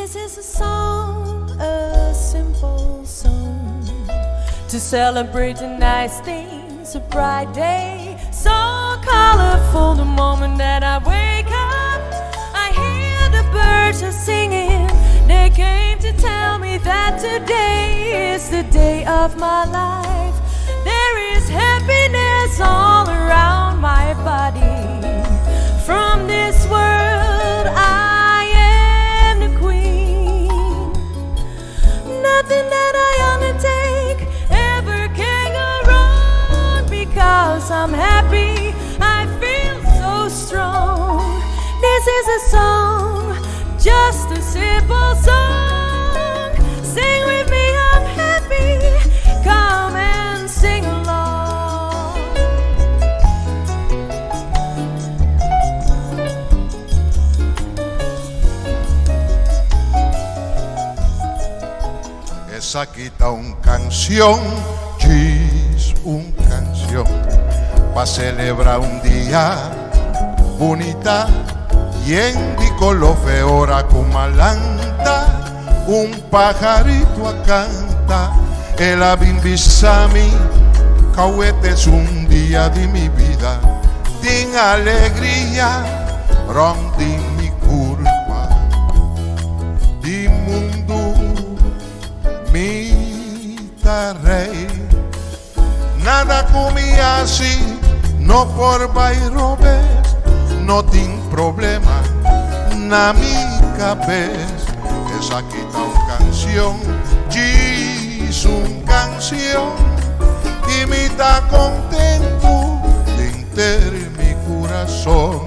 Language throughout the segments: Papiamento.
This is a song, a simple song to celebrate the nice things, a bright day, so colorful. The moment that I wake up, I hear the birds are singing. They came to tell me that today is the day of my life. There is happiness all around my body. From this world, I am the queen. Nothing that I undertake ever can go wrong because I'm happy. I feel so strong. This is a song, just a simple song. Sing with me, I'm happy. Come and sing along. Esaki ta un canción, djis un canción, pa celebra un dia bunita, yen di colo fe ora cu m'a lanta, un pajarito a canta, el a bin bisa mi, c'awe t'es un dia di mi bida, tin alegria rond di mi curpa, di mundu mi ta rey. Nada cu mi haci no por bay robes, no tin problema na mi cabes. Esaki ta un cancion, djis un cancion, y mi ta contento denter mi curason.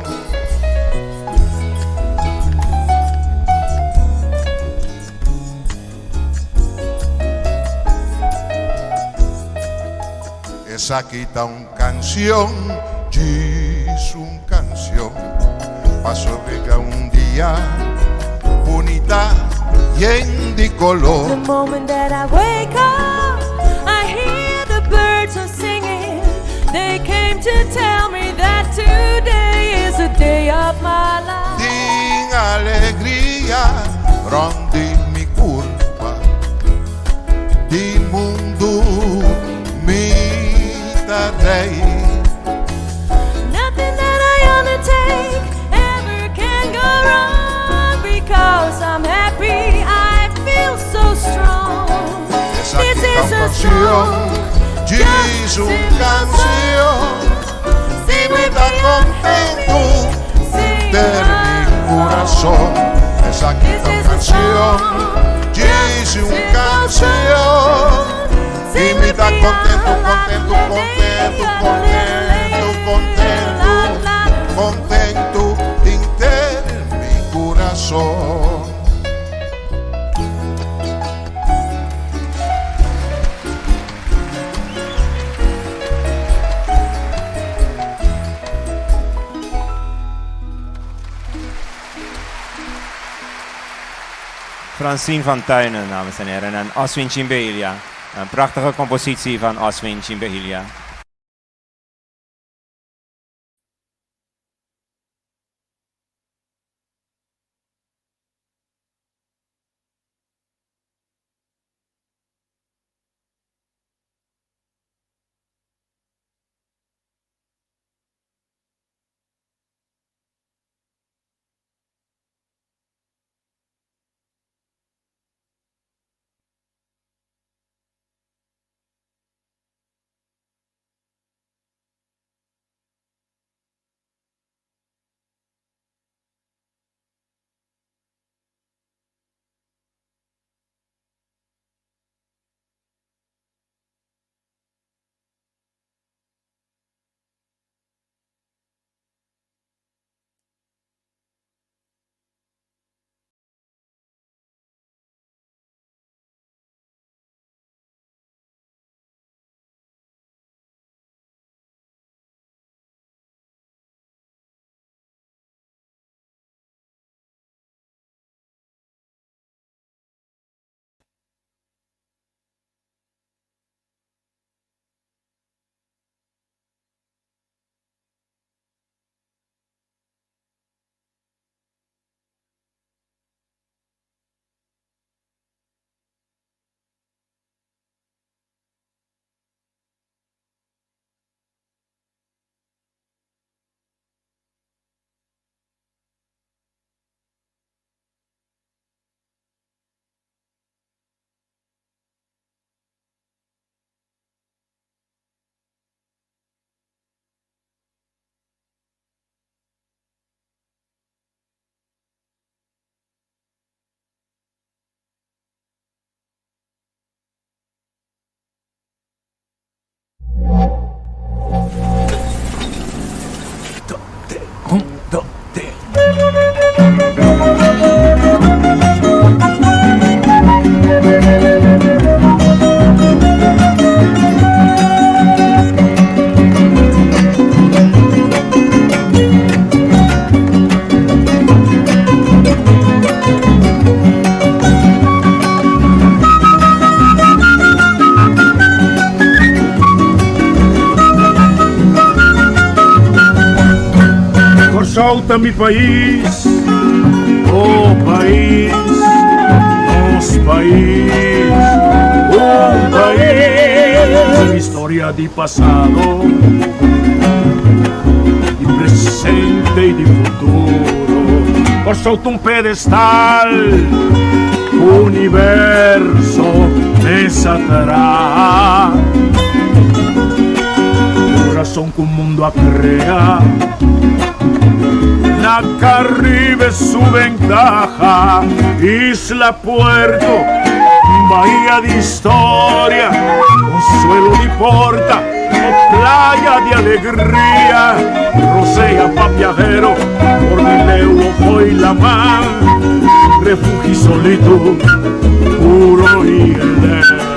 Esaki ta un cancion, djis un cancion, pa sobrega un dia bunita yen di color. The moment that I wake up, I hear the birds are singing. They came to tell me that today is the day of my life. Tin alegria rond di mi curpa, di mundu mi ta rey. Nothing that I undertake ever can go wrong because I'm happy. I feel so strong. Esaki This ta is un a cancion, song, djis just a un simple cancion, song. y Sing mi with ta me, I'm contento happy. Sing denter mi curason. along. Esaki This ta un is a cancion, song, djis just a un simple cancion, song. y Sing mi with ta me, contento, la contento, la contento, la contento, contento, la la contento denter mi curason. Francine van Tuinen, dames en heren, en Oswin Chimbelia. Een prachtige compositie van Oswin Chimbelia. Kòrsou ta mi pais, oh pais, nos pais, un pais. Historia di pasado, di presente i di futuro. Kòrsou ta un pedestal, universo mesa traha. Kurason ku mundu a krea. Na Caribe su ventaha, Isla Puerto, bahia di historia, consuelo di porta, o playa di alegria, rosea pa viajero, por di leu o fo'i laman, refugio solitud, puro y eterno.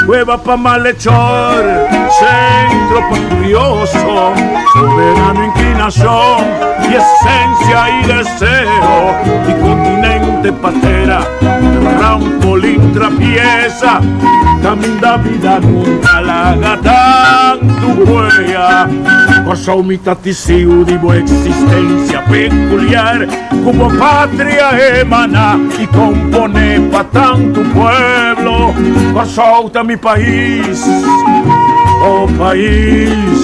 Cueva pa malhechor, centro pa curioso, soberano inclinación y esencia y deseo, y continente patera, trampolín trapieza, caminda vida nunca laga tantu huella. Kòrsou mi ta tisiu di bo existencia peculiar. Ku bo patria emaná i komponé pa tantu pueblo. Kòrsou ta mi pais, oh pais,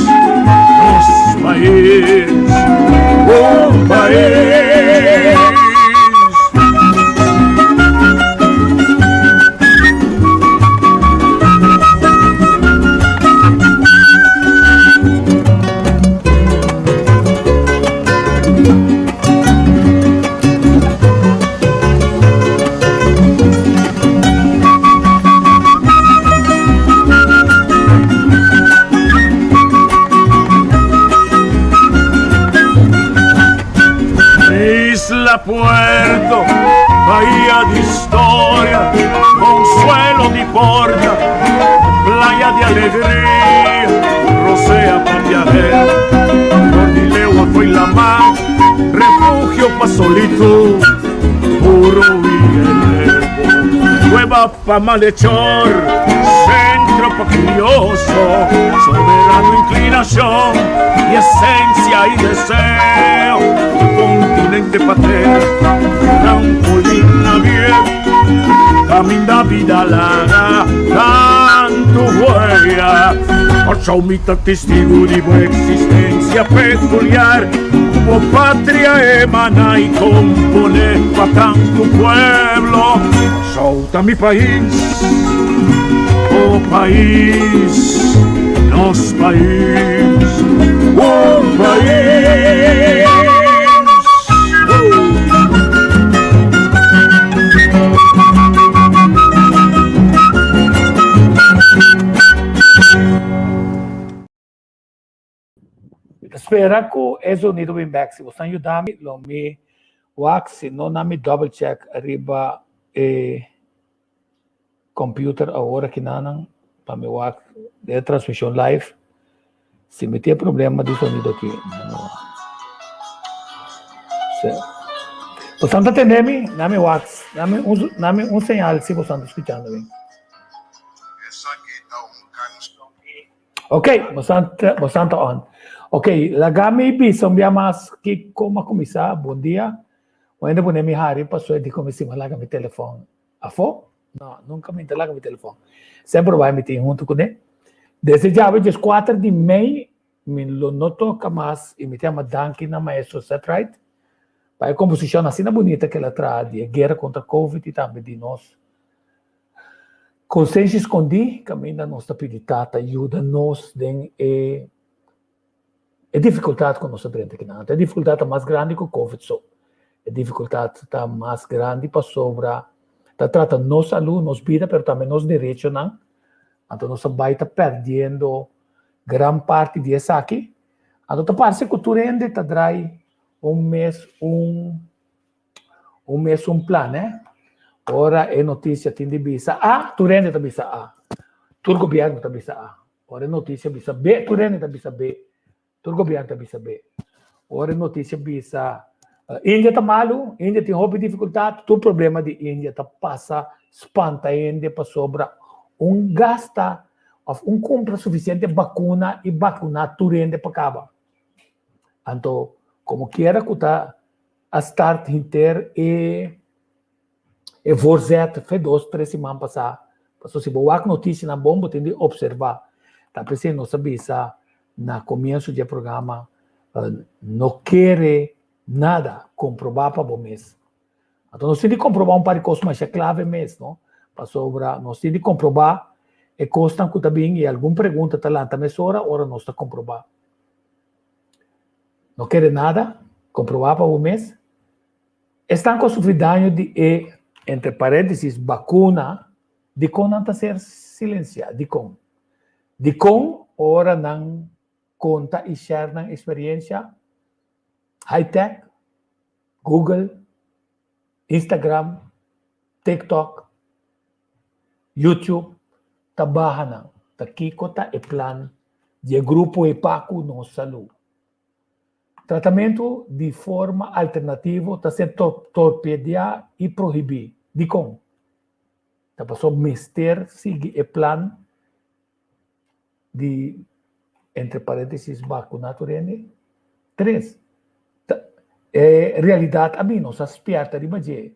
nos pais, un pais. Isla Puerto, bahía de historia, consuelo de porta, playa de alegría, rosea pa viajero, Gordilewa fue la mar, refugio pa solitud, puro y elevo, cueva pa malhechor, centro pa curioso, soberano inclinación y esencia y deseo, continente patera, trampolín naviero, Caminda vida laga tantu huella. Kòrsou mi ta testigu di bo eksistensia pekuliar, ku bo patria emaná i komponé pa tantu pueblo. Kòrsou ta mi pais, bo pais, nos pais, un pais. Mi ta spera ku e zonido bin bek. Si boso yuda mi, lo mi wak. Si no, na mi double check riba e computer awor akinanan pa mi wak den e transmishon live. Si mi tin problema di sonido aki. Sí. Bosan ta tende mi? Dame wax. Dame un, dame un señal si bosan ta escuchando mi. Ok, bosan ta, bosan ta on. Ok, laga mi bisa un bia mas kiko m'a kuminsá. Bon dia. Un hende pone mi hari pasobra di ku mi sima laga mi telefòn afó. No, nunka mi ta laga mi telefòn. Semper bai mi tin huntu kuné. Desde djawe dieskuater di mei mi lo no toka mas i mi ta yama danki na maestro Seth Wright pa e komposishon asina bunita ku el a traha di e guera kontra covid i tambe di nos konsenshi skondí kaminda nos ta pidi Tata yuda nos den e E dificultad cu nos ta drenta akinan, anto e dificultad ta mas grandi cu covid so. E dificultad ta mas grandi pasobra ta trata nos salud, nos bida, pero tambe nos derechonan. Anto nos ta bay ta perdiendo gran parti di esaki. Anto ta parce cu tur hende ta draai un mes un un mes un plan, eh. Ora e noticia tin di bisa A, tur hende ta bisa A. Tur gobierno ta bisa A. Ora e noticia bisa B, tur hende ta bisa B. Tur gobierno ta bisa B. Ora e noticia bisa India ta malu, India tin hopi dificultad, tur problema di India ta pasa spanta hende pasobra un gasta of un cumpra suficiente vacuna y vacuna tur hende pa caba. Anto. Komo kiera ku ta a start hinter e e voorzet fe dos tres siman pasá. Pasobra si bo wak notisianan bon bo tin di opservá. Ta p'esei nos a bisa na komienso di e programa no kere nada, komprobá pa bo mes. Anto nos tin di komprobá un par di kos masha klave mes, no? Pasobra nos tin di komprobá e kosnan ku ta bin i algun pregunta ta lanta mesora ora nos ta komprobá. No kere nada, komprobá pa bo mes. Esnan ku a sufri daño di e, entre paréntesis, bakuna, dikon nan ta ser silensiá? Dikon? Dikon ora nan konta i share nan eksperiensha? High tech, Google, Instagram, TikTok, YouTube ta baha nan. Ta kiko ta e plan di e grupo ei pa ku nos salú? Tratamentu di forma alternativo ta ser torpediá i prohibí. Dikon? Ta pasobra mester sigui e plan di, entre paréntesis, bakuná tur hende? Tres, ta e realidat a bin, nos a spièrta riba dje.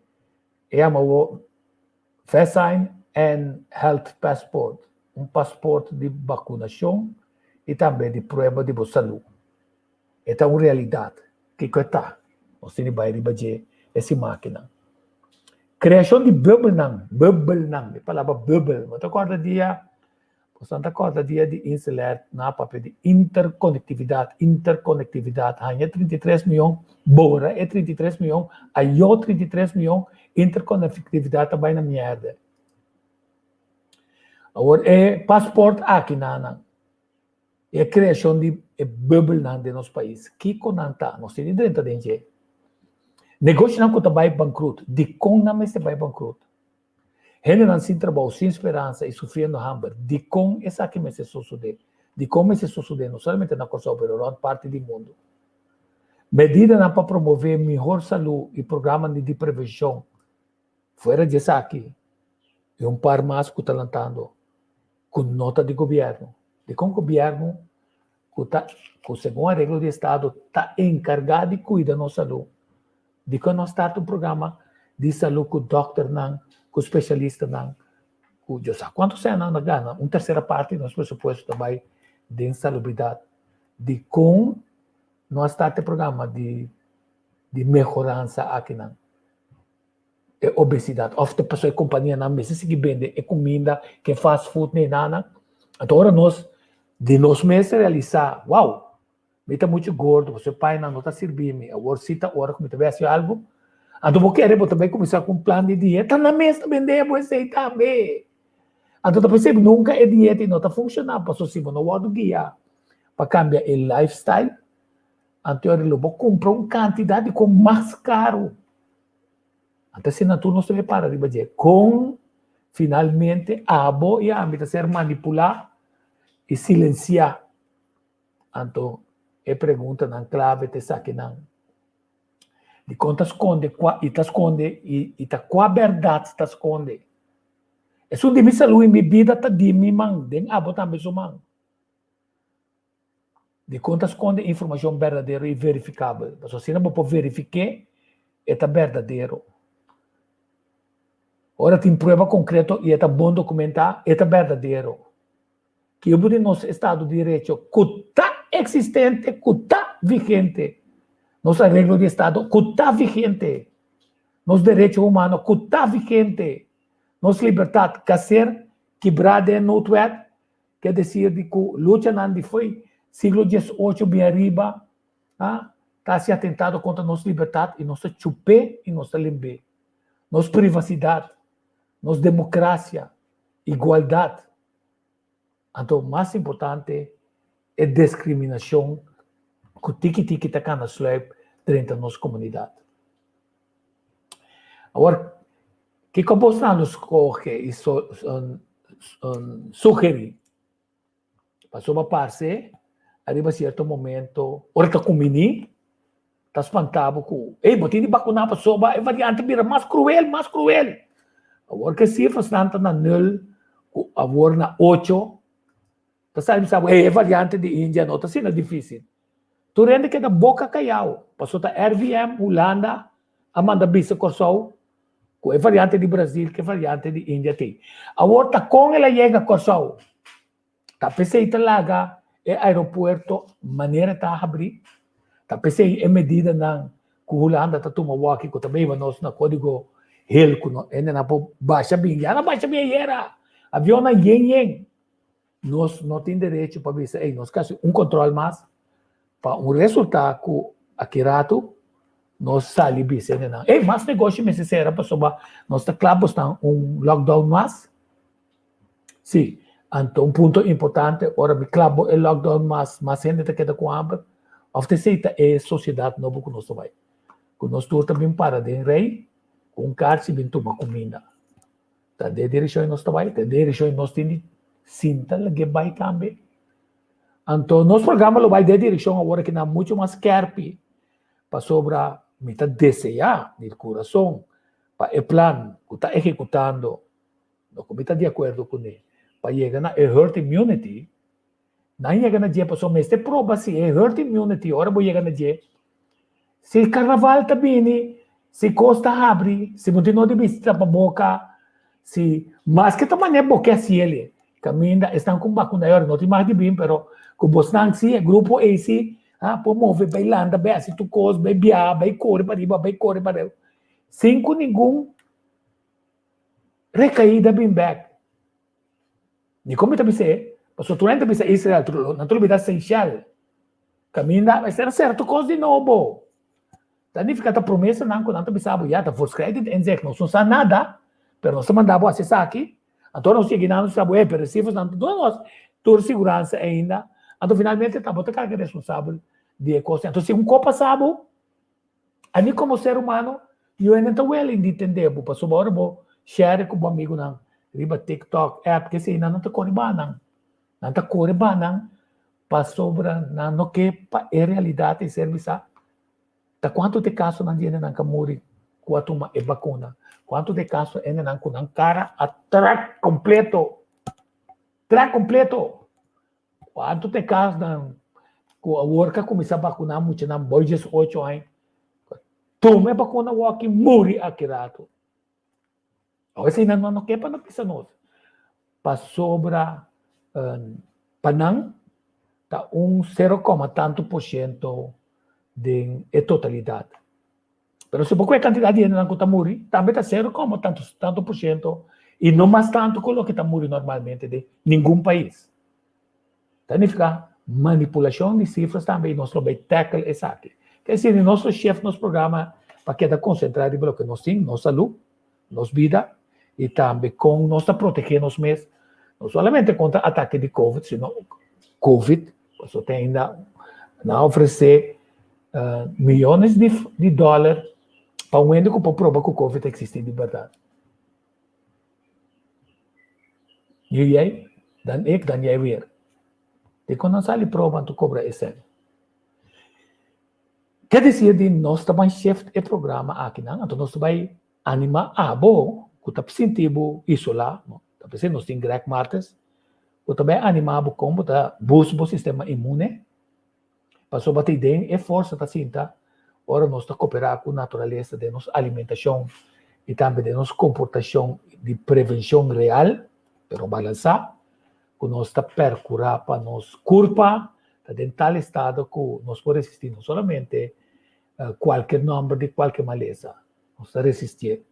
E yama awor Vaccine and Health Passport, un pasport di bakunashon i tambe di prueba di bo salú. E ta un realidat. Kiko e ta? Nos tin di bai riba dje e siman akinan. Kreashon di bubbelnan, bubbelnan, e palabra bubbel, bo ta kòrda dia Boso ta kòrda dia di Inselert na papia di interkonektividat, interkonektividat, haña 33 mion, bora e 33 mion, ayó 33 mion, interkonektividat ta bai na mièrda. Awor e pasport aki nan, e kreashon di e bubbelnan den nos pais, kiko nan ta? Nos tin di drenta den dje. Negoshonan ku ta bai bankrut, dikon nan mester bai bankrut? Hendenan sin trabou, sin speransa i sufriendo hamber. Dikon esaki mester sosodé? Dikon mester sosodé no solamente na Kòrsou pero rònt parti di mundu? Medidanan pa promové mihor salú i programanan di prevenshon. Fuera di esaki i un par mas ku ta lantando ku no ta di gobièrnu. Dikon gobièrnu ku ta ku segun areglo di estado ta enkargá di kuida nos salú. Dikon no start un programa di salú ku dòkternan, ku spesialistanan, ku Dios sa kuantu sèn nan ta gana, un tersera parti di nos presupuesto ta bai den salubridat. Dikon no a start e programa di di mehoransa akinan? E obesidat òf ta pasobra e kompanianan mester sigui bende e kuminda ku e fast food nei nana. Anto ora nos di nos mes realisá, wow, mi ta muchu gordo pasobra e painan no ta sirbi mi, awor si ta ora ku mi ta bai hasi algu. Anto bo kere bo ta bai kuminsá ku un plan di dieta, nan mes ta bende bo esei tambe. Anto ta p'esei nunka e dieta ei no ta funshoná pasobra si bo no wòrdu guiá pa kambia e lifestyle, anto lo bo kumpra un kantidat di kon mas karu. Anto asina tur nos ta para riba dje. Kon finalmente abo i ami ta ser manipulá i silensiá? Anto e preguntanan klave ta esakinan. Dikon ta skonde kua i ta skonde i ta kua bèrdat ta skonde? Esun di mi salú i mi bida ta di mi man, den abo tambe su man. Dikon ta skonde informashon berdadero i verifikabel? Pasobra asina bo por verifik'é e ta berdadero. Ora tin prueba konkreto i e ta bon dokumentá, e ta berdadero. Kibo di nos estado di derecho ku ta eksistente, ku ta vigente? Nos areglo di estado ku ta vigente? Nos derecho humano ku ta vigente? Nos libertat ka ser kibrá den noodwet? Ke desir di ku luchanan di fo'i siglo diesocho bin ariba a ta hasi atentado kontra nos libertat i nos ta chup'é i nos ta limb'é. Nos privasidat, nos demokrasia, igualdat, anto mas importante e deskriminashon ku tiki tiki ta kana sluip drenta nos komunidat. Awor, kiko bosnan lo skohe i sugerí? Pasobra parse ariba sierto momento, ora ta kumbiní, ta spantá bo ku, ey, bo tin di bakuná pasobra e variante bira mas kruel, mas kruel. Awor ku e sifrasnan ta na nul, ku awor na ocho, ta sa bisa bo, ey, e variante di India no ta asina difísil. Tur hende keda boka kayao. Paso ta RVM Hulanda a manda bisa Kòrsou ku e variante di Brazil ku e variante di India t'ei. Awor ta kon el a yega Kòrsou? Ta p'esei ta laga e aeropuerto manera ta habrí. Ta p'esei e medidanan ku Hulanda ta tuma wòki ku ta beba nos na kódigo hel ku no hendenan por basha bin. Ya nan basha bin ayera. Avionnan yen yen. Nos no tin derecho pa bisa ey nos ke hasi un kòntròl mas pa un resultá ku aki ratu nos sali bisa hendenan ey mas negoshi mester sera pasobra nos ta kla bosnan un lockdown mas. Sí, anto un punto importante, ora mi klap bo e lockdown mas, mas hende ta keda ku hamber, òf ta esei ta e sosiedat nobo ku nos ta bai? Ku nos tur ta bin para den rei ku un karchi bin tuma kuminda. Ta den e direkshon nos ta bai, ta den e direkshon nos tin di sinta lag'é bai tambe. Anto nos programa lo bai den e direkshon awor aki nan muchu mas skèrpi, pasobra mi ta deseá di kurason pa e plan ku ta ehekutando No ku mi ta di akuerdo kuné. Pa yega na e herd immunity, nan yega na dje pasobra mester proba si e herd immunity ora bo yega na dje, si karnaval ta bini, si kos ta habri, si bo tin no di bisti tapaboka, si maske ta manera bo ke hasi el'e, kaminda esnan ku bakuna e ora no tin mag di bin pero ku bosnan si, e grupo ei si, por move bai landa bai hasi tur kos, bai biaha, bai kore pariba, bai kore pareu, sin ku ningun Recaída bin bek. Dikon mi ta bisa e? Pasobra tur hende ta bisa Israel, nan ta olbida Seychelles. Kaminda mester a serto kos di nobo. Ta nifiká ta promesanan ku nan ta bisa bo ya ta voortschrijdend inzicht. Nos no sa nada, pero nos ta manda bo hasi esaki. Anto nos yega nan nos bisa bo, hey, pero e sifras nan ta duna nos tur siguransa ainda. Anto finalmente ta bo ta karga responsabel di e kosnan. Anto si un kos pasa bo, Ami komo ser humano, yo e no ta willing di tende bo, pasobra ora bo share ku bo amigunan riba TikTok, app, kesei, nan no ta kore ba nan. Nan ta kore ba nan pasobra nan no ke pa e realidat ei ser bisá. Ta kuantu te kasonan di hendenan ka muri ku a tuma e bakuna? Kuantu te kaso hendenan ku nan kara a trèk kompleto? Trèk kompleto! Kuantu ta e kasnan ku awor ka kuminsá bakuná muchanan bou 18 aña tuma e bakuna awor ki muri aki ratu? Awor esei nan no ke pa no bisa nos pasobra pa nan ta un sero koma tantu por shento den e totalidat. Pero si bo kohe kantidat di hendenan ku ta muri tambe ta sero koma tantu tantu por shento i no mas tantu ku loke ta muri normalmente den ningun pais. Ta nifiká manipulashon di sifras tambe i nos lo bai tackle esaki. Ke esei nos lo shift nos programa pa keda konsentrá riba loke nos tin, nos salú, nos bida i tambe kon nos ta protegé nos mes no solamente kontra atake di covid sino covid pasobra te ainda nan a ofresé miyones di di dòler pa un hende ku por proba ku covid ta eksistí di bèrdat. Nu jij, dan ik, dan jij weer. Dikon nan sali proba anto kobra e sèn? Ke desir di nos ta ban shift e programa akinan, anto nos ta bai anima abo ku ta sinti bo isolá, ta p'esei nos tin Greg Martes, ku ta bai anima bo kon bo ta boost bo sistema inmune, pasobra ta den e forsa ta sinta ora nos ta koperá ku naturalesa den nos alimentashon i tambe den nos komportashon di prevenshon real, pero balansá, ku nos ta perkurá pa nos kurpa ta den tal estado ku nos por resistí no solamente kualke nòmber di kualke malesa, nos ta resistié.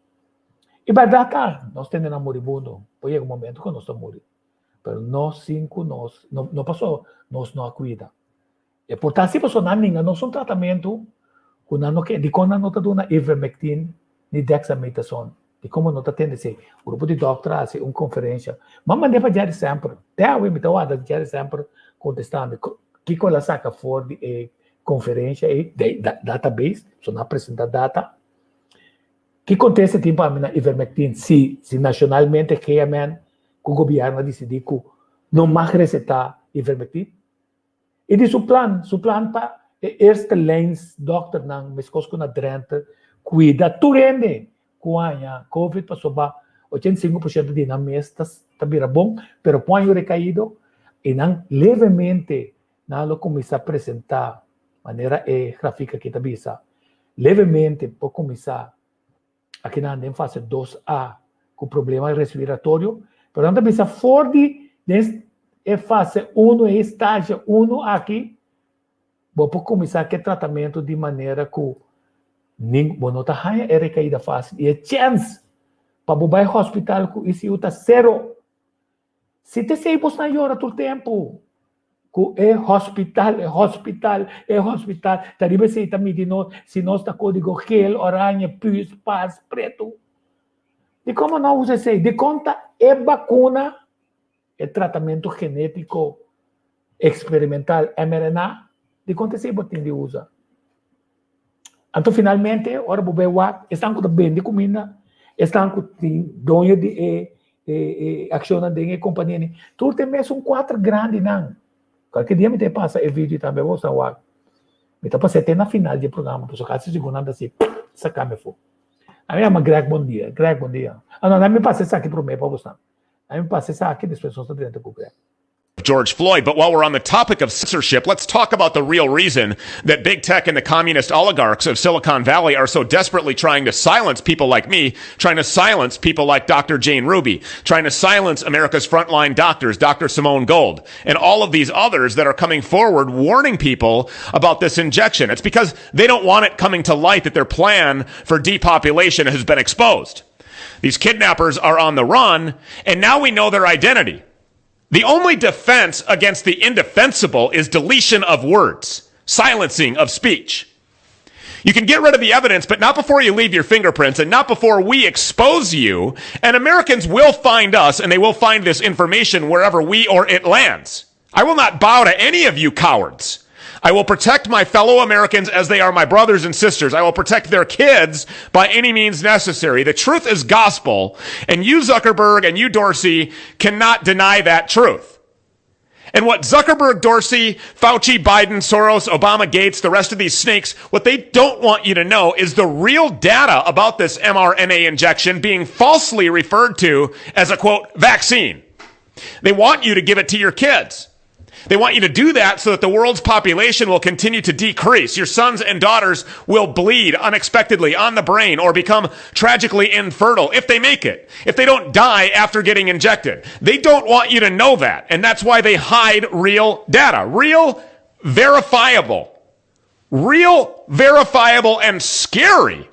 I bèrdat ta, nos tende na muribundo, por yega un momento ku nos ta muri, pero no sin ku nos, no no paso nos no a kuida. E por ta así paso nan ninga nos un tratamentu ku nan no ke, dikon nan no ta duna ivermectin ni dexamethasone? Dikon bo no ta tende esei? Grupo di dòkter a hasi un konferensha. M'a mand'é pa Jerry Semper. Te awe mi ta warda Jerry Semper kontestá mi kiko el a saka for di e konferensha ei, di database, so nan a presentá data. Ki kontesta tin pa mi na ivermectin si si nashonalmente GMN ku gobièrnu a disidí ku no mag resetá ivermectin? I di su plan, su plan pa e eerste lijns dokternan meskos ku na Drenthe kuida tur hende ku haña covid pasobra 85% di nan mes ta ta bira bon pero ku haña un rekaido i nan levemente nan lo kuminsá presentá. Manera e grafik aki ta bisa, levemente por kuminsá akinan den fase dos A ku problema respiratorio, pero nan ta bisa for di den e fase uno, e stage uno aki, bo por kuminsá ku e tratamentu di manera ku nin bo no ta haña e rekaida fásil i e chèns pa bo bai hospital ku ICU ta sero. Si ta esei bos nan yora tur tempu ku e hospital, e hospital, e hospital, ta riba esei ta midi nos si nos ta kódigo gel, oranje, pus, pas, pretu. Dikon bo no usa esei? Dikon ta e bakuna, e tratamentu genétiko eksperimental mRNA, dikon ta esei bo tin di usa? Anto finalmente ora bo bai wak esnan ku ta bende kuminda, esnan ku tin doño di e e akshonnan den e kompania ni, tur ta e mesun kuater grandinan. Kualke dia mi ta pasa e video tambe bo sa wak. Mi ta pas'é te na final di e programa pasobra kasi sigur nan ta hasi saka mi afó. A mi yama Greg bon dia, Greg bon dia. Ah no, mi pasa esaki promé pa bo sa. Mi pasa esaki despues nos ta drenta ku Greg. George Floyd. But while we're on the topic of censorship, let's talk about the real reason that big tech and the communist oligarchs of Silicon Valley are so desperately trying to silence people like me, trying to silence people like Dr. Jane Ruby, trying to silence America's frontline doctors, Dr. Simone Gold, and all of these others that are coming forward warning people about this injection. It's because they don't want it coming to light that their plan for depopulation has been exposed. These kidnappers are on the run, and now we know their identity. The only defense against the indefensible is deletion of words, silencing of speech. You can get rid of the evidence, but not before you leave your fingerprints and not before we expose you. And Americans will find us and they will find this information wherever we or it lands. I will not bow to any of you cowards. I will protect my fellow Americans as they are my brothers and sisters. I will protect their kids by any means necessary. The truth is gospel, and you, Zuckerberg, and you, Dorsey, cannot deny that truth. And what Zuckerberg, Dorsey, Fauci, Biden, Soros, Obama, Gates, the rest of these snakes, what they don't want you to know is the real data about this mRNA injection being falsely referred to as a, quote, vaccine. They want you to give it to your kids. They want you to do that so that the world's population will continue to decrease. Your sons and daughters will bleed unexpectedly on the brain or become tragically infertile if they make it, if they don't die after getting injected. They don't want you to know that. And that's why they hide real data, real verifiable, real verifiable and scary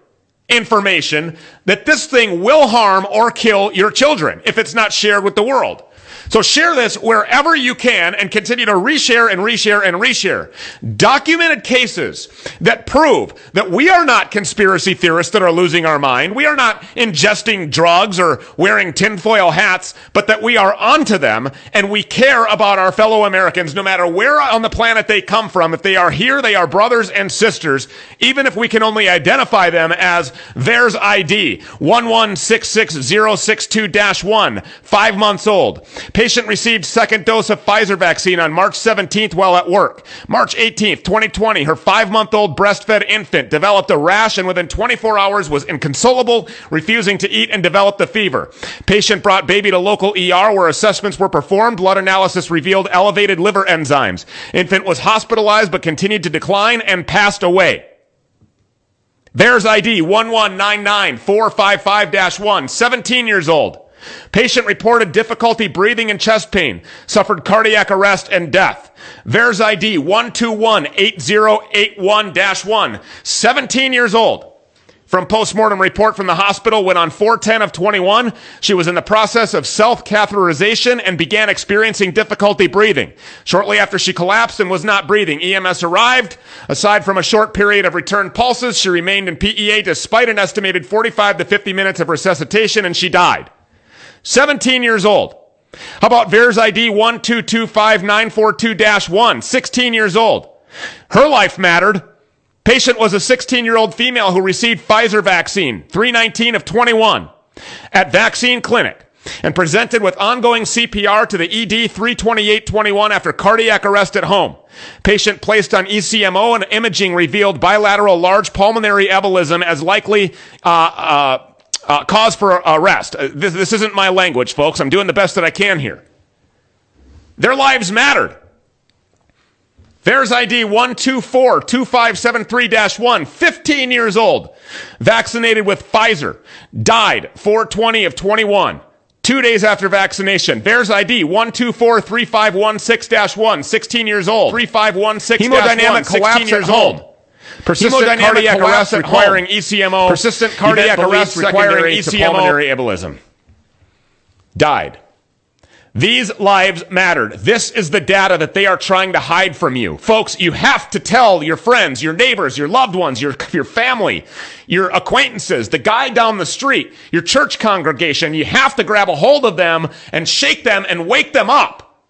information that this thing will harm or kill your children if it's not shared with the world. So share this wherever you can and continue to reshare and reshare and reshare. Documented cases that prove that we are not conspiracy theorists that are losing our mind. We are not ingesting drugs or wearing tinfoil hats, but that we are onto them and we care about our fellow Americans no matter where on the planet they come from. If they are here, they are brothers and sisters, even if we can only identify them as VAERS ID 1166062-1, 5 months old. Patient received second dose of Pfizer vaccine on March 17th while at work. March 18th, 2020, her 5-month-old breastfed infant developed a rash and within 24 hours was inconsolable, refusing to eat, and developed a fever. Patient brought baby to local ER where assessments were performed. Blood analysis revealed elevated liver enzymes. Infant was hospitalized but continued to decline and passed away. VAERS ID 1199455-1, 17 years old. Patient reported difficulty breathing and chest pain, suffered cardiac arrest and death. VAERS ID 1218081-1, 17 years old. From postmortem report from the hospital, when on 4/10 of 21, she was in the process of self-catheterization and began experiencing difficulty breathing. Shortly after she collapsed and was not breathing, EMS arrived. Aside from a short period of returned pulses, she remained in PEA despite an estimated 45 to 50 minutes of resuscitation, and she died. 17 years old. How about VAERS ID 1225942-1, 16 years old. Her life mattered. Patient was a 16-year-old female who received Pfizer vaccine, 3/19 of 21, at vaccine clinic and presented with ongoing CPR to the ED 3/28/21 after cardiac arrest at home. Patient placed on ECMO and imaging revealed bilateral large pulmonary embolism as likely cause for arrest. This isn't my language, folks. I'm doing the best that I can here. Their lives mattered. VAERS ID 1242573-1, 15 years old, vaccinated with Pfizer, died 420 of 21. 2 days after vaccination. VAERS ID 1243516-1, 16 years old. 3516 Hemodynamic collapse years old. Persistent Hemodynamic cardiac arrest requiring ECMO. Persistent cardiac arrest requiring ECMO. Pulmonary embolism. Died. These lives mattered. This is the data that they are trying to hide from you. Folks, you have to tell your friends, your neighbors, your loved ones, your family, your acquaintances, the guy down the street, your church congregation. You have to grab a hold of them and shake them and wake them up.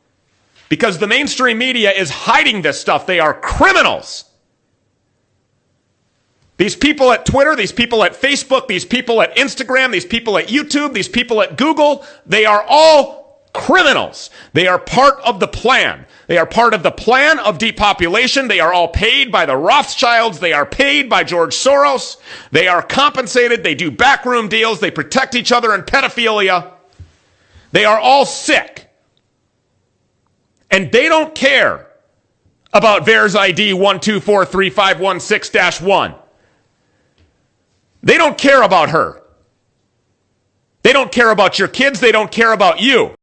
Because the mainstream media is hiding this stuff. They are criminals. These people at Twitter, these people at Facebook, these people at Instagram, these people at YouTube, these people at Google, they are all criminals. They are part of the plan. They are part of the plan of depopulation. They are all paid by the Rothschilds. They are paid by George Soros. They are compensated. They do backroom deals. They protect each other in pedophilia. They are all sick. And they don't care about VAERS ID 1243516-1. They don't care about her. They don't care about your kids. They don't care about you.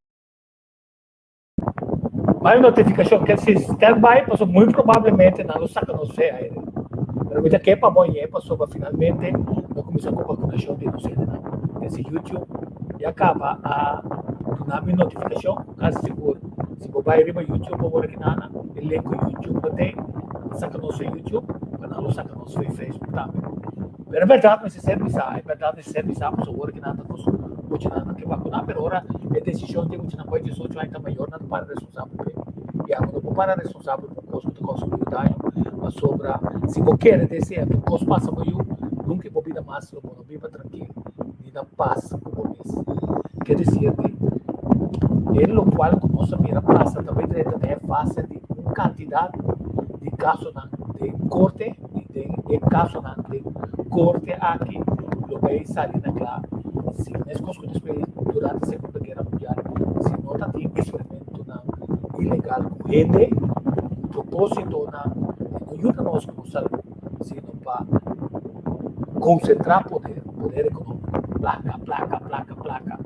Mas notifikashon ku si standby, paso muy probablemente nan lo saka nos fo'i aire. Pero mi ta ke pa bon paso finalmente nos kuminsá ku vakunashon di nos no. Esei YouTube ya kaba a duna mi notifikashon, kasi sigur. Si bo bai riba YouTube awor aki nan, e link ku YouTube no tin, saka nos YouTube, pa nan lo saka nos Facebook tambe. Pero e berdat, mester ser bisá, e berdat mester ser bisá, paso awor aki nan nos muchanan ke vakuná, pero ora e desishon di muchanan ku 18 aña mayor nan para responsabel p'e. I abo no para responsabel pa kos ku ta kousa muchu daño, ma sobra si bo kere desea ku kos pasa bo yu, nunka bo bida mas lo bo no biba trankil ni na pas ku bo mes. Ke desir di e lokual ku nos a mira pasa tambe drenta den e fase di un kantidat di kasonan den korte i den e kasonan den korte aki lo bai sali na kla si meskos ku despues durante Segunda Guera Mundial si no ta tin eksperimentonan ilegal ku hende ku propósitonan di no yuda nos ku nos salú sino pa konsentrá poder, poder ekonómiko, plaka, plaka, plaka, plaka.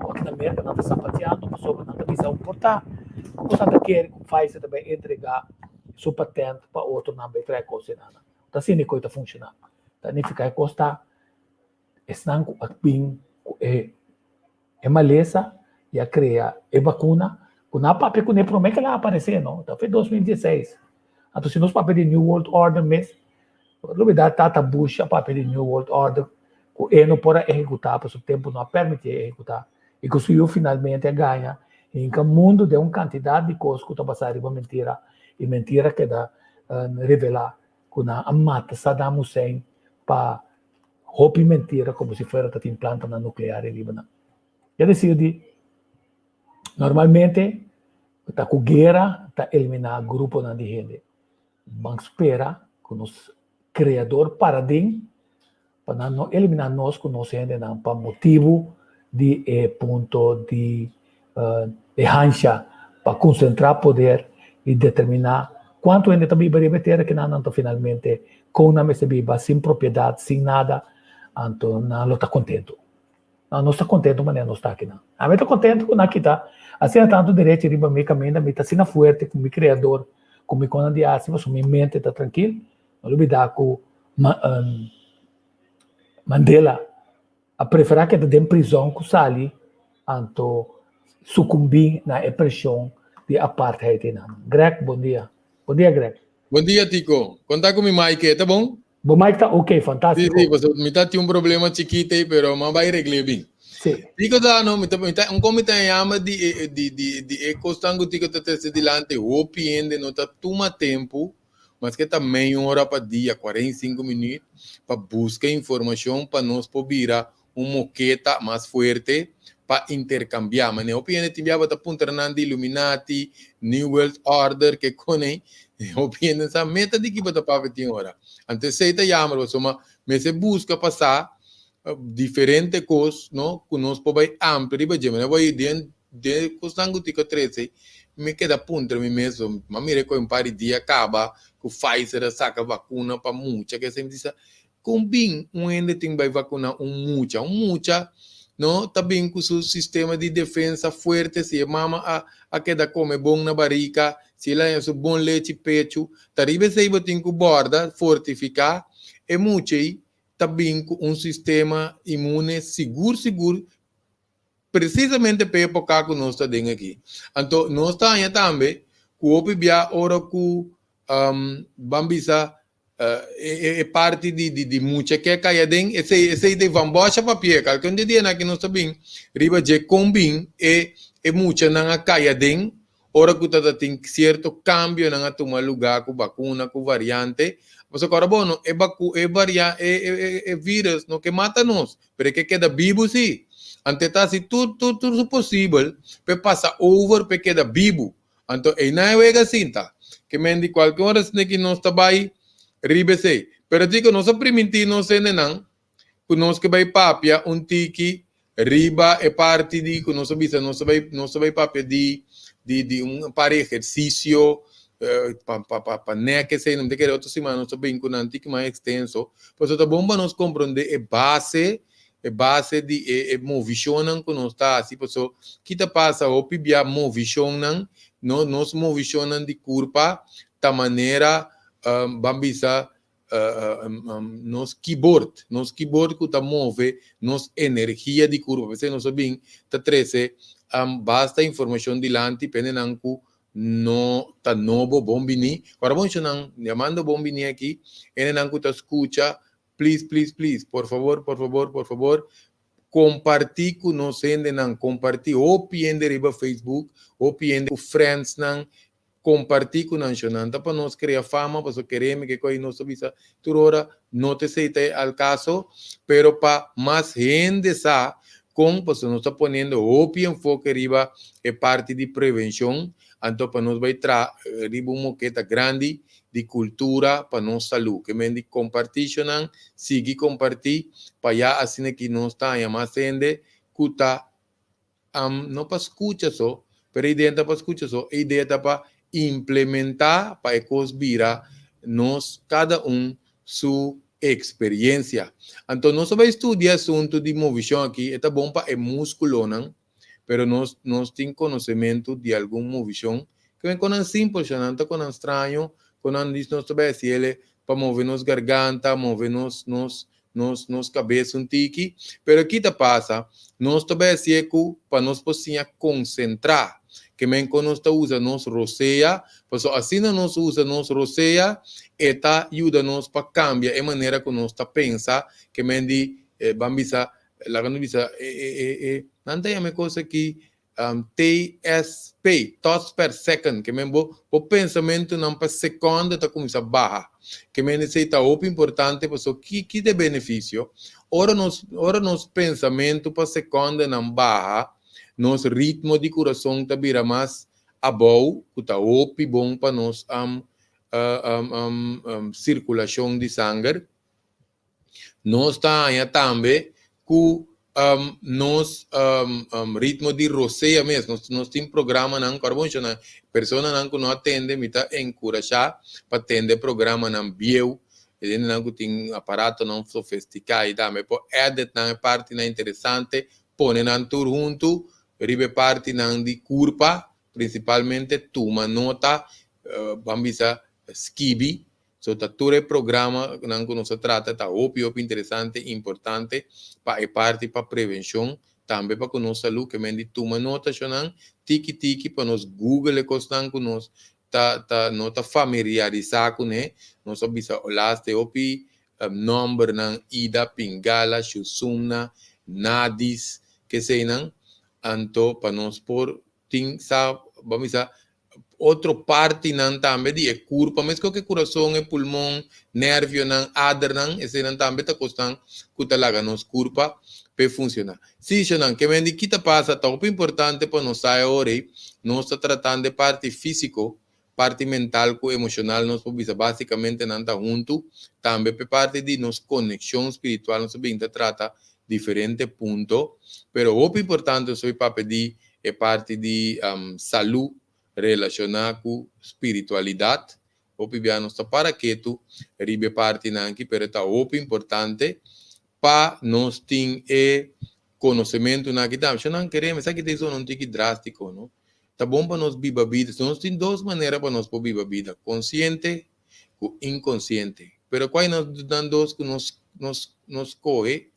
Aki na Merka nan ta sapateando pasobra nan ta bisa un portá ku nan ta kere ku Pfizer ta bai entregá su patent pa otronan bai trae kos einan. Ta asina e kos ta funshoná. Ta nifiká e kos ta esnan ku a bin ku e e malesa i a krea e vakuna ku nan a papia kuné promé ku el a aparesé no, ta foi 2016. Anto si nos papia di New World Order mes, lo bida Tata Bush a papia di New World Order ku e no por a ehekutá pasobra tempu no a permití e ehekutá i ku su yu finalmente a gaña i hinka mundu den un kantidat di kos ku ta basá riba mentira i mentira keda revelá ku nan a mata Saddam Hussein pa hopi mentira komo si fuera ta tin plantanan nuklear riba nan. Es desir di normalmente ta ku guera ta eliminá gruponan di hende. Ban spera ku nos Kreador para den pa nan no eliminá nos ku nos hendenan pa motibu di e punto di e hansha pa konsentrá poder i determiná kuantu hende ta biba riba e tera ki nan anto finalmente kon nan mester biba sin propiedat, sin nada, anto nan lo ta kontentu. Nan no sta kontentu manera nos ta akinan. Ami ta kontentu ku nan kita asina tantu derecho riba mi kaminda, mi ta asina fuerte ku mi Kreador, ku mi konan di hasi pasobra mi mente ta trankil. No lubida ku Mandela a preferá keda den prizòn ku sali anto sukumbí na e preshon di apartheid einan. Greg, bon dia. Bon dia, Greg. Bon dia, Tico. Konta ku mi mic e ta bon? Bo mic ta ok, fantástiko. Sí, sí, pasobra mi ta tin un problema chikito ei, pero m'a bai regl'é bin. Sí. Tico ta, no, mi ta, mi ta, un kon mi ta yama di e, di, di, di e kosnan ku Tico ta trese dilanti, hopi hende no ta tuma tempu, maske ta mei ora pa dia, 45 minuut, pa buska informashon pa nos por bira un moketa mas fuerte pa interkambiá. Manera hopi hende tin bia bo ta puntra nan di Illuminati, New World Order, ke konei, hopi hende sa meta di ki bo ta papia tin ora. Anto esei ta yamber pasobra mester buska pa sa diferente kos, no, ku nos por bai amplia riba dje. Manera bo den den kosnan ku Tico trese. Mi keda puntra mi mes, m'a mira ku un par di dia kaba ku Pfizer a saka vakuna pa mucha, ke esei mi bisa, kon bin un hende tin bai vakuna un mucha? Un mucha no ta bin ku su sistema di defensa fuerte, si e mama a a keda kome bon na barika, si el a haña su bon lechi pechu, ta riba esei bo tin ku bòrda, fortifiká e mucha ei ta bin ku un sistema inmune sigur sigur Presisamente p'e epoca cu nos ta den aki. Anto nos ta haña tambe cu hopi bia ora cu ban bisa e parti di mucha ke cay aden, esey esey ta e van bosha papia. Calke un di e dianan aki nos ta bin riba dje con bin e muchanan a cay aden ora cu ta ta tin cierto cambionan a tuma luga cu vacuna, cu variante. Pasobra ora bo no e vacu e varia e e virus no ke mata nos, pero e ke keda bibu si. Anto e ta haci tur tur tur su posibel pa e pasa over pa e keda bibu. Anto einan e wega sinta. Ke men di cualke ora esne ki nos ta bay riba esey. Pero diko nos a priminti nos hendenan ku nos ke bai papia un tiki riba e parti di ku nos a bisa nos ta bai nos ta bai papia di di di un par di ehersisio pa pa pa pa nek esei no mi ta kere otro siman nos ta bin ku nan tiki mas ekstenso pasobra ta bon pa nos komprondé e base e base di e e movishonnan ku nos ta hasi pasobra ki ta pasa hopi bia movishonnan no nos movishonnan di kurpa ta manera ban bisa nos keyboard, nos keyboard ku ta move nos energia di kurpa. P'esei nos a bin ta trese basta informashon dilanti pa hendenan ku no ta nobo bon bini. Ora bo nan yamando bon bini aki, hendenan ku ta skucha, please, please, please, por fabor, por fabor, por fabor, kompartí ku nos hendenan, kompartí hopi hende riba Facebook, hopi hende ku friendsnan, Comparti cu nan shonan ta pa nos crea fama paso keremi ke coy nos ta bisa tur ora no ta esey ta e al caso pero pa mas hende sa con paso nos ta poniendo hopi enfoke riba e parti di prevencion anto pa nos bay traha riba un moketa grandi di cultura pa nos salu ke men di comparti shonan sigui comparti pa ya asina ki nos ta haña mas hende cu ta no pa skucha so, pero e idea no ta pa skucha so, e idea ta pa implementá pa e kos bira nos kada un su eksperiencia. Anto nos a bai studia asuntu di movishon aki, e ta bon pa e múskulonan, pero nos nos tin konosementu di algun movishon ke men konan simpel, sha nan ta konan straño, konan dis nos ta bai hasi ele pa move nos garganta, move nos nos nos nos kabes un tiki, pero ki ta pasa? Nos ta bai hasié ku pa nos por siña konsentrá, ke men kon nos ta usa nos rosea, pasobra asina nos usa nos rosea e ta yuda nos pa kambia e manera ku nos ta pensa, ke men di ban bisa laga nos bisa e e e nan ta yama e kos aki TSP, thoughts per second, ke men bo bo pensamentunan pa sekonde ta kuminsá baha. Ke men esei ta hopi importante pasobra ki ki ta e benefisio? Ora nos ora nos pensamentu pa sekondenan baha, nos ritmo di kurason ta bira mas abou, ku ta hopi bon pa nos sirkulashon di sanger. Nos ta haña tambe ku nos ritmo di rosea mes. Nos nos tin programanan ku ora bo menshoná personanan ku no a tende mi ta enkurashá pa tende programanan bieu. E hendenan ku tin aparatonan sofestiká i tambe por edit nan e partinan interesante, pone nan tur huntu riba e partinan di kurpa, prinsipalmente tuma nota, ban bisa skibi. So ta tur e programa nan ku nos a trata ta hopi hopi interesante i importante pa e parti pa prevenshon, tambe pa ku nos salú ke men di tuma nota shonnan tiki tiki pa nos google e kosnan ku nos ta ta no ta familiarisá kuné. Nos a bisa olaste hopi nòmbernan Ida, Pingala, Shusumna, Nadis, keseinan anto pa nos por tin sa bo a bisa otro partinan tambe di e kurpa, meskos ku e kurason, e pulmon, nervionan, adernan, eseinan tambe ta kosnan ku ta laga nos kurpa p'e funshoná. Sí, shonnan, ke men di ki ta pasa ta hopi importante pa nos sa e ora ei, nos ta tratando e parti físiko, parti mental ku emoshonal nos por bisa básikamente nan ta huntu, tambe p'e parti di nos konekshon spiritual nos ta bin ta trata diferente punto, pero hopi importante nos ta bin papia di e parti di salú. relashoná ku spiritualidat. Hopi bia nos ta para ketu riba e partinan aki, pero e ta hopi importante pa nos tin e konosementunan aki tambe. Shon nan kere, esaki ta esona un tiki drástiko, no? Ta bon pa nos biba bida. Nos tin dos manera pa nos por biba bida, konsiente ku inkonsiente. Pero kua e nan dos ku nos nos nos skohe?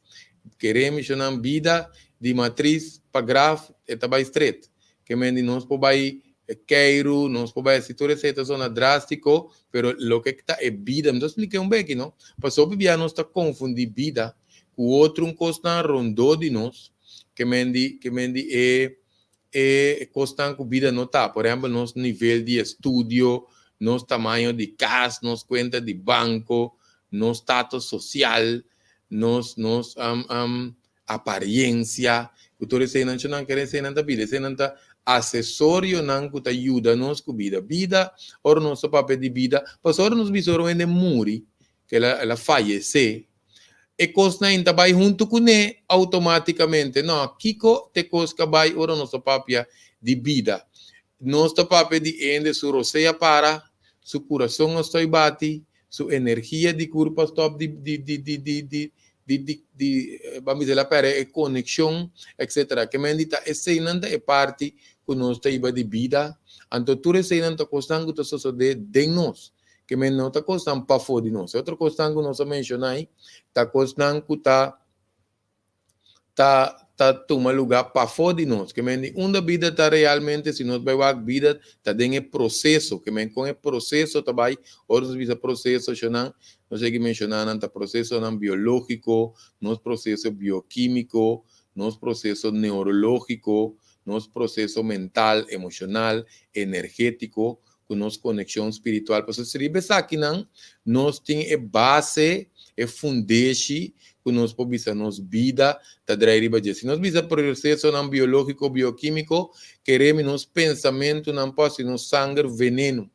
Kere mi shon nan bida di matris pa graf e ta bai stret. Ke men di nos por bai keiru, nos por bai hasi tur esei ta zona drástiko, pero loke ta e bida, mi ta splika un beki no, pasobra bia nos ta konfundí bida ku otro un kosnan rondó di nos, ke men di ke men di e e kosnan ku bida no ta, por ehèmpel nos nivel di estudio, nos tamaño di kas, nos kuenta di banko, nos status sosial, nos nos apariencia, ku tur eseinan cu nan kere, eseinan ta bida, eseinan ta asesorionan ku ta yuda nos ku bida. Bida, ora nos ta papia di bida, pasobra ora nos bisa ora un hende muri, ku el a el a fayesé, e kosnan ei ta bai huntu kuné outomátikamente. No, kiko ta e kos ku a bai ora nos ta papia di bida? Nos ta papia di hende su rosea para, su kurason a stoi bati, su energia di kurpa stòp di di di di di di di di di ban bisa el a pèrdè e konekshon etcetera. Ke men di ta eseinan ta e parti ku nos ta hiba di bida, anto tur eseinan ta kosnan ku ta sosodé den nos, ke men no ta kosnan pafó di nos. E otro kosnan ku nos a menshoná ei ta kosnan ku ta ta ta tuma lugá pafó di nos. Ke men di unda bida ta realmente si nos bai wak bida ta den e proseso. Ke men kon e proseso ta bai, ora nos bisa proseso shonan, nos yegi menshoná nan ta prosesonan biológiko, nos proseso biokímiko, nos proseso neurológiko, nos proseso mental, emoshonal, energétiko, ku nos konekshon spiritual. Pasobra si riba esakinan nos tin e base, e fundeshi ku nos por bisa nos bida ta drai riba dje. Si nos bisa prosesonan biológiko, biokímiko, keremi nos pensamentunan por hasi nos sanger venenu.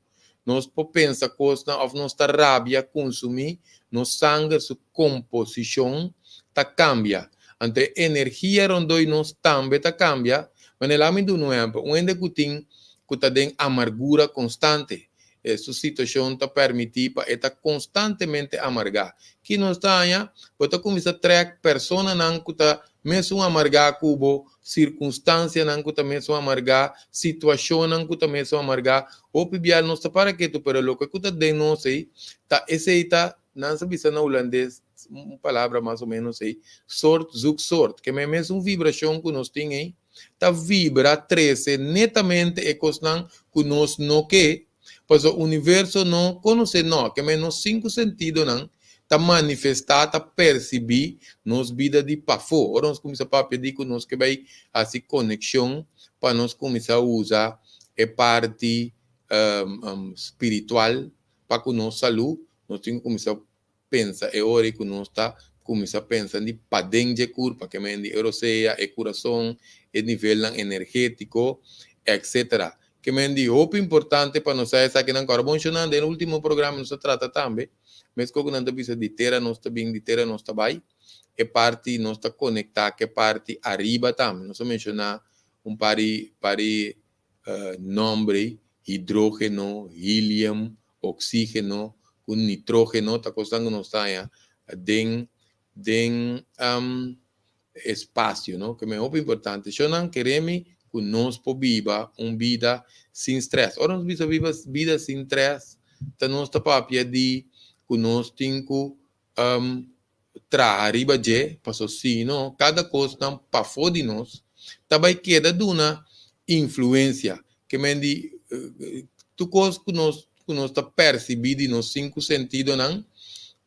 Nos por pensa kosnan òf nos ta rabia, kunsumí, nos sanger su komposishon ta kambia. Anto e energia rondó di nos tambe ta kambia. Manera mi duna un ehèmpel, un hende ku tin ku ta den amargura konstante, su situashon ta permití pa e ta konstantemente amargá. Ki nos ta haña? Bo ta kuminsá trèk personanan ku ta mesun amargá ku bo, sirkunstansianan ku ta mesun amargá, situashonnan ku ta mesun amargá. Hopi bia nos ta para ketu, pero loke ku ta den nos ei ta esei ta, nan sa bisa na hulandes un palabra mas o ménos ei, soort zoekt soort. Ke men mesun vibrashon ku nos tin ei ta vibra trese netamente e kosnan ku nos no ke, pasobra universo no konosé no, ke men nos sinku sentidonan ta manifestá, ta persibí nos bida di pafó. Ora nos kuminsá papia di ku nos ke bai hasi konekshon pa nos kuminsá usa e parti spiritual pa ku nos salú, nos tin ku kuminsá pensa e ora ei ku nos ta kuminsá pensa di paden dje kurpa, ke men di e rosea, e kurason, e nivelnan energétiko, etcetera. Ke men di hopi importante pa nos sa esakinan. Kòrda bon shonnan, den último programa nos a trata tambe, meskos ku nan ta bisa di tera nos ta bin, di tera nos ta bai, e parti nos ta konektá ku e parti ariba tambe. Nos a menshoná un par di par di Nombre, hidrógeno, helium, oxígeno ku nitrógeno ta kosnan ku nos ta haña den den espasio, no? Ke men hopi importante. Shonnan keremi ku nos por biba un bida sin strès. Ora nos bisa biba bida sin très, ta nos ta papia di ku nos tin ku traha riba dje, paso si no, kada kosnan pafó di nos ta bai keda duna influensia. Ke men di tur kos ku nos ku nos ta persibí di nos sinku sentidonan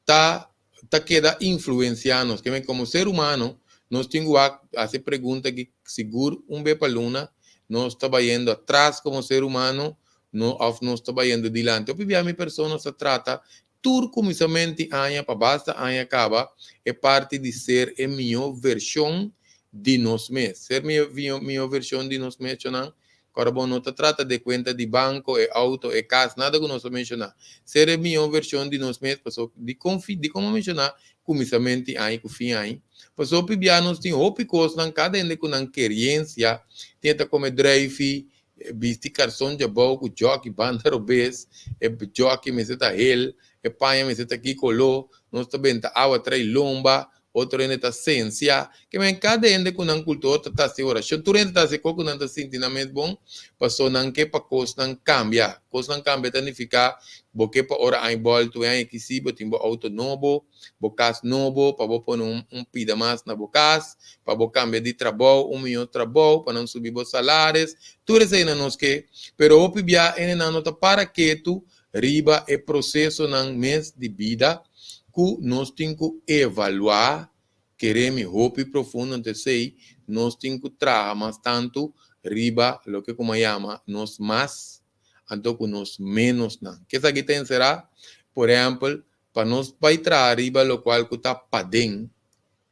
ta ta keda influensiá nos. Ke men komo ser humano nos tin ku wak hasi e pregunta aki sigur un be pa luna, nos ta bayendo atras komo ser humano no òf nos ta bayendo dilanti? Hopi bia mi persona sa trata Tur kuminsament di aña pa basta aña kaba e parti di ser e mihó vershon di nos mes. Ser mihó vershon di nos mes chonan, kòrda bo no ta trata di e kuenta di banko, e outo, e kas, nada ku nos a menshoná. Ser e mihó vershon di nos mes paso dikon dikon a menshoná kuminsament di aña ku fin aña? Paso hopi bia nos tin hopi kosnan kada hende ku nan keriensia, tin e ta kome druifi, Bisti karson djabou ku jòki banda robes, e jòki mester ta hel, e paña mester ta ki koló, nos ta benta awa trai lomba, otro hende ta sensia. Ke men kada hende ku nan kultura, otro ta hasi orashon, tur hende ta hasi kos ku nan ta sinti nan mes bon, paso nan ke pa kosnan kambia. Kosnan kambia ta nifiká bo ke pa ora aña bòltu e aña kisi bo tin bo outo nobo, bo kas nobo, pa bo pone un pida mas na bo kas, pa bo kambia di trabou, un mihó trabou, pa nan subi bo salaris, tur eseinan nos ke. Pero hopi bia hendenan no ta para ketu riba e prosesonan mes di bida ku nos tin ku evaluá, kere mi hopi profundo anto esei nos tin ku traha mas tantu riba loke ku mi a yama nos mas anto ku nos menosnan. Ke esaki ta enserá? Por ehèmpel, Pa nos bai traha riba lokual ku ta paden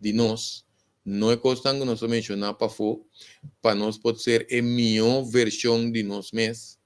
di nos, no e kosnan ku nos a menshoná pafó, pa nos por ser e mihó vershon di nos mes.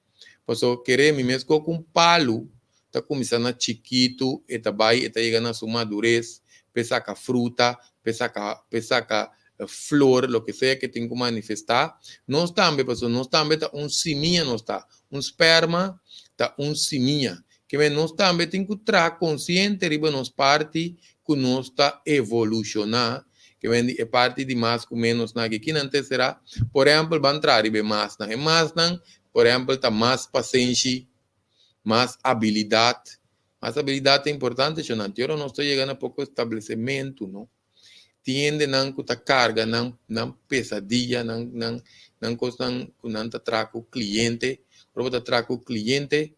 Pasobra kere mi mes ku un palu ta kuminsá na chikitu, e ta bai, e ta yega na su madures, p'e saka fruta, p'e saka, p'e saka flor, loke sea ku e tin ku manifestá. Nos tambe, pasobra nos tambe ta un simia nos ta, un sperma ta un simia. Ke nos tambe tin ku traha konsiente riba nos parti ku nos ta evolushoná, ke men di e parti di mas ku ménos nan aki. Kinan te será? Por ehèmpel, ban traha riba e masnan. E masnan, por ehèmpel, ta mas pasenshi, mas abilidat. Mas abilidat ta importante, shonnan. Te ora nos ta yega na poko establesementu, no? Tin hendenan ku ta karga nan nan pesadia, nan nan nan kosnan ku nan ta traha ku kliente. Ora bo ta traha ku kliente,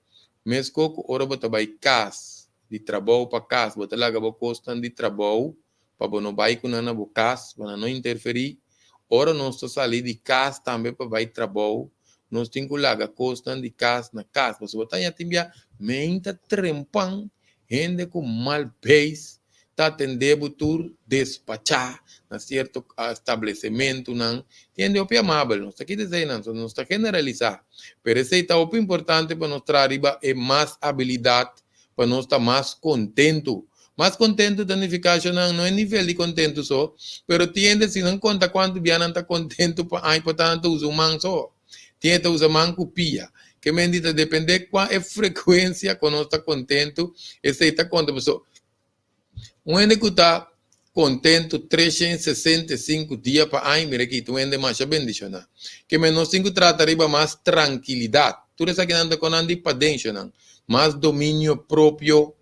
meskos ku ora bo ta bai kas, di trabou pa kas, bo ta laga bo kosnan di trabou pa bo no bai ku nan na bo kas, pa nan no interferí. Ora nos ta sali di kas tambe pa bai trabou, nos tin ku laga kosnan di kas na kas. Pasobra bo ta haña tin bia meinta trempan hende ku mal beis ta atendé bo tur despachá na sierto establesementunan. Tin hende hopi amabel, nos ta kita eseinan, so nos ta generalisá. Pero esei ta hopi importante pa nos traha riba e mas abilidat pa nos ta mas kontentu. Mas kontentu ta nifiká shonnan no e nivel di kontentu so, pero tin hende si nan konta kuantu bia nan ta kontentu pa aña por ta nan ta usa un man so. Tin hende ta usa man ku pia. Ke menti ta dependé kua e frekuensia ku nos ta kontentu, esei ta konta pasobra Un hende ku ta kontentu 365 dia pa aña, mira aki, ta un hende masha bendishoná. Ke men nos tin ku trata riba mas trankilidat. Tur esakinan ta konan di padenshonan. Mas dominio propio,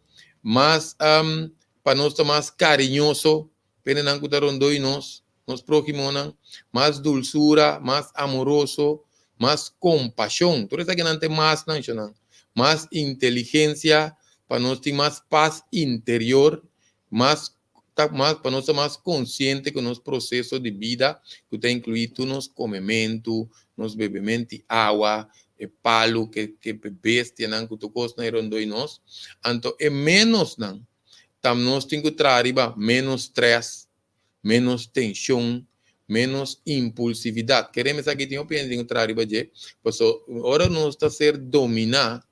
mas pa nos ta mas kariñoso pa hendenan ku ta rondó di nos, nos próhimonan, mas dulsura, mas amoroso, mas kompashon. Tur esakinan ta e masnan, shonan. Mas inteligensia, pa nos tin mas pas interior, mas ta mas pa nos ta mas konsiente ku nos proseso di bida, ku ta inkluí tur nos komementu, nos bebementu di awa, e palu, ke ke bestianan ku tur kosnan e rondó di nos. Anto e ménosnan ta nos tin ku traha riba ménos strès, ménos tenshon, ménos impulsividat. Kere mester aki tin hopi hende tin ku traha riba dje, paso ora nos ta ser dominá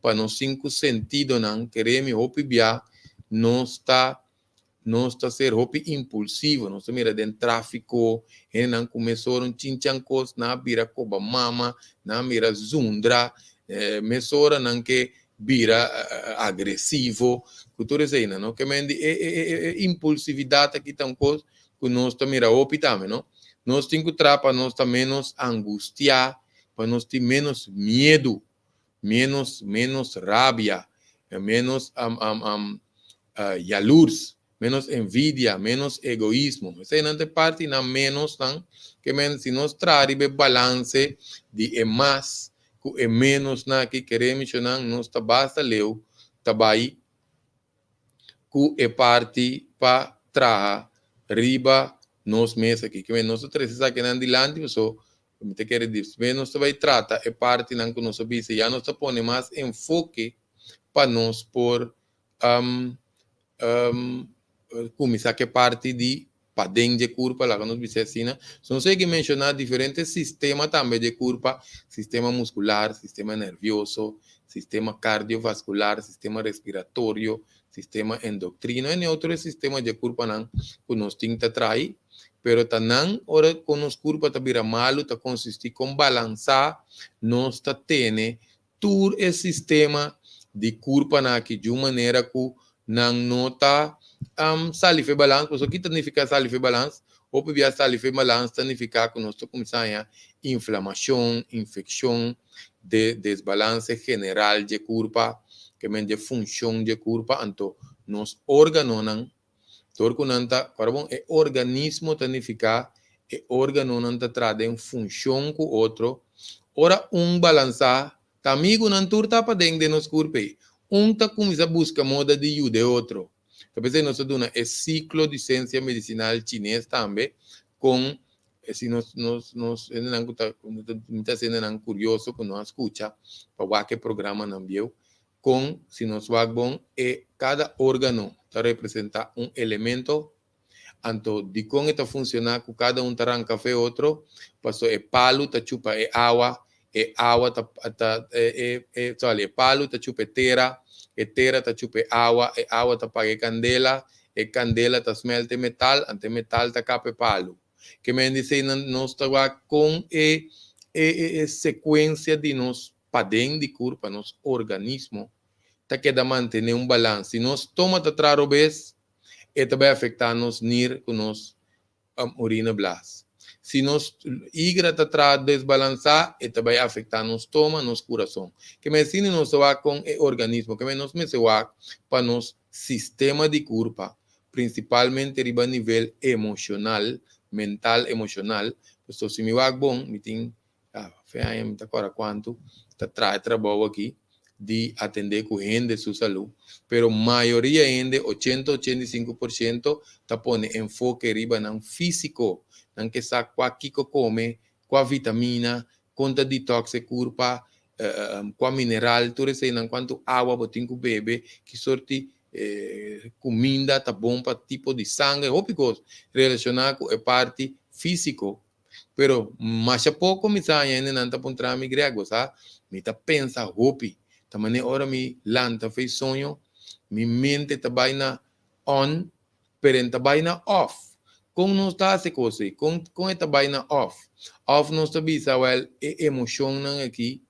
pa nos sinku sentidonan, kere mi hopi bia nos ta nos ta ser hopi impulsivo, nos ta mira den tráfiko, hendenan ku mesora un chinchan kos, nan a bira koba mama, nan a mira zundra, mesora nan ke bira agresivo, ku tur eseinan, no? Ke men di e e e impulsividat aki ta un kos ku nos ta mira hopi tambe, no? Nos tin ku traha pa nos ta ménos angustiá, pa nos tin ménos miedu, ménos ménos rabia, ménos yalurs, ménos envidia, ménos egoismo. Eseinan ta e partinan ménosnan ke men si nos traha riba e balanse di e mas ku e ménosnan aki kere mishonan nos ta basta leu ta bai ku e parti pa traha riba nos mes aki. Ke men nos ta trese esakinan dilanti paso mi ta kere despues nos ta bai trata e partinan ku nos a bisa ya nos ta pone mas enfoke pa nos por kuminsá ku e parti di paden dje kurpa, laga nos bisa asina. So nos a yega menshoná diferente sistema tambe dje kurpa, sistema muskular, sistema nervioso, sistema kardiovaskular, sistema respiratorio, sistema endoktrino en e otro sistema dje kurpanan ku nos tin ta trahi. Pero ta nan ora ku nos kurpa ta bira malu ta konsistí kon balansá nos ta tene tur e sistema di kurpanan aki djun manera ku nan no ta sali fe balans. Pasobra ki ta nifiká sali fe balans? Hopi bia sali fe balans ta nifiká ku nos ta kuminsá haña inflamashon, infekshon, de desbalanse general dje kurpa, ke men dje funshon dje kurpa. Anto nos órganonan Dor ku nan ta, ora bon, e organismo ta nifiká e órganonan ta traha den funshon ku otro. Ora un balansá, ta amigunan tur ta paden den nos kurpa ei. Un ta kuminsá buska moda di yuda e otro. Ta p'esei nos ta duna e siklo di sensia medisinal chines tambe kon si nos nos nos hendenan ku ta mi ta hasi hendenan kurioso ku no a skucha pa wak e programanan bieu. Kon, si nos wak bon, e kada órgano ta representá un elemento? Anto, dikon e ta funshoná ku kada un ta ranka fe otro? Pasobra e palu ta chupa e awa, e awa ta ta e e sorry, e palu ta chupa e tera, e tera ta chupa e awa, e awa ta paga e kandela, e kandela ta smèlt e metal, anto e metal ta kapa e palu. Ke men di esei nan nos ta wak kon e e e sekuensia di nos paden di kurpa, nos organismo, ta keda mantené un balans. Si nos stoma ta traha robes, e ta bai afektá nos nir ku nos urina blas. Si nos igra ta traha desbalansá, e ta bai afektá nos stoma, nos kurason. Ke men asina nos ta wak kon e organismo, ke men nos mester wak pa nos sistema di kurpa, prinsipalmente riba nivel emoshonal, mental, emoshonal. Pasobra si mi wak bon, mi tin Ya, fe aña mi ta kòrda kuantu ta traha e trabou aki di atendé ku hende su salú, pero mayoria hende, ochenta, 85%, ta pone enfoke riba nan físiko. Nan ke sa kua kiko kome, kua vitamina, kon ta detox e kurpa, kua mineral, tur eseinan, kuantu awa bo tin ku bebe, ki sorti kuminda ta bon pa tipo di sanger, hopi kos relashoná ku e parti físiko. Pero masha poko mi sa haña hendenan ta puntra mi, Greg, bo sa, mi ta pensa hopi. Ta manera ora mi lanta fei soño, mi mente ta bai na on, pero e ta bai na off. Kon nos ta hasi kos ei? Kon, kon e ta bai na off? Òf nos ta bisa, wèl, e emoshonnan aki,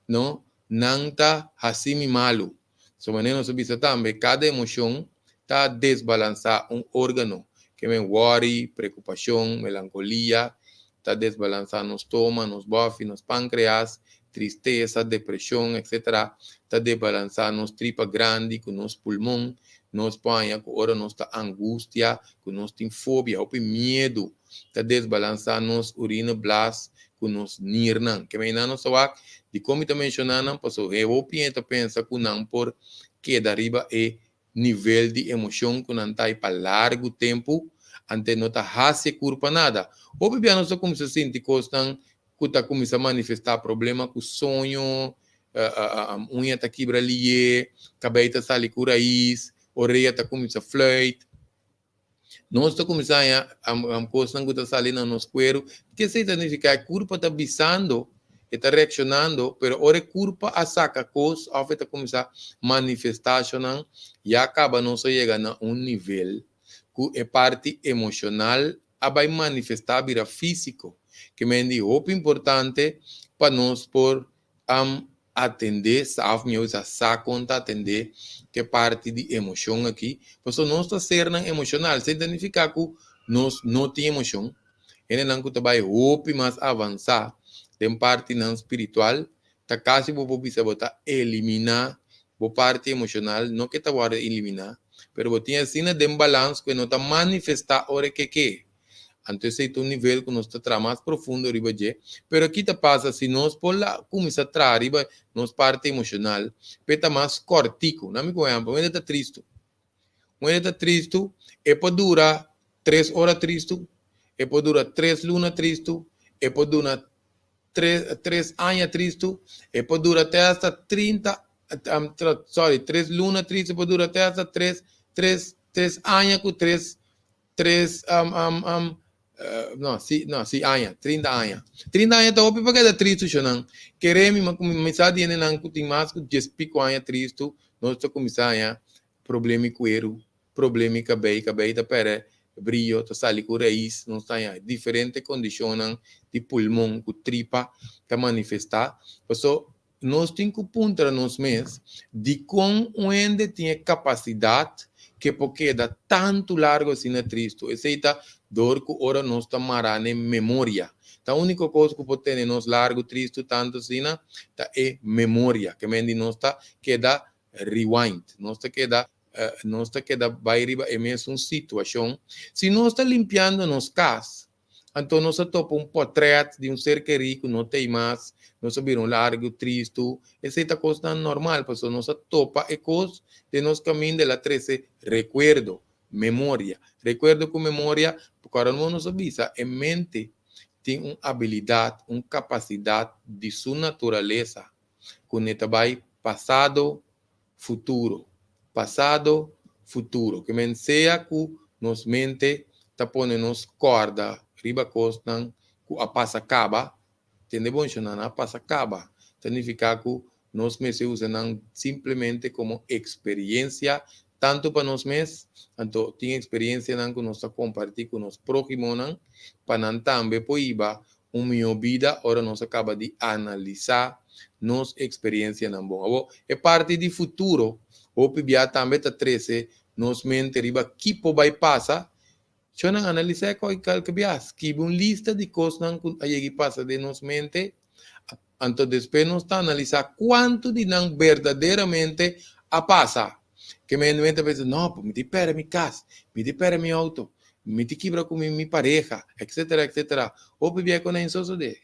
no, nan ta hasi mi malu. So manera nos a bisa tambe, kada emoshon ta desbalansá un órgano. Ke men wòri, preokupashon, melankolia, ta desbalansá nos stoma, nos bòfi, nos pánkreas, tristesa, depreshon, etc. Ta desbalansá nos tripa grandi ku nos pulmon. Nos por haña ku ora nos ta angustia, ku nos tin fobia, hopi miedu, ta desbalansá nos urine blas ku nos nirnan. Ke mei nan nos ta wak? Dikon mi ta menshoná nan? Pasobra e hopi hende ta pensa ku nan por keda riba e nivel di emoshon ku nan ta i pa largu tempu, ante no ta hasi e kurpa nada. Hopi bia nos ta kuminsá sinti kosnan ku ta kuminsá manifestá, problema ku soño, uña ta kibra lié, kabei ta sali ku rais, orea ta kuminsá fluit. Nos ta kuminsá haña kosnan ku ta sali na nos kueru. Ke esei ta nifiká? E kurpa ta bisando, e ta reakshonando, pero ora e kurpa a saka kos òf e ta kuminsá manifestashonnan, ya kaba nos a yega na un nivel ku e parti emoshonal a bai manifestá bira físiko. Ke men di hopi importante pa nos por atendé sa òf mihó bisa sa kon ta atendé ku e parti di emoshon aki, pasobra nos ta sernan emoshonal, esei ta nifiká ku nos no tin emoshon. Hendenan ku ta bai hopi mas avansá den partinan spiritual ta kasi bo por bisa bo ta eliminá bo parti emoshonal, no ke ta wòrdu eliminá, pero bo tin asina den balans ku e no ta manifestá ora e ke ke. Anto esei ta un nivel ku nos ta traha mas profundo riba dje. Pero ki ta pasa si nos por la kuminsá traha riba nos parti emoshonal p'e ta mas kòrtiku? Na mi ku ehèmpel, un hende ta tristu. Un hende ta tristu, e por dura tres ora tristu, e por dura tres luna tristu, e por duna tres tres aña tristu, e por dura te hasta 30, sorry, tres luna tristu, e por dura te hasta tres tres tres aña ku tres Tres, um, um, um, uh, no, si, no, si aña, 30 aña. 30 aña ta hopi pa keda tristu, shonan. Kere mi, ma mi sa di hendenan ku tin mas ku dies piko aña tristu, nos ta kuminsá haña problema kueru, problema kabei, kabei ta pèrdè. brio, ta sali ku rais, nos ta haña diferente kondishonnan di pulmon ku tripa ta manifestá. Paso nos tin ku puntra nos mes dikon un hende tin e kapasidat ke por keda tantu largu asina tristu. Esei ta dor ku ora nos ta mará n'e memoria. Ta úniko kos ku por tene nos largu tristu tantu asina ta e memoria. Ke men di nos ta keda rewind, nos ta keda nos ta keda bai riba e mesun situashon. Si nos ta limpiando nos kas, anto nos a topa un pòtrèt di un ser kerí ku no t'ei mas, nos a bira un largu tristu. Esei ta kosnan normal, pasobra nos a topa e kos den nos kaminda, el a trese rekuerdo, memoria. Rekuerdo ku memoria, pasobra nos a bisa e mente tin un abilidat, un kapasidat di su naturalesa ku ne ta bai pasado, futuro, pasado, futuro. Ke men sea ku nos mente ta pone nos kòrda riba kosnan ku a pasa kaba, tende bon shona, nan a pasa kaba, ta nifiká ku nos mester usa nan simplemente komo eksperiencia, tantu pa nos mes, anto tin eksperiencianan ku nos ta kompartí ku nos próhimonan, pa nan tambe por hiba un mihó bida ora nos a kaba di analisá nos eksperensianan bon. Awor, e parti di futuro hopi bia tambe ta trese nos mente riba ki por bai pasa. Shonnan, analisá e kos kalke bia. Skibi un lista di kosnan ku a yega i pasa den nos mente, anto despues nos ta analisá kuantu di nan berdaderamente a pasa. Ke men ta pensa, no, mi tin pèrdè mi kas, mi tin pèrdè mi outo, Mi ti kibra ku mi mi pareha, etcetera, etcetera. Hopi bia ku nan sosodé.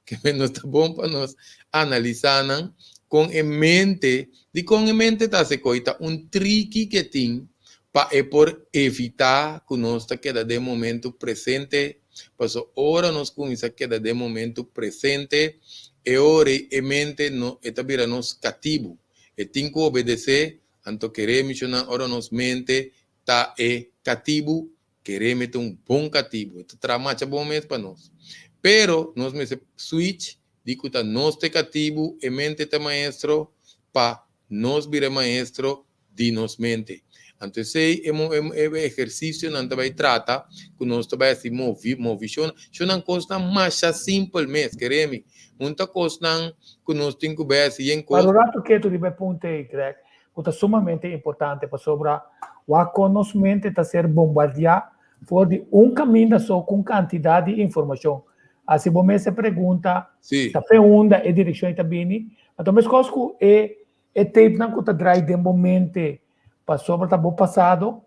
Ke men no ta bon pa nos analisá nan kon e mente, dikon e mente ta hasi koi, ta un triki ke tin pa e por evitá ku nos ta keda den momentu presente, pasobra ora nos kuminsá keda den momentu presente, e ora ei e mente no e ta bira nos katibu, e tin ku obedesé, anto keré mishonan ora nos mente Ta e katibu, kere mete un bon katibu, e ta traha macha bon mes pa nos. Pero nos mester switch di ku ta nos ta e katibu, e mente ta e maestro, pa nos bira e maestro di nos mente. Anto esei e e ehersisionan ta bai trata ku nos ta bai hasi movi movishon, shonnan kosnan masha simpel mes, kere mi. Un ta kosnan ku nos tin ku bai hasi yen kos. Para un rato ketu riba e punto ei, Greg, ku ta sumamente importante pasobra wak kon nos mente ta ser bombardiá for di un kaminda so ku un kantidat di informashon. Hasi bo mes e pregunta, ta fe unda e direkshon ei ta bini? Anto meskos ku e e tapenan ku ta drai den bo mente pasobra ta bo pasado,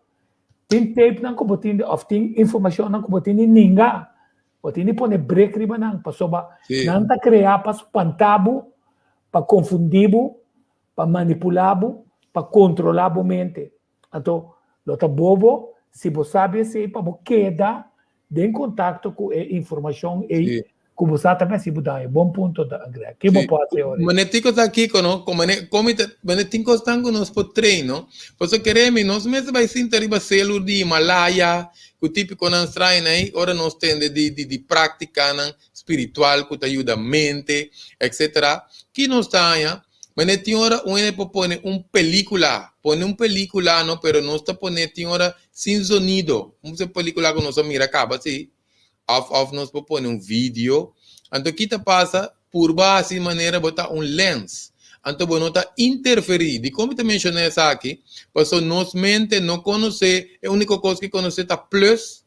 tin tapenan ku bo tin di òf tin informashonnan ku bo tin di ninga, bo tin di pone brek riba nan pasobra nan ta kreá pa spanta bo, pa konfundí bo, pa manipulá bo, pa kontrolá bo mente. Anto, lo ta bobo si bo sabi esei pa bo keda den kontakto ku e informashon ei ku bo sa ta mester bo daño. Bon punto, Greg. Ki bo por hasi ora? Mane tin kos aki ku no, mane komi ta, mane tin kosnan ku nos por train, no? Pasobra kere mi, nos mester bai sinta riba selu di Himalaya, ku tipikonan strañonan ei, ora nos tende di di di práktikanan spiritual ku ta yuda mente, etcetera. Ki nos ta haña? Mane tin ora un hende por pone un pelicula, pone un pelicula no, pero nos ta pone tin ora sin zonido, un pelicula cu nos a mira caba si, of of nos por pone un video, anto ki ta pasa, purba haci manera bo ta un lens, anto bo no ta interferi, dicon mi ta menciona esaki, pasobra nos mente no conoce, e unico cos ki conoce ta plus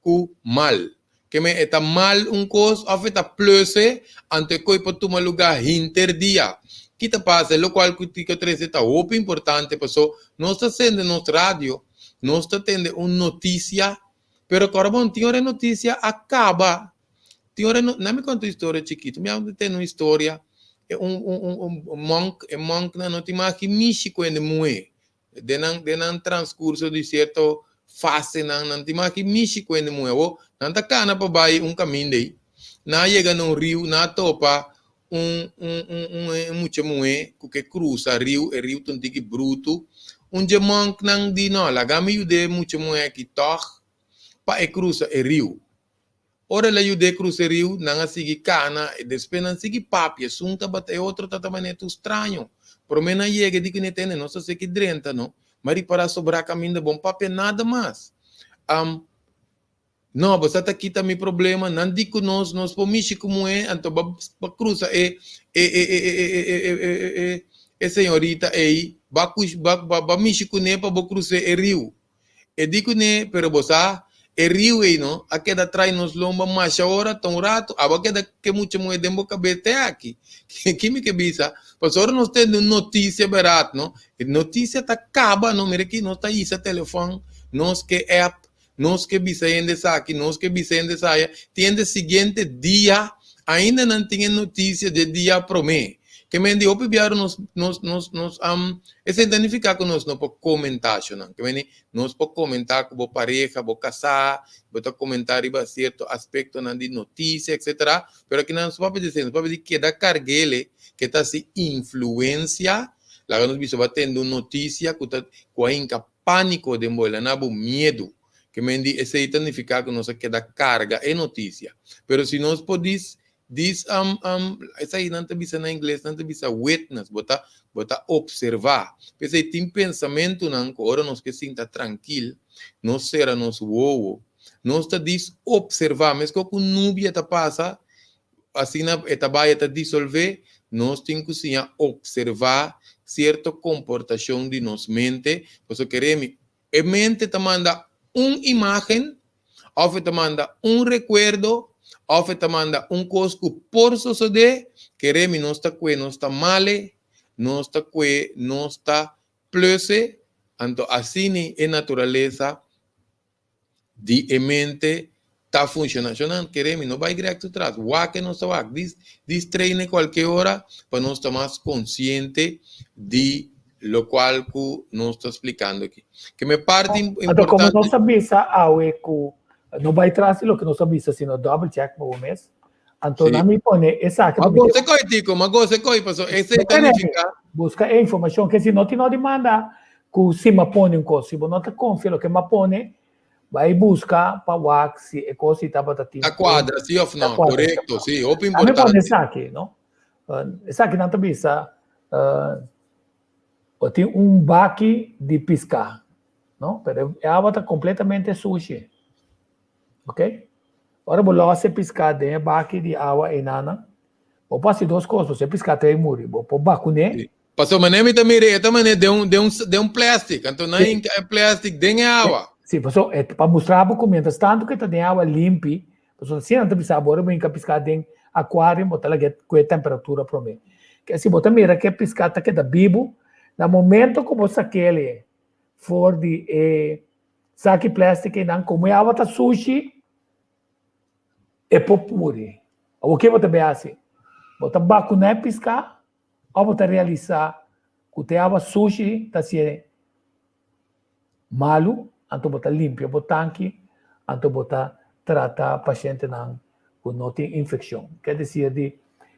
cu mal. Ke men e ta mal un kos òf e ta pluse, anto e koi por tuma lugá hinter dia. Ki ta pasa? E lokual ku Tico trese ta hopi importante paso nos ta sende nos radio, nos ta tende un notisia, pero kòrda bon tin ora e notisia a kaba, tin ora e no, na mi konta un historia chikitu, mi a tende un historia, e un un un monk, e monknan no tin mas ki mishi ku hende muhé, Den nan den nan transcurso di cierto fasenan nan tin mas ki mishi cu hende muhe. Awor nan ta cana pa bay un caminda ey, nan a yega na un riu, nan a topa un un un un mucha muhe cu ke crusa riu, e riu ta un tiki brutu. Un dje monknan di no, laga mi yuda e mucha muhe aki tog pa e crusa e riu. Ora el a yud'é krusa e riu, nan a sigui kana, i despues nan sigui papia, esun tabata e otro tabata manera tur straño. Promé nan yega di kuné tende, nos ta seki drenta no, ma ripará sobrá kaminda bon papia nada mas. No, bo sa ta kita mi problema, nan di ku nos, nos por mishi ku muhé, anto ba ba krusa e e e e e e e e e e e e señorita ei, ba kush ba ba ba mishi kuné pa bo krus'é e riu. E di kuné, pero bo sa, e riu ei no, a keda trai nos lomba masha ora, ta un ratu, abo a keda ke mucha muhé den bo kabes te aki. Ki mi ke bisa? Pasobra ora nos tende un notisia berat no, e notisia ta kaba no, mira aki nos ta hisa telefòn, nos ke app, Nos ke bisa hende esaki, nos ke bisa hende esaya. Tin hende siguiente dia ainda nan tin e notisia dje dia promé. Ke men di hopi biaha nos nos nos nos am esei ta nifiká ku nos no por komentá shonnan. Ke men di nos por komentá ku bo pareha, bo kasá, bo ta komentá riba sierto aspektonan di notisia etsetera. Pero akinan nos papia di esei, nos papia di keda karg'ele ke ta hasi influensia. Laga nos bisa bo a tende un notisia ku ta ku a hinka Pániko den bo, el a na bo miedu. Ke men di esei ta nifiká ku nos a keda karga e notisia. Pero si nos por dis, dis um, um, esei nan ta bisa na ingles, nan ta bisa witness, bo ta, bo ta opservá. P'esei tin pensamentunan ku ora nos ke sinta trankil, nos sera nos wowo, nos ta dis opservá, meskos ku nubia ta pasa, Asina e ta bai e ta disolvé, nos tin ku siña opservá sierto komportashon di nos mente, pasobra kere mi, e mente ta manda un imágen òf e ta manda un rekuerdo òf e ta manda un kos ku por sosodé, kere mi nos ta kue nos ta male, nos ta kue nos ta pluse, anto asina e naturalesa di e mente ta funciona. Yo nan kere mi no bai grek tu tras. Wak e nos ta wak. Dis dis traine cualke ora pa nos ta mas consciente di locual cu nos ta splicando aki. Ke me parti Anto como importante. nos a bisa awe cu no bai tras di loke nos a bisa sino double check pa bo mes. Anto Sí. nan mi pone esaki Ma pa mi goza koi Tico, ma goza koi paso esei No ta kere mi. nifica. Busca e informacion ke si no tin no di manda ku si m'a pone un kos. Si bo no ta konfia loke m'a pone, bai buska pa wak si e kos si tabata tin. Ta kuadra si òf Ta no, kuadra si òf korekto, no. si, hopi Ami pone importante. esaki, no? Esaki nan ta bisa, bo tin un baki di piská, no? Pero e awa ta kompletamente sushi, ok? Ora bo lòs e piská den e baki di awa einanan, bo por hasi dos kos, bo si e piská ta muri, bo por bakuné. Sí. Pasobra manera mi ta mira e ta manera den un den un den un plastic, anto nan hinka e plastic den e awa. Sí, pasobra e ta pa mustra bo ku mientras tanto ku e ta den awa limpi, pasobra asina nan ta bisa bo ora bo hinka piská den akuarium bo ta laga ku e temperatura promé. Ke si bo ta mira ku e piská ta keda bibu, na momento ku bo sak'el for di e saki plastic einan, komo e awa ta sushi, e por puri. Awor ke bo ta bai hasi? Bo ta bakuná e piská Òf bo ta realisá ku te awa sushi ta hasié malu, anto bo ta limpia bo tanki, anto bo ta trata pashentenan ku no tin infekshon. Ke desir di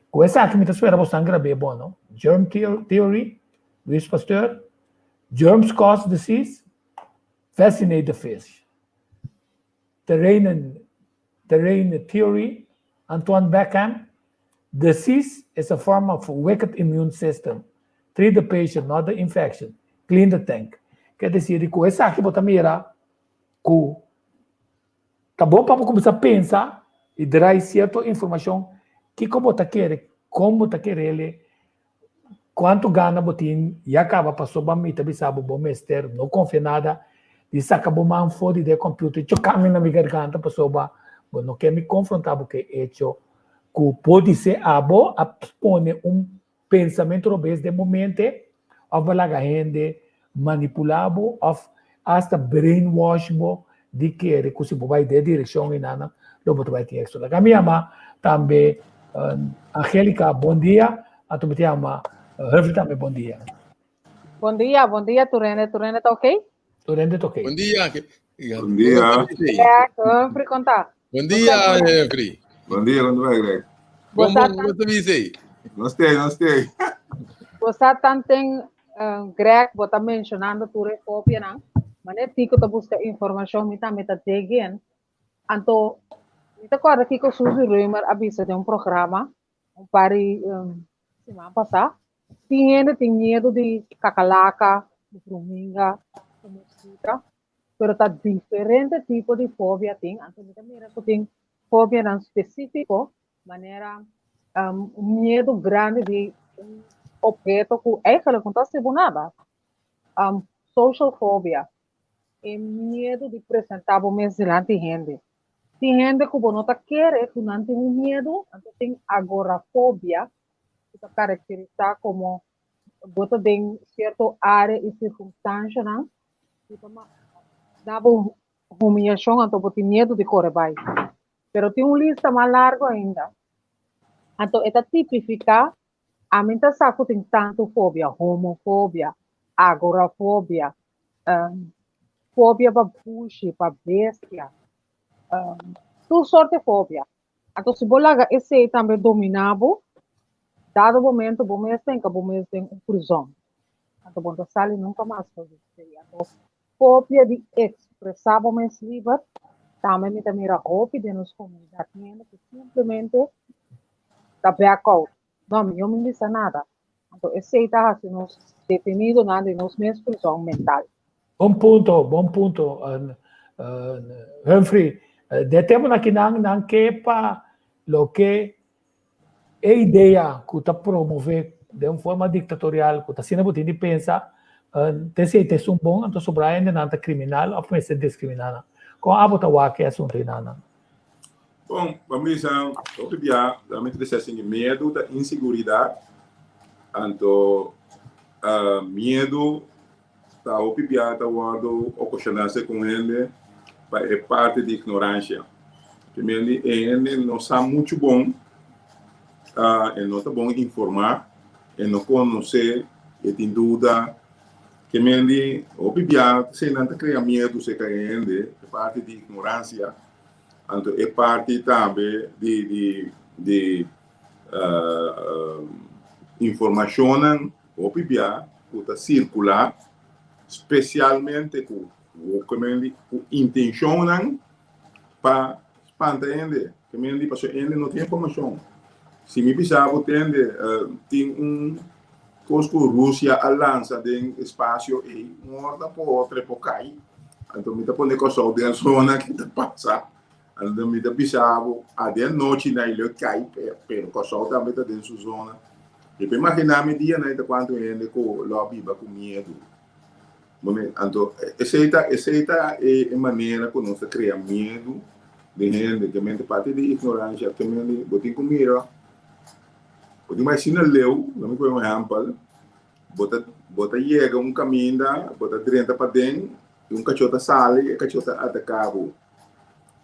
ku esaki mi ta spera bo san grab'é bon, no? Germ theory, Louis Pasteur, germs cause disease, vaccinate the fish. Terreinen Terrain theory, Antoine Beckham, Disease is a form of wicked immune system. Treat the patient, not the infection. Clean the tank. Ke desir di ku esaki bo ta mira ku ta bon pa bo kuminsá pensa i drai sierto informashon kiko bo ta kere, kon bo ta kerele, kuantu gana bo tin ya kaba pasobra mi ta bisa bo bo mester no konfia nada di saka bo man for di de computer choka mi na mi garganta pasobra bo no ke mi konfronta bo ke echo ku podise abo a pone un pensamentu robes den bo mente òf bo laga hende manipulá bo òf asta brainwash bo di kere ku si bo bai den direkshon einanan lo bo ta bai tin éksito. Laga mi yama tambe Angelica bon dia, anto mi ta yama Humphrey tambe bon dia. Bon dia, bon dia tur hende, tur hende ta ok? Tur hende ta ok. Bon dia. Bon dia. Greg, Humphrey kon ta? Bon dia, Humphrey. Bon dia, kon ta bai, Greg? Bon, bon, kon ta bisa ei? Nos stay, nos stay. Bo sa tanten Greg, bo ta mencionando tur e copianan, mane Tico ta busca informacion, mi tambe ta dig in. Anto, mi ta corda kico Suzy Römer a bisa den un programa un par di siman pasá. Tin hende tin miedo di kakalaka, di fruminga, di mosquita. Pero ta diferente tipo di fobia tin, anto mi ta mira ku tin fobianan spesífiko, manera un miedu grandi di un obheto ku eigenlijk no ta hasi bo nada. Social fobia, e miedu di presentá bo mes dilanti hende. Tin hende ku bo no ta kere ku nan tin un miedu, anto tin agorafobia, ku ta karakterisá komo bo ta den sierto área i sirkunstanshanan ku ta da bo humiyashon anto bo tin miedu di kore bai. Pero tin un lista mas largu ainda. Anto e ta tipifiká, ami ta sa ku tin tantu fobia, homofobia, agorafobia, fobia pa bushi, pa bestia, tur sorte fobia. Anto si bo laga esei tambe dominá bo, dado momento bo mes ta hinka bo mes den un prizòn. Anto bo no ta sali nunka mas for di esei. Anto fobia di ekspresá bo mes liber tambe mi ta mira hopi den nos komunidat. Tin hende ku simplemente ta back out. No, mi no mi bisa nada. Anto esei ta hasi nos detenidonan den nos mes prizòn mental. Bon punto, bon punto, Humphrey. Den temponan aki nan nan ke pa loke e idea ku ta promove den un forma diktatorial ku ta asina bo tin di pensa, te si te esun bon anto sobra hendenan ta kriminal òf mester diskriminá nan. Kon abo ta wak e asuntu einan? Bon, pa mi bisa, hopi bia, mi ta bisa asin, miedu ta inseguridat, anto miedu ta hopi bia ta wòrdu okashoná segun hende pa e parti di ignoransia. Primer di e hende no sa muchu bon, e no ta bon informá, e no konosé, e tin duda. Ke men di hopi bia eseinan ta krea miedu serka e hende, e parti di ignoransia. Anto e parti tambe di di di informashonnan hopi bia ku ta sirkulá spesialmente ku ku intenshonnan pa spanta hende. Ke men di pasobra hende no tin informashon. Si mi bisa bo tende tin un kos ku Rusia a lansa den espasio ei, un ora ta por otro e por kai. Anto mi ta pone Kòrsou den zona ki ta pasa. Anto mi ta bisa bo, a den nochi na lo kai, pero Kòrsou tambe ta den su zona. Mi por imaginá mi dianan ta kuantu hende ku lo a biba ku miedu. Anto esei ta esei ta e manera ku nos ta krea miedu den hende. Ke mente parti di ignoransia, ke mente bo tin ku mira, bo tin bai asina leu, lo mi pone un ehèmpel. Bo ta bo ta yega un kaminda, bo ta drenta paden i un kachó ta sali i e kachó ta ataká bo.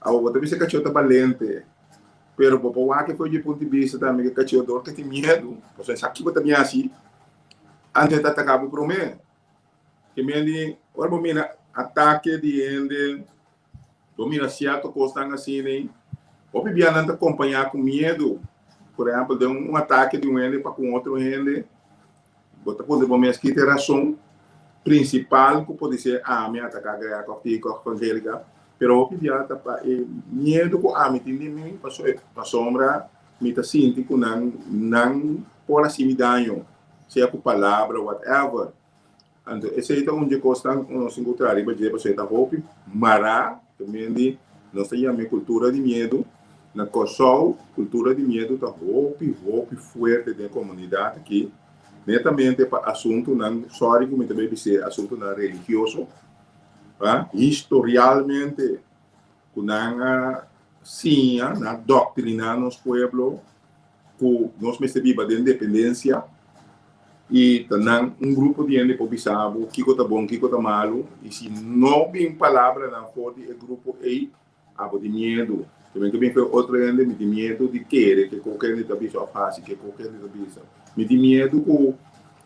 Awor bo ta bisa e kachó ta balente, pero bo por wak for di punto di bista tambe ku e kachó dor ke tin miedu, pasobra e sa kiko ta bin hasi antes e ta ataká bo promé. Ke men di ora bo mira atake di hende, bo mira sierto kosnan asina ei, hopi bia nan ta kompañá ku miedu. Por ehèmpel, den un atake di un hende pa ku un otro hende, bo ta puntra bo mes ki ta e rason prinsipal ku podisé ami ataká Greg òf Tico òf Angelica, pero hopi bia ta pa e miedu ku ami tin di mi pasobra mi ta sinti ku nan nan por hasi mi daño, sea ku palabra, whatever. Anto esei ta un dje kosnan ku nos tin ku traha riba dje pasobra e ta hopi mará di nos ta yama e kultura di miedu. Na Kòrsou kultura di miedu ta hopi hopi fuerte den komunidat aki, netamente pa asuntunan, sòri ku mi ta bai bis'é, asuntunan religioso, historialmente ku nan a siña, nan a doktriná nos pueblo ku nos mester biba den dependensia i ta nan un grupo di hende por bisa bo kiko ta bon, kiko ta malu i si no bin palabranan for di e grupo ei abo tin miedu. Te bin ku e otro hende mi tin miedu di kere ke koke hende ta bisa òf hasi ke koke hende ta bisa. Mi tin miedu ku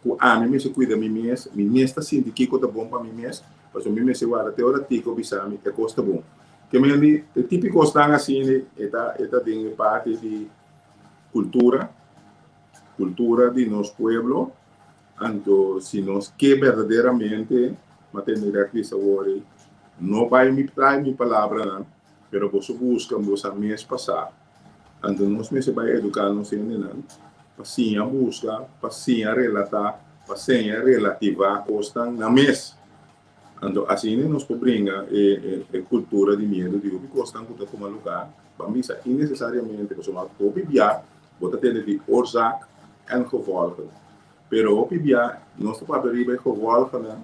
ku ami mester kuida mi mes, mi mes ta sinti kiko ta bon pa mi mes, pasobra mi mester warda te ora Tico bisa mi e kos ta bon. Ke men di e típiko kosnan asina e ta e ta den e parti di kultura, kultura di nos pueblo, anto si nos ke berdaderamente, m'a tende Greg bisa awor ei, no bai mi trae mi palabranan, pero boso buska boso a mes pasá, anto nos mester bai eduká nos hendenan pa siña buska, pa siña relatá, pa siña relativá kosnan nan mes. Anto asina nos por bringa e e kultura di miedu di hopi kosnan ku ta tuma lugá, ban bisa innesesariamente, pasobra hopi bia bo ta tende di oorzaak en gevolgen. Pero hopi bia nos ta papia riba e gevolgennan,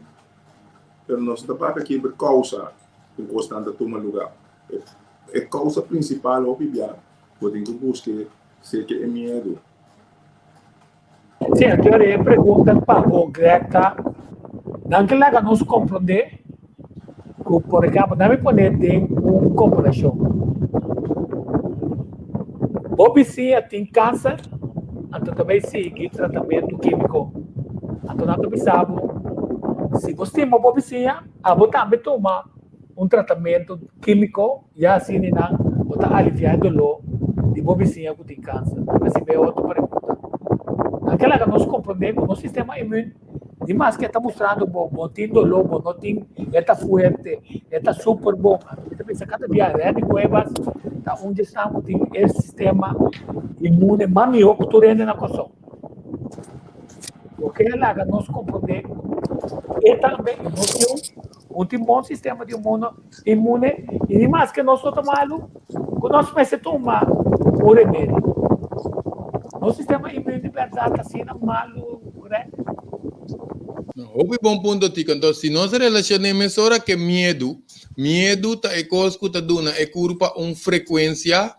pero nos no ta papia kiba e kousa ku kosnan ta tuma lugá. E kousa prinsipal hopi bia bo tin ku busk'e serka e miedu. Sí, anto e pregunta pa bo, Greg, ta, nan ke laga nos komprondé ku, por ehèmpel, nan mi pone den un komparashon. Bo bisiña tin kanser, anto ta bai sigui tratamentu kímiko. Anto nan ta bisa bo, si bo stima bo bisiña, abo tambe tuma un tratamentu kímiko, ya asina nan bo ta aliviá e doló di bo bisiña ku tin kanser. Así mi e otro pregunta. Nan ke laga nos komprondé ku nos sistema inmün di maske e ta mustrando bo bo tin doló, bo no tin, e ta fuerte, e ta super bon. Anto mi ta pensa kada bia Randy Cuevas ta un di esnan ku tin e sistema inmune mas mihó ku tur hende na Kòrsou. Loke a laga nos komprondé ku e tambe i nos yu un tin bon sistema di inmune i ni maske nos no ta malu ku nos mester tuma un remedio. Nos sistema inmune di bèrdat ta asina malu, Greg? Hopi bon punto, Tico. Enton, si nos relacion'é mesora ke miedu, miedu ta e kos ku ta duna e kurpa un frekuensia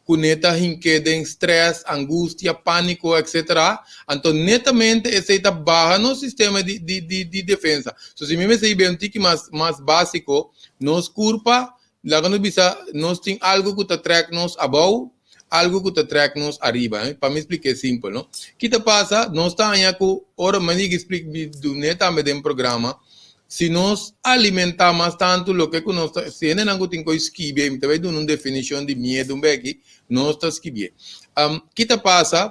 ku ne ta hink'é den strès, angustia, pániko, etc. Anto netamente esei ta baha nos sistema di di di di defensa. So si mi mester hib'é un tiki mas mas básiko, nos kurpa, laga nos bisa, nos tin algu ku ta trèk nos abou, algu ku ta trèk nos ariba. Pa mi splik'é simpel, no? Ki ta pasa? Nos ta haña ku ora mi a yega splik mi dun'é tambe den programa, Si nos alimentá mas tantu loke ku nos ta, si hendenan ku tin ku skibi, mi ta bai duna un definishon di miedu un beki, nos ta skibié. Ki ta pasa?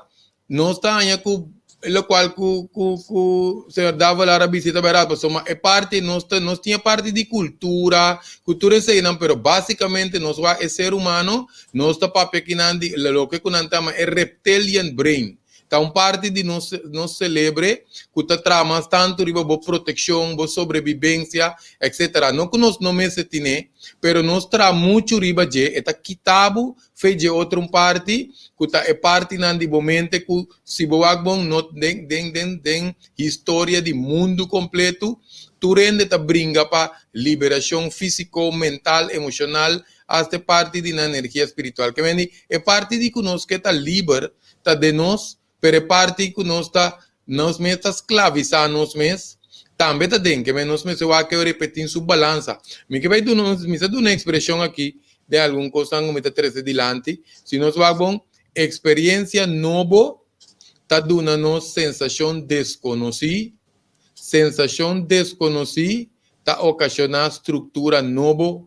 Nos ta haña ku lokual ku ku ku señor Davelaar a bisa ta bèrdat, pasobra e parti nos ta nos tin e parti di kultura, ku tur eseinan, pero básikamente nos wak e ser humano, nos ta papia kinan di loke ku nan ta yama e reptilian brain. Ta un parti di nos nos selebre ku ta traha mas tantu riba bo protekshon, bo sobrebibensia, etc. No ku nos no mester tine, pero nos traha muchu riba dje, e ta kita bo fe dje otro un parti ku ta e partinan di bo mente ku si bo wak bon no den den den den historia di mundu kompletu tur hende ta bringa pa liberashon físiko, mental, emoshonal, asta e parti di nan energia spiritual. Ke mende e parti di ku nos ke ta liber ta den nos, pero e parti ku nos ta nos mes ta sklavisá nos mes tambe ta den, ke men nos mester wak ke repetin su balansa. Mi ke bai duna un, mi sa duna ekspreshon aki den algun kosnan ku mi ta trese dilanti, si nos wak bon, eksperiensia nobo ta duna nos sensashon deskonosí, sensashon deskonosí ta okashoná struktura nobo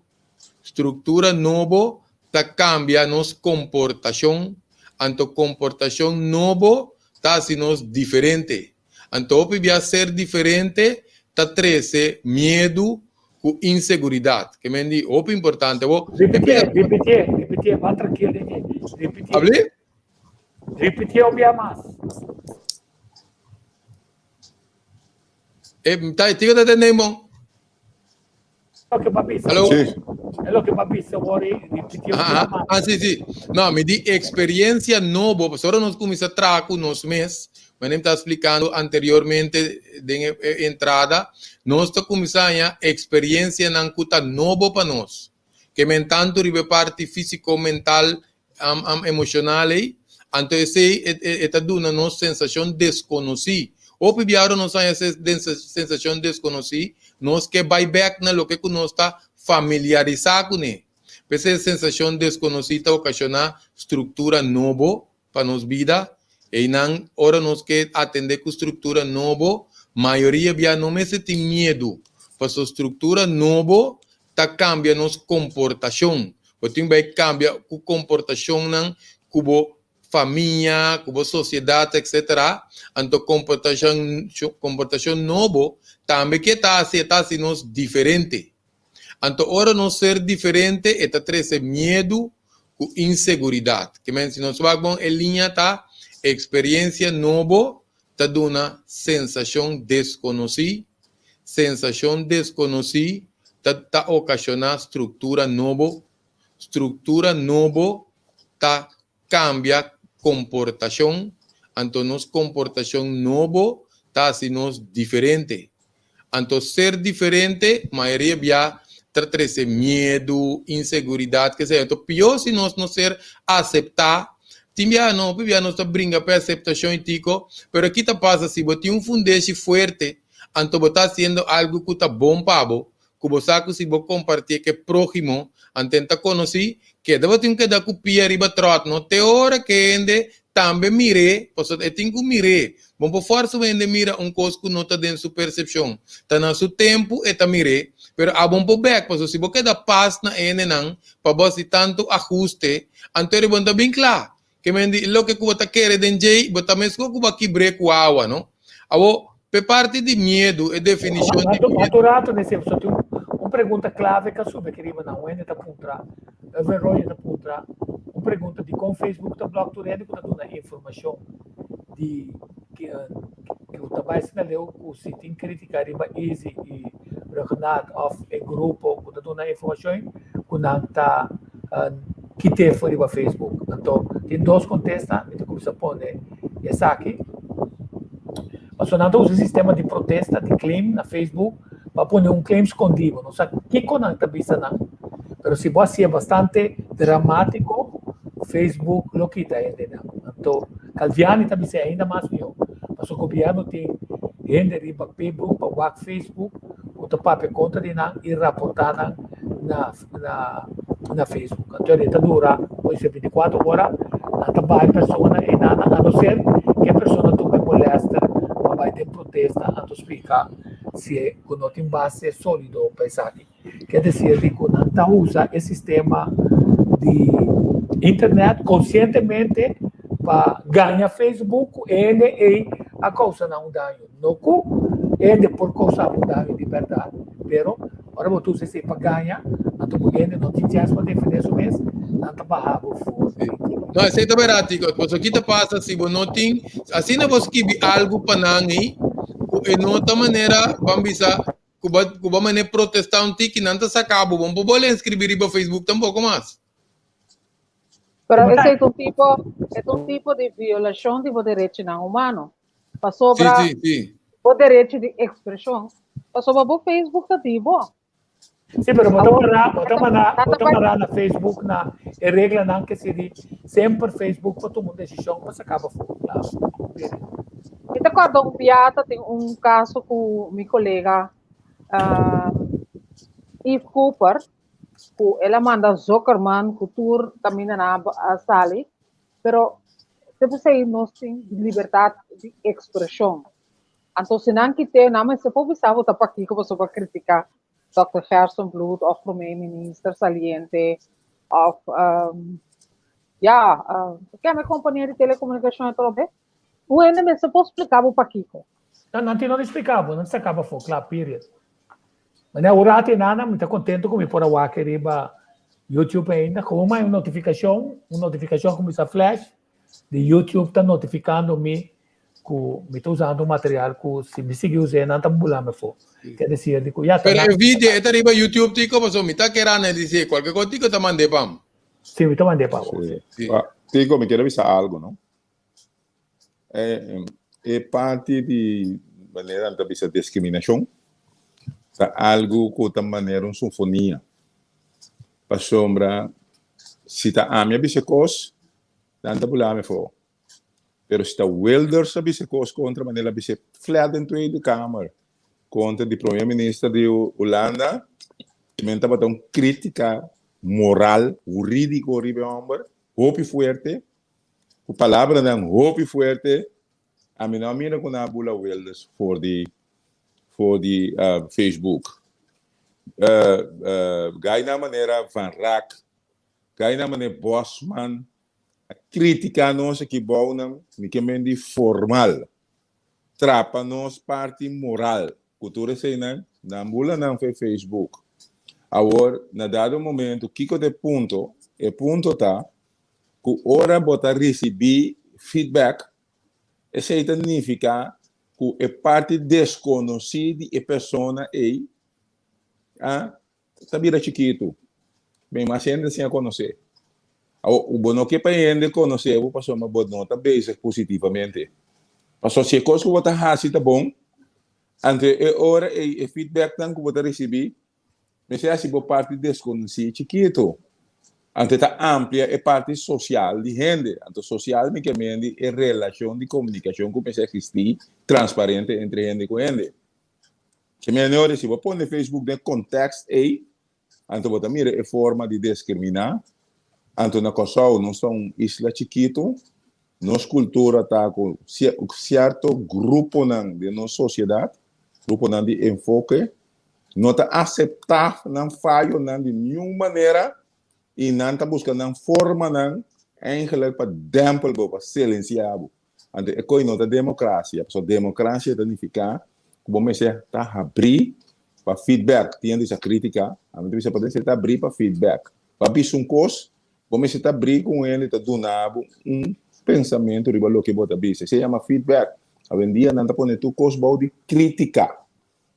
Struktura nobo ta kambia nos komportashon, anto komportashon nobo ta hasi nos diferente. Anto hopi bia ser diferente ta trese miedu ku inseguridat. Ke men di hopi importante. Bo Ripitié, ripitié, ripitié, ban trankil den dje. Ripitié. Abli? Ripitié un bia mas. E, ta, tiko ta tende bon? Loke pa bisa. Hallo? Sí. E loke pa bisa wor e repitió Ah, ah, ah, sí, sí. No, mi di experiencia nobo, pasobra nos cuminsa traha cu nos mes, manera mi ta explicando anteriormente den e, e entrada, nos ta cuminsa haña experiencianan cu ta nobo pa nos. Ke men tanto riba e parti físico, mental, am, am, emocional ei, anto esei e, e, e ta duna nos sensacion desconocí. Hopi bia ora nos haña se den sensacion desconocí, nos ke bai bek na loke ku nos ta familiarisá kuné. P'esei e sensacion desconocí ta ocasioná structura nobo pa nos bida. Einan ora nos ke atendé ku structura nobo, mayoria bia no mester tin miedu, pasobra structura nobo ta kambia nos komportashon. Bo tin bai kambia ku komportashonnan ku bo famia, ku bo sosiedat, etc. Anto komportashon komportashon nobo tambe ke ta hasi? E ta hasi nos diferente. Anto ora nos ser diferente e ta trese miedu ku inseguridat. Ke men si nos wak bon e liña ta eksperensia nobo ta duna sensashon deskonosí. Sensashon deskonosí ta ta okashoná struktura nobo. Struktura nobo ta kambia komportashon, anto nos komportashon nobo ta hasi nos diferente. Anto ser diferente mayoria bia ta trese miedu, inseguridat, ke sea. Anto pió si nos no ser aseptá. Tin biaha no, hopi biaha nos ta bringa pa e aseptashon i tiko, pero ki ta pasa si bo tin un fundeshi fuerte, anto bo ta hasiendo algu ku ta bon pa bo, ku bo sa ku si bo kompartié ku e próhimo, anto e ta konosí, keda bo tin ku keda ku pia riba tròt, no te ora ku e hende tambe mir'é, pasobra e tin ku mir'é. Bo por fòrsa un hende mira un kos ku no ta den su persepshon. Ta na su tempu e ta mir'é, pero abo no por bèk, pasobra si bo keda pas na e hendenan pa bo hasi tantu ahuste, anto e bo no ta bin kla. Ke men di loke ku bo ta kere den djei, bo ta meskos ku bo a kibr'é ku awa, no? Awor, p'e parti di miedu, e definishon di miedu. Mato rato n'e so tin un pregunta klave ka subi aki riba nan. Un hende ta puntra, Irvin Royer ta puntra un pregunta dikon Facebook ta blòk tur hende ku ta duna informashon di ku ta bai asina leu ku si tin kritika riba Izzy i Rugnaat òf e grupo ku ta duna informashon ku nan ta kit'é for riba Facebook. Anto tin dos kontesta, mi ta kuminsá pone esaki. Pasobra nan ta usa e sistema di protesta, di claim na Facebook pa pone un claim skondí. Bo no sa kiko nan ta bisa nan, pero si bo hasié bastante dramátiko, Facebook lo kita hendenan. Anto Calviani ta bisa ainda mas mihó, pasobra gobièrnu tin hende riba paybook pa wak Facebook ku ta papia kontra di nan i raportá nan na na Facebook. Anto e ta dura por ser bintikuater ora, nan ta baha e persona einan a no ser ku e persona tuma e molèster pa bai den protesta anto splika si e ku no tin base sólido pa esaki. Ke desir di ku nan ta usa e sistema di internet konsientemente pa gaña Facebook ku e hende ei a kousa nan un daño. No ku hende por kousa bo un daño di bèrdat, pero ora bo ta usa esei pa gaña, anto bo hende no tin chèns pa defendé su mes, nan ta baha bo for di. No, esei ta bèrdat, Tico. Pasobra ki ta pasa si bo no tin, asina bo skibi algu pa nan ei, ku e no ta manera, ban bisa, ku bo ku bo manera protestá un tiki, nan ta saka bo. Bo no por bole inskribí riba Facebook tampoko mas. Pero esei ta un tipo, e ta un tipo di violashon di bo derechinan humano. Pasobra Sí, sí, sí. bo derecho di expreshon, pasobra bo Facebook ta di bo. Sí, pero bo ta Awor, mará, bo ta mará, nan bo ta ta bai mará na Facebook na e reglanan ke si di semper Facebook por tuma un desishon pa saká bo afó. Klaro. Period. Mi ta kòrda un bia ta tin un kaso ku mi kolega ah, Yves Cooper, ku el a manda Zuckerman ku tur kaminda nan a sali, Pero te p'esei nos tin libertad di expresion. Anto si nan kite, nan mester por bisa bo ta pakiko pasobra bo a critica Dòkter Gerson Bloed of Prome Minister saliente of um, ya, uh, keme compania di telecomunicacion atrobe. Un hende mester por splica bo pakiko. No, nan tin no di splica bo, nan saca bo afó, kla, period. Manera un rato e nana, mi ta contento cu mi por a wak riba YouTube ainda. Como mai un notificacion, un notificacion cuminsa flash di YouTube ta notificando mi cu mi ta usando un material cu si mi sigui us'e nan ta bula mi afo. Ker decir di cu ya ta Pero nan e video e ta riba YouTube Tico pasobra mi ta kere analis'e cualkier cosa Tico ta mand'e pa mi. Si mi ta mand'e pa bo. Sí. Sí. Ah, Tico, mi kier a bisa algo, no? E parti di manera nan ta bisa discriminacion ta algo cu ta manera un sinfonia. Pasobra si ta ami a bisa e cos, nan ta bula mi afo. Pero si ta Wilders a bisa e cos contra manera el a bisa flat den Tweede Kamer contra di Prome Minister di Hulanda, men tabata un critica moral, huridico riba e homber, hopi fuerte. Ku palabranan hopi fuerte, ami no a mira ku nan a bula Wilders for di for di Facebook. Gainan manera Van Raak, gainan manera Bosman a kritika nos aki bounan, mi ke men di formal, trapa nos parti moral. Ku tur eseinan, nan bula nan for Facebook. Awor, na dado momento, kiko ta e punto? E punto ta ku ora bo ta risibí feedback, esei ta nifiká ku e parti deskonosí di e persona ei a ta bira chikitu. Ben mas hende siña konosé. Awor, bo no ke pa hende konosé bo pasobra bo no ta bezig positivamente. Pasobra si e kos ku bo ta hasi ta bon, anto e ora ei e feedbacknan ku bo ta risibí mester hasi bo parti deskonosí chikitu. Anto e ta amplia e parti sosial di hende. Anto sosial mi ke men di e relashon di komunikashon ku mester eksistí transparente entre hende ku hende. Ke men ora si bo pone Facebook den kontekst ei, anto bo ta mira e forma di diskriminá. Anto na Kòrsou nos ta un isla chikitu, nos kultura ta ku sierto gruponan den nos sosiedat, gruponan di enfoke, no ta aseptá nan fayonan di niun manera i nan ta buska nan formanan eigenlijk pa dèmpel bo, pa silensiá bo. Anto e koi no ta demokrasia, pasobra demokrasia ta nifiká ku bo mester ta habrí pa feedback. Tin hende bisa krítika, ami ta bisa bo mester ta habrí pa feedback. Pa bisa un kos, bo mester ta habrí ku un hende ta duna bo un pensamentu riba loke bo ta bisa. Esei yama feedback. Awendia nan ta pone tur kos bou di krítika.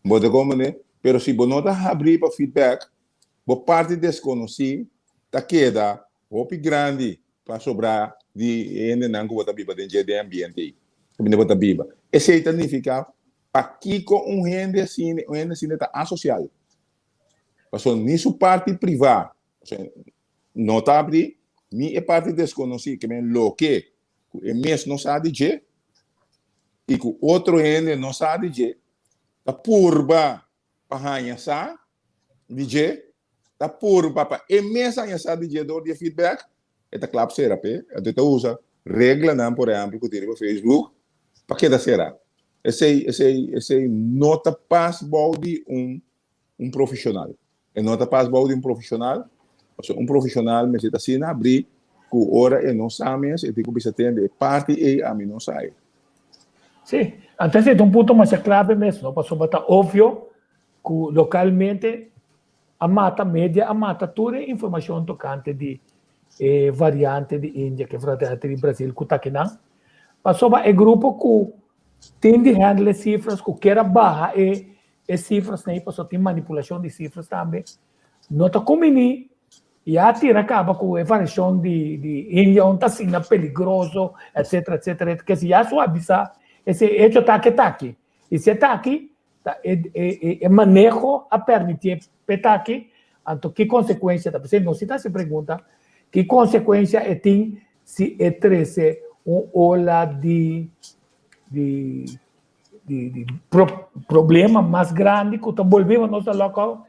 Bo ta komprendé? Pero si bo no ta habrí pa feedback, bo parti deskonosí ta keda hopi grandi pa sobrá di e hendenan ku bo ta biba den dje, den e ambiente ei kaminda bo ta biba. Esei ta nifiká pakiko un hende asina, un hende asina ta asosial. Pasobra ni su parti privá, osea, no ta habrí, ni e parti deskonosí, ke men loke ku e mes no sa di dje i ku otro hende no sa di dje, ta purba pa haña sa di dje, ta purba pa e mes haña sa di dje dor di e feedback, e ta klap sera p'e. Anto e ta usa reglanan, por ehèmpel, ku tin riba Facebook pa keda sera. Esei, esei, esei no ta pas bou di un un profesional. E no ta pas bou di un profesional, pasobra un profesional mester ta asina abrí ku ora e no sa mes, e tin ku bisa tende e parti ei ami no sa ei. Sí, antes e ta un punto masha clave mes, no? Pasobra ta obvio ku localmente a mata, media a mata tur e informacion tocante di e variante di India, ku e variante di Brasil ku ta akinan. Pasobra e grupo ku tin di handle e cifras, ku kier a baha e E cifras nei pasobra tin manipulacion di cifras tambe. No ta cuminí ya tira caba cu e variacion di di India un ta asina peligroso etcetera etcetera ke si ya suavisa ese hecho ta ke taki y si e taki ta e e e maneho a permitié p'e taki anto ki consecuencia ta p'esei nos si ta haci pregunta ki consecuencia e tin si e trece un ola di di di di pro, problema mas grandi ku ta bolbe pa nos ta lock-out,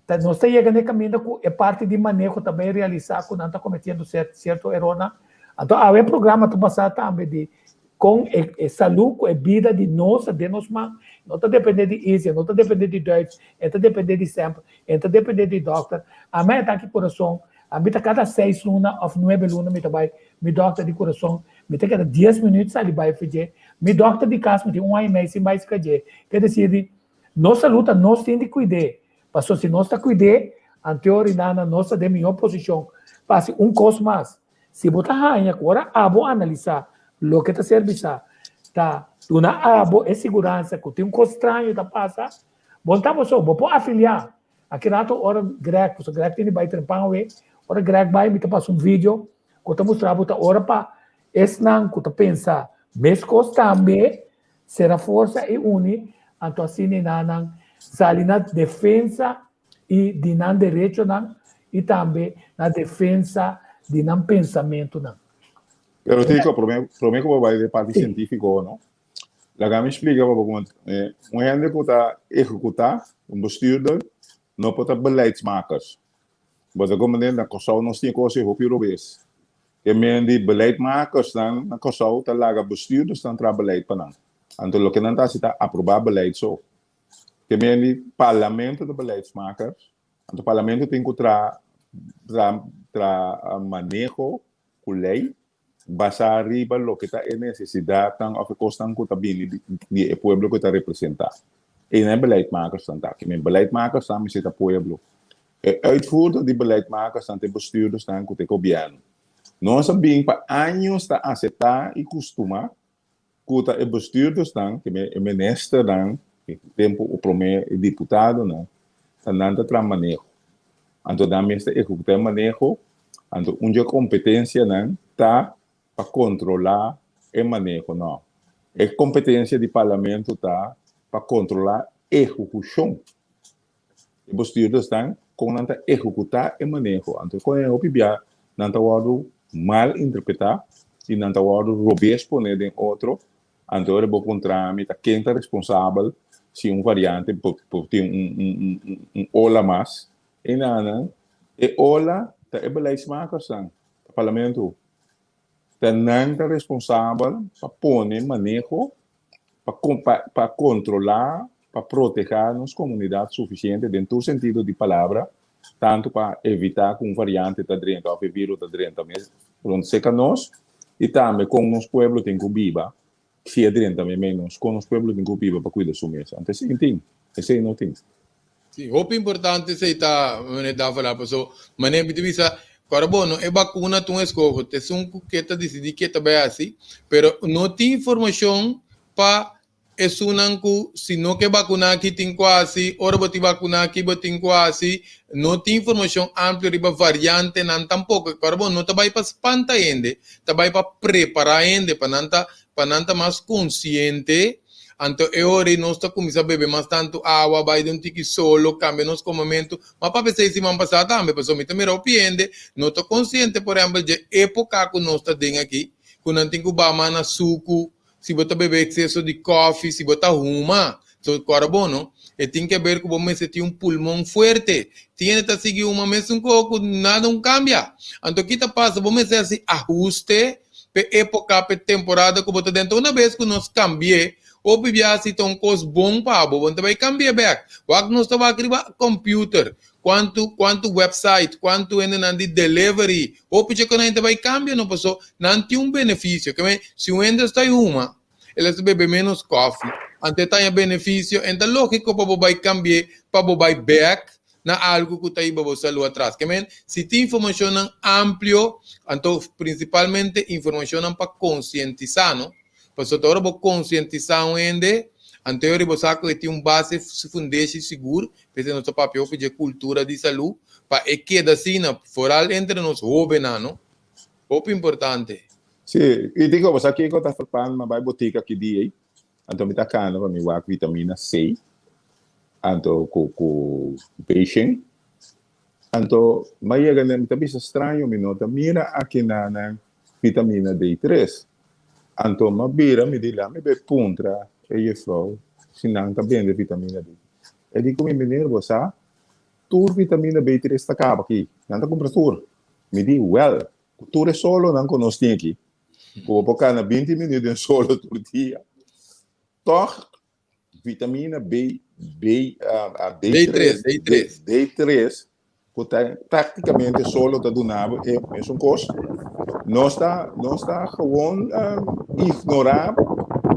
ta nos ta yega na e kaminda ku e parti di maneho ta bai realisá ku nan ta kometiendo sierto erornan. Anto awe e programa ta basá tambe di kon e e salú ku e bida di nos ta den nos man, no ta dependé di Izzy, no ta dependé di Duits, e ta dependé di Semper, e ta dependé di dòkter. Ami a atake kurason, ami ta kada seis luna òf nuebe luna mi ta bai mi dòkter di kurason Mi ta keda dies minuut sali bai for dje. Mi dokter di kas mi tin un aña i mei sin bai ska dje. Ke desir di, nos salud ta nos tin di kuid'é. Paso si nos ta kuid'é, anteor i nana nos ta den mihó posishon pa hasi un kos mas. Si bo ta haña ku ora abo analisá loke ta ser bisá ta duna abo e siguransa ku tin un kos straño ta pasa, bo no ta bo so, bo por afiliá. Aki rato ora Greg, pasobra Greg tin di bai trempan awe, ora Greg bai mi ta pasa un video ku ta mustra bo ta ora pa esnan ku ta pensa meskos tambe sera forsa i uni, anto asina e nan sali na defensa i di nan derechonan i tambe na defensa di nan pensamentunan. Pero Tico, prome prome ku bo bai den parti sientífiko no, laga mi splika pa bo kuma un hende ku ta ehekutá, un bestuurder, no por ta beleidsmakers. Bo ta komprendé? Na Kòrsou nos tin e kos ei hopi robes. E men di beleidmakersnan na Kòrsou ta laga bestuurdersnan traha beleid pa nan. Anto loke nan ta hasi ta aprobá beleid so. Ke men di parlamento ta beleidsmakers, anto parlamento tin ku traha traha traha maneho ku lei basá riba loke ta e nesesidatnan òf e kosnan ku ta bini di e pueblo ku e ta representá. Einan e beleidmakersnan ta. Kimen beleidmakersnan mester ta pueblo. E uitvoerder di beleidmakersnan ta e bestuurdersnan ku ta e gobièrnu. Nos a bin pa años ta aseptá i kustumá. ku ta e bestuurdersnan, ke e ministernan, e tempu o promé e diputadonan, ta nan ta traha maneho. Anto nan mes ta ehekutá e maneho, anto un dje kompetensianan ta pa kontrolá e maneho. No, e kompetensia di parlamento ta pa kontrolá ehekushon. E bestuurdersnan kon nan ta ehekutá e maneho. Anto kon e hopi bia nan ta wòrdu mal interpretá i nan ta wòrdu robes pone den otro. Anto ora bo puntra mi ta ken ta responsabel si un variante por tin un ola mas. E nan e ola ta e beleidsmakersnan, ta parlamento. Ta nan ta responsabel pa pone maneho pa pa kontrolá, pa protehá nos komunidat sufisiente den tur sentido di palabra, tantu pa evitá ku un variante ta drenta òf e vírus ta drenta mes rònt serka nos i tambe kon nos pueblo tin ku biba si e drenta meimei nos, kon nos pueblo tin ku biba pa kuida su mes. Anto esei tin, esei no tin. Sí, hopi importante esei ta, meneer Davelaar, paso manera mi ta bisa, kòrda bo, no e bakuna ta un eskoho, ta esun ku ke ta disidí ke ta bai hasi, pero no tin informashon pa esunnan ku si no ke bakuná aki tin ku hasi, ora bo tin bakuná aki bo tin ku hasi, no tin informashon amplio riba variantenan tampoko. Kòrda bo, no ta bai pa spanta hende, ta bai pa prepará hende pa nan ta pa nan ta mas konsiente. Anto e ora ei nos ta kuminsá bebe mas tantu awa, bai den un tiki solo, kambia nos komementu. Ma papia esei siman pasá tambe, pasobra mi ta mira hopi hende no ta konsiente, por ehèmpel, dje époka ku nos ta den aki, ku nan tin ku baha mas na suku, si bo ta bebe ekseso di kòfi, si bo ta huma. So, kòrda bon, no? E tin ke ber ku bo mester tin un pulmon fuerte. Tin hende ta sigui huma mesun kos ku nada un kambia. Anto ki ta pasa? Bo mester hasi ahuste. p'e époka, p'e temporada ku bo ta den. Ta una bes ku nos kambi'é, hopi biaha si ta un kos bon pa bo, bo no ta bai kambi'é bèk. Wak nos ta wak riba computer, kuantu kuantu website, kuantu hendenan di delivery, hopi dje ku nan ta bai kambia no paso nan tin un benefisio. Ke men, si un hende sta huma, el a bebe ménos kòfi, anto e ta haña benefisio, en ta lógiko pa bo bai kambi'é pa bo bai bèk na algu ku ta hiba bo salú atras. Ke men, si tin informashonnan amplio, anto prinsipalmente informashonnan pa konsientisá, no? Pasobra ta ora bo konsientisá un hende, anto e ora bo sa ku e tin un base fundeshi sigur, p'esei nos ta papia hopi dje kultura di salú, pa e keda asina, foral entre nos hóbennan, no? Hopi importante. Sí, i tin ku bo sa kiko ta ferpan ma bai botika ki dia ei? Anto mi ta kana pa mi wak vitamina C anto ku ku Beijing. Anto m'a yega na mi ta bisa straño mi no ta mira aki na nan vitamina D3. Anto m'a bira mi di la mi bai puntra e jefrouw si nan ta bende vitamina D. E di ku mi meneer bo sa tur vitamina B3 ta kaba aki nan ta kumpra tur. Mi di wel ku tur e solonan ku nos tin aki Ku bo por kana 20 minuut den solo tur dia. Tòg vitamina B, B, uh, D3, D3. D3, ku ta práktikamente solo ta duna bo e mesun kos. Nos ta, nos ta gewoon um, ignorá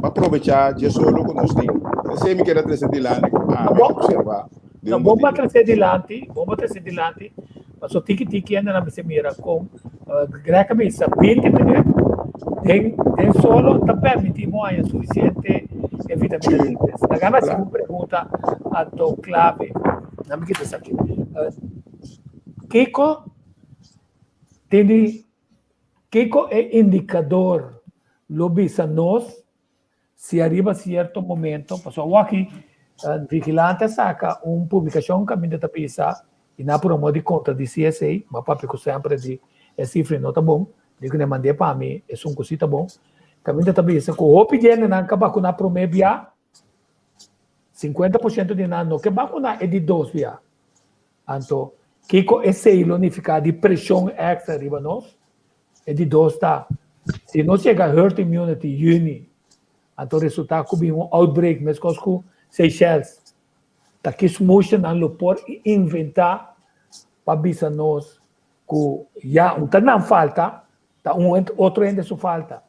pa aprovechá dje solo ku nos tin. Esei mi kere trese dilanti ku ami a observá den un Bon pa trese dilanti, bon pa trese dilanti. Paso tiki tiki hende nan mester mira kon Greg a bisa 20 minuut den den solo ta permiti bo haña sufisiente e vitamina D3. Laga mi hasi un pregunta anto clave. Nan mi kita esaki. Kiko tin di kiko e indikador lo bisa nos Si ariba cierto momento, pasobra awor aki Vigilante a saca un publicacion caminda ta bisa y nan a pura modo di contradici esey, ma papia cu semper di e cifra no ta bon, di cu nan mand'e pa mi esun cu si ta bon, caminda ta bisa cu hopi djendenan ka bacuna prome bia, 50% di nan no ke bacuna e di dos bia. Anto, kico esey lo nifica di presion extra riba nos? E di dos ta, si nos yega herd immunity yüni, anto resultá ku bin un outbreak meskos ku Seychelles, ta ki smoesjenan lo por inventá pa bisa nos ku ya un ta nan falta, ta un otro hende su falta.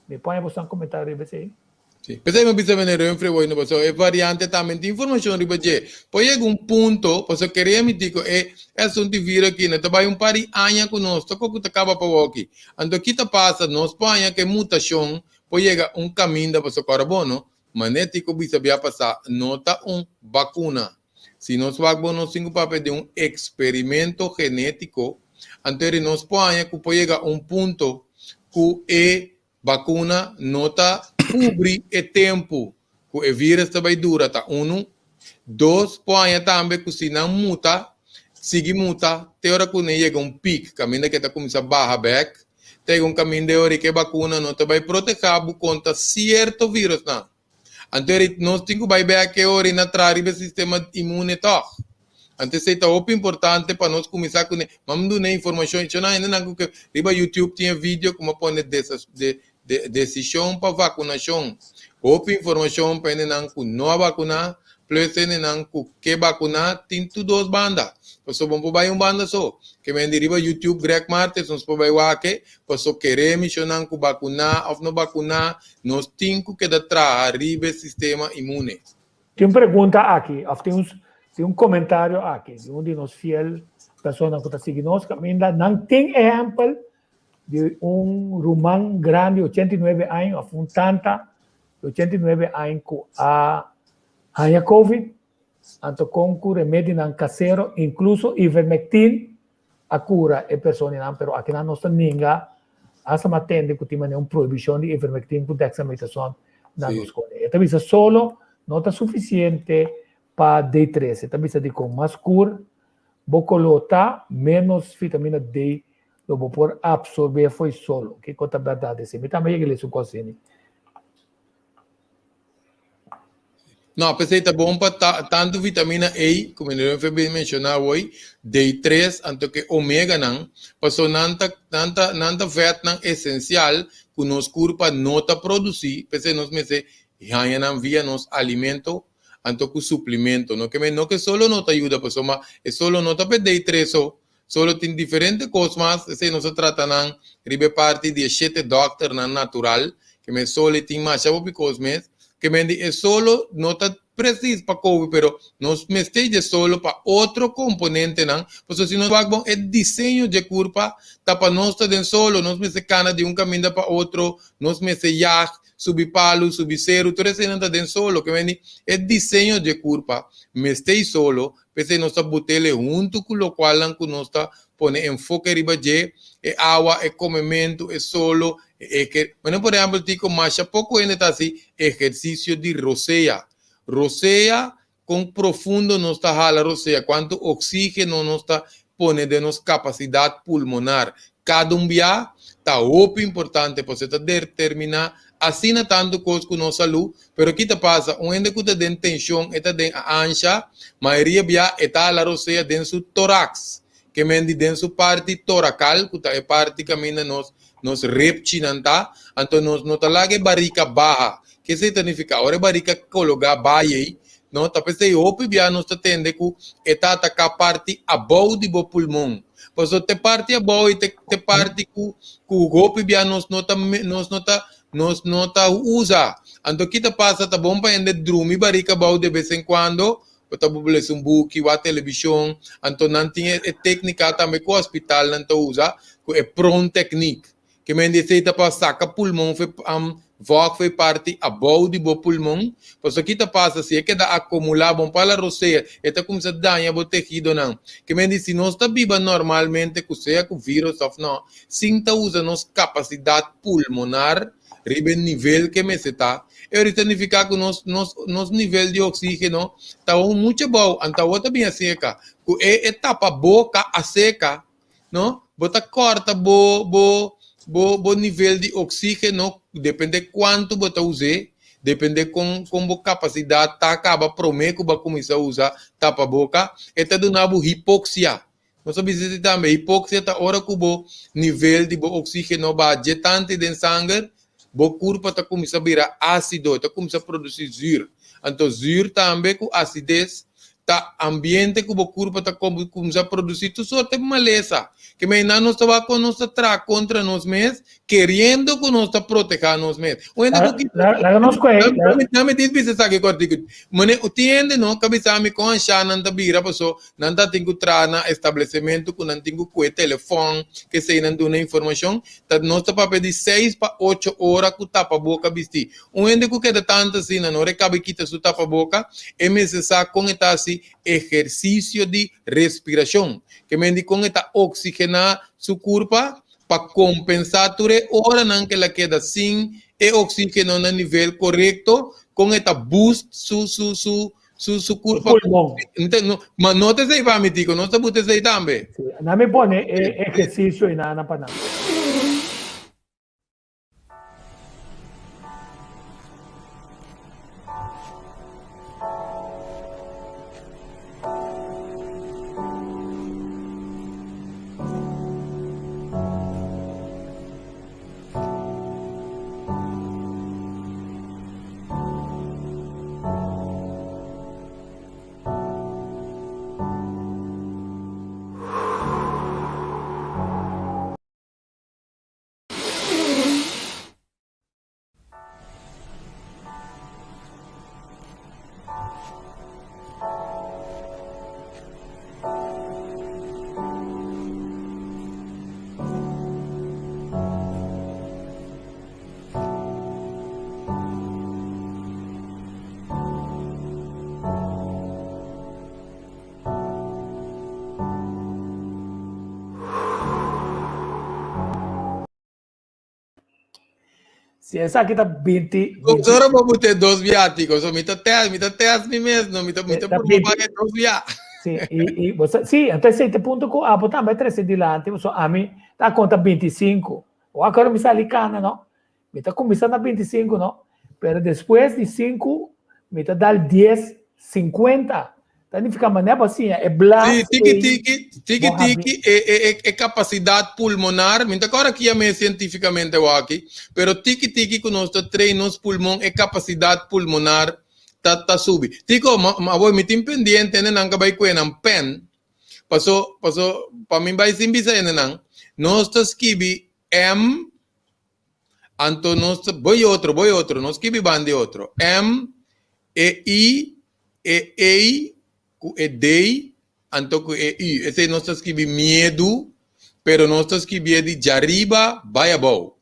Mi pone boso komentario riba esei. Sí. P'esei mi a bisa meneer Humphrey hoy no pasobra e variante tambe tin informacion riba dje. Por yega un punto, pasobra kere mi di cu e asunto di virus aki no ta bay un par di aña cu nos, ta cu ta caba pa woki. Anto ki ta pasa? Nos por haña cu e mutacion. Por yega un kaminda pasobra kòrda bo no, manera Tico bisa bia pasá no ta un bakuna. Si nos wak bo nos tin ku papia di un eksperimento genétiko, anto eri nos por haña ku por yega un punto ku e bakuna no ta kubri e tempu ku e vírus ta bai dura ta unu. Dos, por haña tambe ku si nan muta, sigui muta te ora ku nan yega un pik kaminda ke ta kuminsá baha bèk, ta yega un kaminda e ora ku e bakuna no ta bai protehá bo kontra sierto vírusnan. Anto eri nos tin ku bai bèk e ora i na traha riba e sistema inmune tòg. Anto esei ta hopi importante pa nos kuminsá kuné. Mami duna e informashon i chona hendenan ku ke riba YouTube tin e video ku mi a pone desishon pa vakunashon. Hopi informashon pa hendenan ku no a bakuná plus hendenan ku ke bakuná tin tur dos banda. Pasobra bo no por bai un banda so. Ke men di riba YouTube Greg Martes nos por bai wak e paso kere misionnan ku bakuná òf no bakuná nos tin ku keda traha riba e sistema inmune. Tin un pregunta aki, of tin un, tin un comentario aki di un di nos fiel personanan cu ta sigui nos caminda. Nan tin ehempel di un ruman grandi, 89 aña, of un tanta di 89 aña cu a haña COVID, anto con cu remedinan casero, incluso ivermectin, a cura e personanan, pero akinan nos ta ninga hasta ma tende cu tin manera un prohibicion di ivermectin cu dexamethasone na nos cone. E ta bisa solo no ta suficiente pa D3, e ta bisa di con mas cur bo color ta, menos vitamina D lo bo por absorbe fo'i solo. Kico ta berdad esey? Mi tambe yega lesa un cos asini. No, p'esei ta bon pa ta tantu vitamina E, ku mi a bin menshoná awor, D3, anto ku e omeganan, pasobra nan ta nan ta nan ta vètnan esensial ku nos kurpa no ta produsí, p'esei nos mester haña nan via nos alimento anto ku suplimento. No ke men no ke solo no ta yuda pasobra e solo no ta pa e D3 so, solo tin diferente kos mas, esei nos a trata nan riba e parti di e shete dòkternan natural, ke men solo e tin masha hopi kos mes, ke men di e solo no ta presis pa kobi pero nos mester dje solo pa otro komponentenan, pasobra si nos wak bon e diseño dje kurpa ta pa nos ta den solo, nos mester kana di un kaminda pa otro, nos mester yag, subi palu, subi seru, tur eseinan ta den solo, ke men di e diseño dje kurpa mester i solo, P'esei nos ta but'el huntu ku lokualnan ku nos ta pone enfoke riba dje, e awa, e komementu, e solo, e eher. Bueno, por ehèmpel, Tico, masha poko hende ta hasi ehersisio di rosea. Rosea, kon profundo nos ta hala rosea, kuantu oksígeno nos ta pone den nos kapasidat pulmonar. Kada un bia ta hopi importante pasobra ta determiná asina tantu kos ku nos salú. Pero ki ta pasa? Un hende ku ta den tenshon, e ta den ansha, mayoria bia e ta hala rosea den su toraks, ke men di den su parti torakal, ku ta e parti kaminda nos nos repchinan ta, anto nos no ta laga e barika baha. Ke esei ta nifiká? Ora e barika kologá bai ei, no ta p'esei hopi bia nos ta tende ku e ta ataká parti abou di bo pulmon. Pasobra te parti abou i te te parti ku ku hopi bia nos no ta nos no ta nos no ta usa. Anto ki ta pasa? Ta bon pa hende drumi barika abou de bes en kuando, bo ta por lesa un buki, wak televishon. Anto nan tin e téknika tambe ku hospitalnan ta usa, ku e prone technique. Ke men di esei ta pa saka pulmon fe vòg fe parti abou di bo pulmon. Pasobra ki ta pasa si e keda akomulá bon pa la rosea e ta kuminsá daña bo tehidonan. Ke men di si nos ta biba normalmente ku sea ku vírus òf nò, sin ta usa nos kapasidat pulmonar riba e nivel ke mester ta, e ora ta nifiká ku nos nos nos nivel di oksígeno ta un muchu abou. Anto awor ta bin aseka ku e e tapa boka a seka. no? Bo ta kòrta bo bo bo bo nivel di oksígeno depende kuantu bo ta us'é, depende kon kon bo kapasidat ta kaba promé ku bo a kuminsá usa tapaboka, e ta duna bo hipoksia. Nos a bisa esei tambe, hipoksia ta ora ku bo nivel di bo oksígeno baha dje tantu den sanger, bo kurpa ta kuminsá bira ásido, e ta kuminsá produsí zür. Anto zür tambe ku asides. Ta ambiente ku bo kurpa ta kuminsá produsí tur sorte malesa. Ke mei nan nos ta wak kon nos ta traha kontra nos mes, keriendo ku nos ta protehá nos mes. Un hende ku ki Laga nos kohe. Dame dis bisa esaki kòrtiku. Mane tin hende no ka bisa mi kon anshá nan ta bira paso nan ta tin ku traha na establesementu ku nan tin ku kue telefòn kesei nan duna informashon. Ta nos ta papia di seis pa ocho ora ku tapaboka bistí. Un hende ku keda tantu asina no rekabe kita su tapaboka, e mester sa kon e ta hasi ehersisio di respirashon, ke men di kon e ta oksigená su kurpa pa kompensá tur e oranan ku el a keda sin e oksígeno na nivel korekto, kon e ta boost su su su su su kurpa. Pulmon. Ma no ta esei pa mi Tico, nos ta buta esei tambe. Sí, nan mi pone e ehersisio einan pa nan. Si esaki ta 20. Doctora bo bute dos viáticos, so mi ta test, mi ta test mi mes, no, mi ta, mi ta por paga dos via. Sí, y, y, bo sa, sí, anto esei te punto ku abo tambe trese dilanti, so ami ta konta 25. O akoro mi sali kana, no? Mi ta kuminsá na 25, no? Pero despues di 5, mi ta dal 10, 50. Ta nifiká manera bo a siña e blas Sí, tiki ei, tiki, tiki bo habi. tiki, e, e, e, e kapasidat pulmonar, mi ta kòrda kia mes sientífikamente awaki, pero tiki tiki ku nos ta train nos pulmon, e kapasidat pulmonar ta, ta subi. Tiko, ma, ma awor mi tin pendiente hende nan ka bai kue nan pen, paso, paso, pa mi bai sin bisa hende nan, nos ta skibi M, anto nos ta, boy otro, boy otro, nos skibi banda di otro, M, e I, E ei ku e dei anto ku e u. Esei nos ta skibi miedu, pero nos ta skibié di djariba bai abou.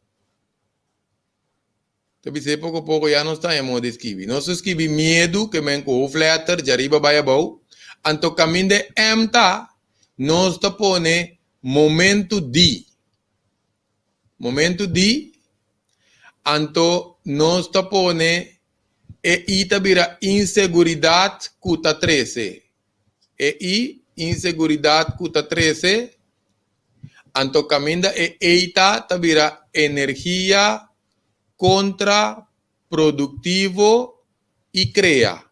Ta bis'é poko poko ya nos ta haña moda di skibi. Nos ta skibi miedu ke men ku hoofletter djariba bai abou, anto kaminda e m ta, nos ta pone momentu di. Momentu di, anto nos ta pone e i ta bira inseguridat ku ta trese. E i, inseguridat ku ta trese, anto kaminda e ei ta, ta bira energia kontra produktivo i krea.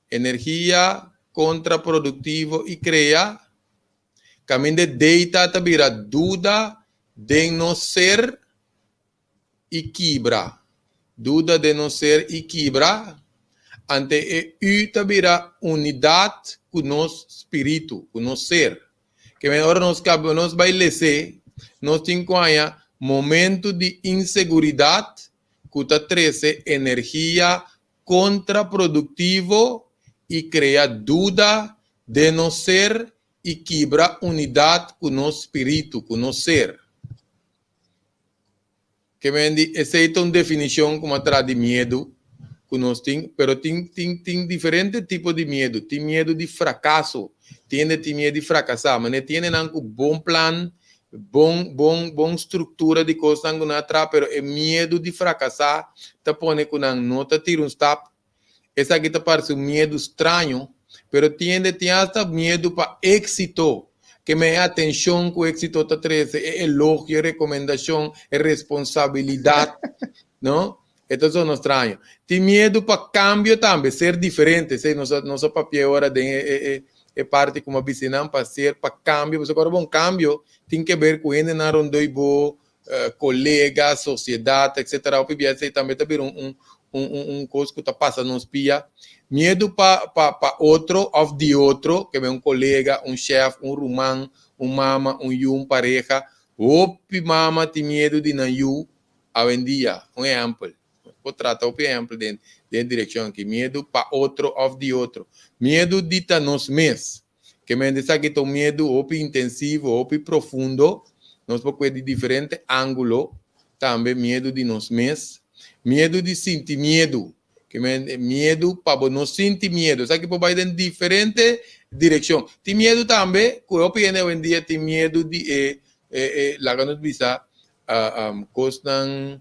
Energia kontraproduktivo i krea, kaminda e deita ta bira duda den nos ser i kibra. Duda den nos ser i kibra, ante e u ta bira unidat ku nos spiritu, ku nos ser. Ke men ora nos kaba nos bai les'é, nos tin ku haña momentu di inseguridat ku ta trese energia kontraproduktivo i krea duda den nos ser i kibra unidat ku nos spiritu, ku nos ser. Ke men di esei ta un definishon ku a traha di miedu ku nos tin, pero tin tin tin diferente tipo di miedu. Tin miedu di frakaso, tin hende tin miedu di frakasá, manera tin hendenan ku bon plan, bon bon bon struktura di kosnan ku nan a traha pero e miedu di frakasá ta pone ku nan no ta tira un stap. Esaki ta parse un miedu straño pero tin hende tin asta miedu pa éksito ke men e atenshon ku éksito ta trese e elogio e rekomendashon e responsabilidat no e ta sona straño. Tin miedu pa kambio tambe ser diferente esei nos a nos a papia e ora den e e e parti ku mi a bisa nan pa ser pa kambio pasobra ora bo un kambio tin ke ber ku hendenan rondó i bo kolega, sosiedat, etsetera. Hopi bia esei tambe ta bira un un un un un kos ku ta pasa nos pia. Miedu pa pa pa otro òf di otro, ke un kolega, un shèf, un ruman, un mama, un yu, un pareha. Hopi mama tin miedu di nan yu awendia. Un ehèmpel. Nos por trata hopi ehèmpel den den e direkshon aki. Miedu pa otro òf di otro. Miedu di ta nos mes. Ke men esaki ta un miedu hopi intensivo, hopi profundo. Nos por kue di diferente ángulo. Tambe miedu di nos mes. Miedu di sinti miedu. Ke men miedu pa bo no sinti miedu. Esaki por bai den diferente direkshon. Tin miedu tambe ku hopi hende awendia tin miedu di e e laga nos bisa kosnan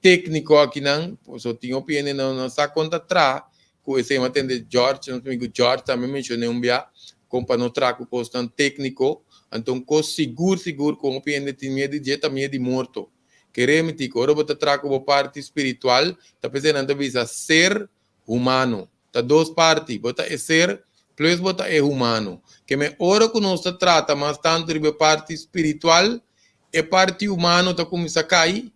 tékniko akinan, so tin hopi hende no no sa kon ta traha ku esei. Mi a tende George, nos amigu George tambe menshoné un bia kon pa no traha ku kosnan tékniko. Anto un kos sigur sigur ku hopi hende tin miedu di dje ta miedu di morto. Kere mi tiko, ora bo ta traha ku bo parti spiritual, ta p'esei nan ta bisa ser humano. Ta dos parti, bo ta e ser plus bo ta e humano. Ke men ora ku nos ta trata mas tantu riba e parti spiritual, e parti humano ta kuminsá kai,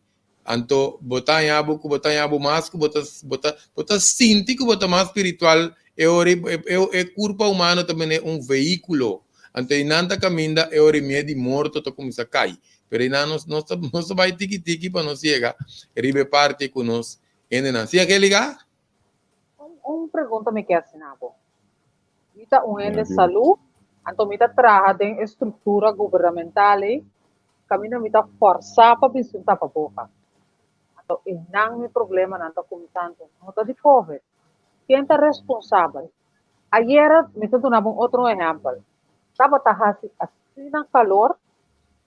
anto bo ta haña bo ku bo ta haña bo mas ku bo ta bo ta bo ta sinti ku bo ta mas spiritual e ora e e e kurpa humano ta bini un vehíkulo. Anto einan ta kaminda e ora e miedu di morto ta kuminsá kai. Pero einan nos nos ta nos ta bai tiki tiki pa nos yega riba e parti ku nos hendenan. Si Angélica? Un, un pregunta mi ke hasi na bo. Mi ta un hende salú, anto mi ta traha den e struktura gubernamental ei, kaminda mi ta fòrsá pa bisti un tapaboka. Anto einan mi problemanan ta kuminsá anto no ta di covid. Ken ta responsabel? Ayera mi ta duna bo un otro ehèmpel. Tabata hasi asina kalor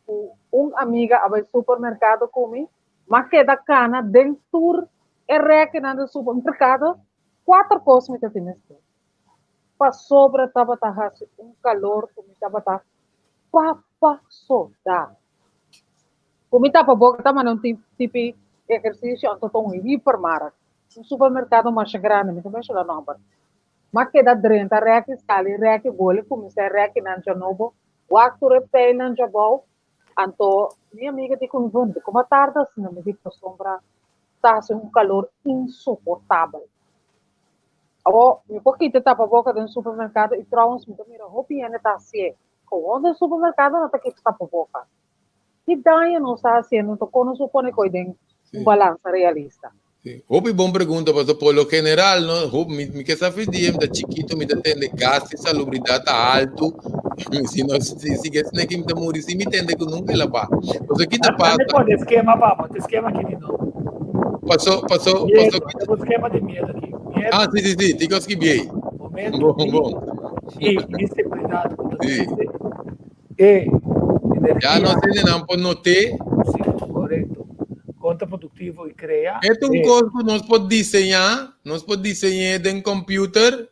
ku un amiga a bai supermerkado ku mi, M'a keda kana den tur e rekinan di supermerkado, kuater kos mi ta tin mester. Pasobra tabata hasi un kalor ku mi tabata papa soda. Ku mi tapa boka ta manda un tipi ehersisio anto ta un hipermarkt, un supermerkado masha grandi, mi ta menshona nòmber. M'a keda drenta reki, sali reki, boli kuminsá e rekinan djanobo, wak tur e peilnan djabou. Anto mi amiga di ku mi bon, di kuma tarda asina? Mi di pasobra ta hasi un kalor insoportabel. Awor mi por kita tapaboka den supermerkado i trouwens mi ta mira hopi hende ta hasié. Gewoon den supermerkado nan ta kita tapaboka. Ki daño nos ta hasiendo anto kon nos por pone koe den un balansa realista? Sí. Hopi bon pregunta, pasobra por lo general, no, hop, mi, mi ke sa fi dia mi ta chikito, mi ta tende gas di salubridad ta alto. Si no, si, si ke sneki mi ta muri, si mi tende ku nunca el a ba. Pasobra ki ta Ande pasa? pone eskema, papa, te eskema aki di no. Paso, paso, Miedo, paso ande pone eskema di miedo aki. Miedo. Ah, sí, sí, sí, tiko skibi ei. Momento Bon, di bon. i inseguridad ku ta Sí. trese e Ya energia. nos hendenan por noté. Sí, korekto. Kontraproduktivo i krea E ta un e. kos ku nos por diseñá, nos por diseñ'é den computer,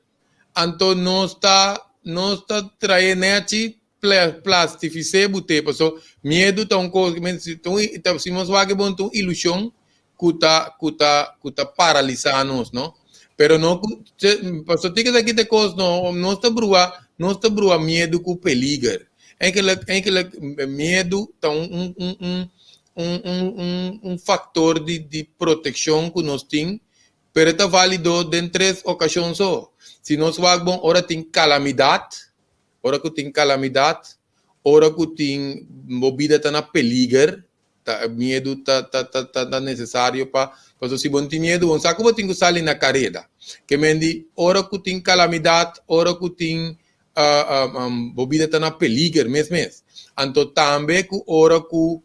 anto nos ta nos ta trae nechi plastifis'é but'é, paso miedu ta un kos ta si nos wak e bon ta un ilushon ku ta ku ta ku ta paralisá nos no, pero no ku paso tin esaki ta e kos no nos ta brua nos ta brua miedu ku peliger, eigenlijk eigenlijk miedu ta un un un un un un un un factor di di proteccion cu nos tin, pero e ta valido den tres ocasion so. Si nos wak bon ora tin calamidad, ora cu tin calamidad, ora cu tin bo bida ta na peliger, ta miedu ta ta ta ta ta necesario pa pasobra si bo no tin miedu bo no sa cu bo tin cu sali na careda. Ke men di ora cu tin calamidad, ora cu tin bo bida ta na peliger mes mes. Anto tambe ku ora ku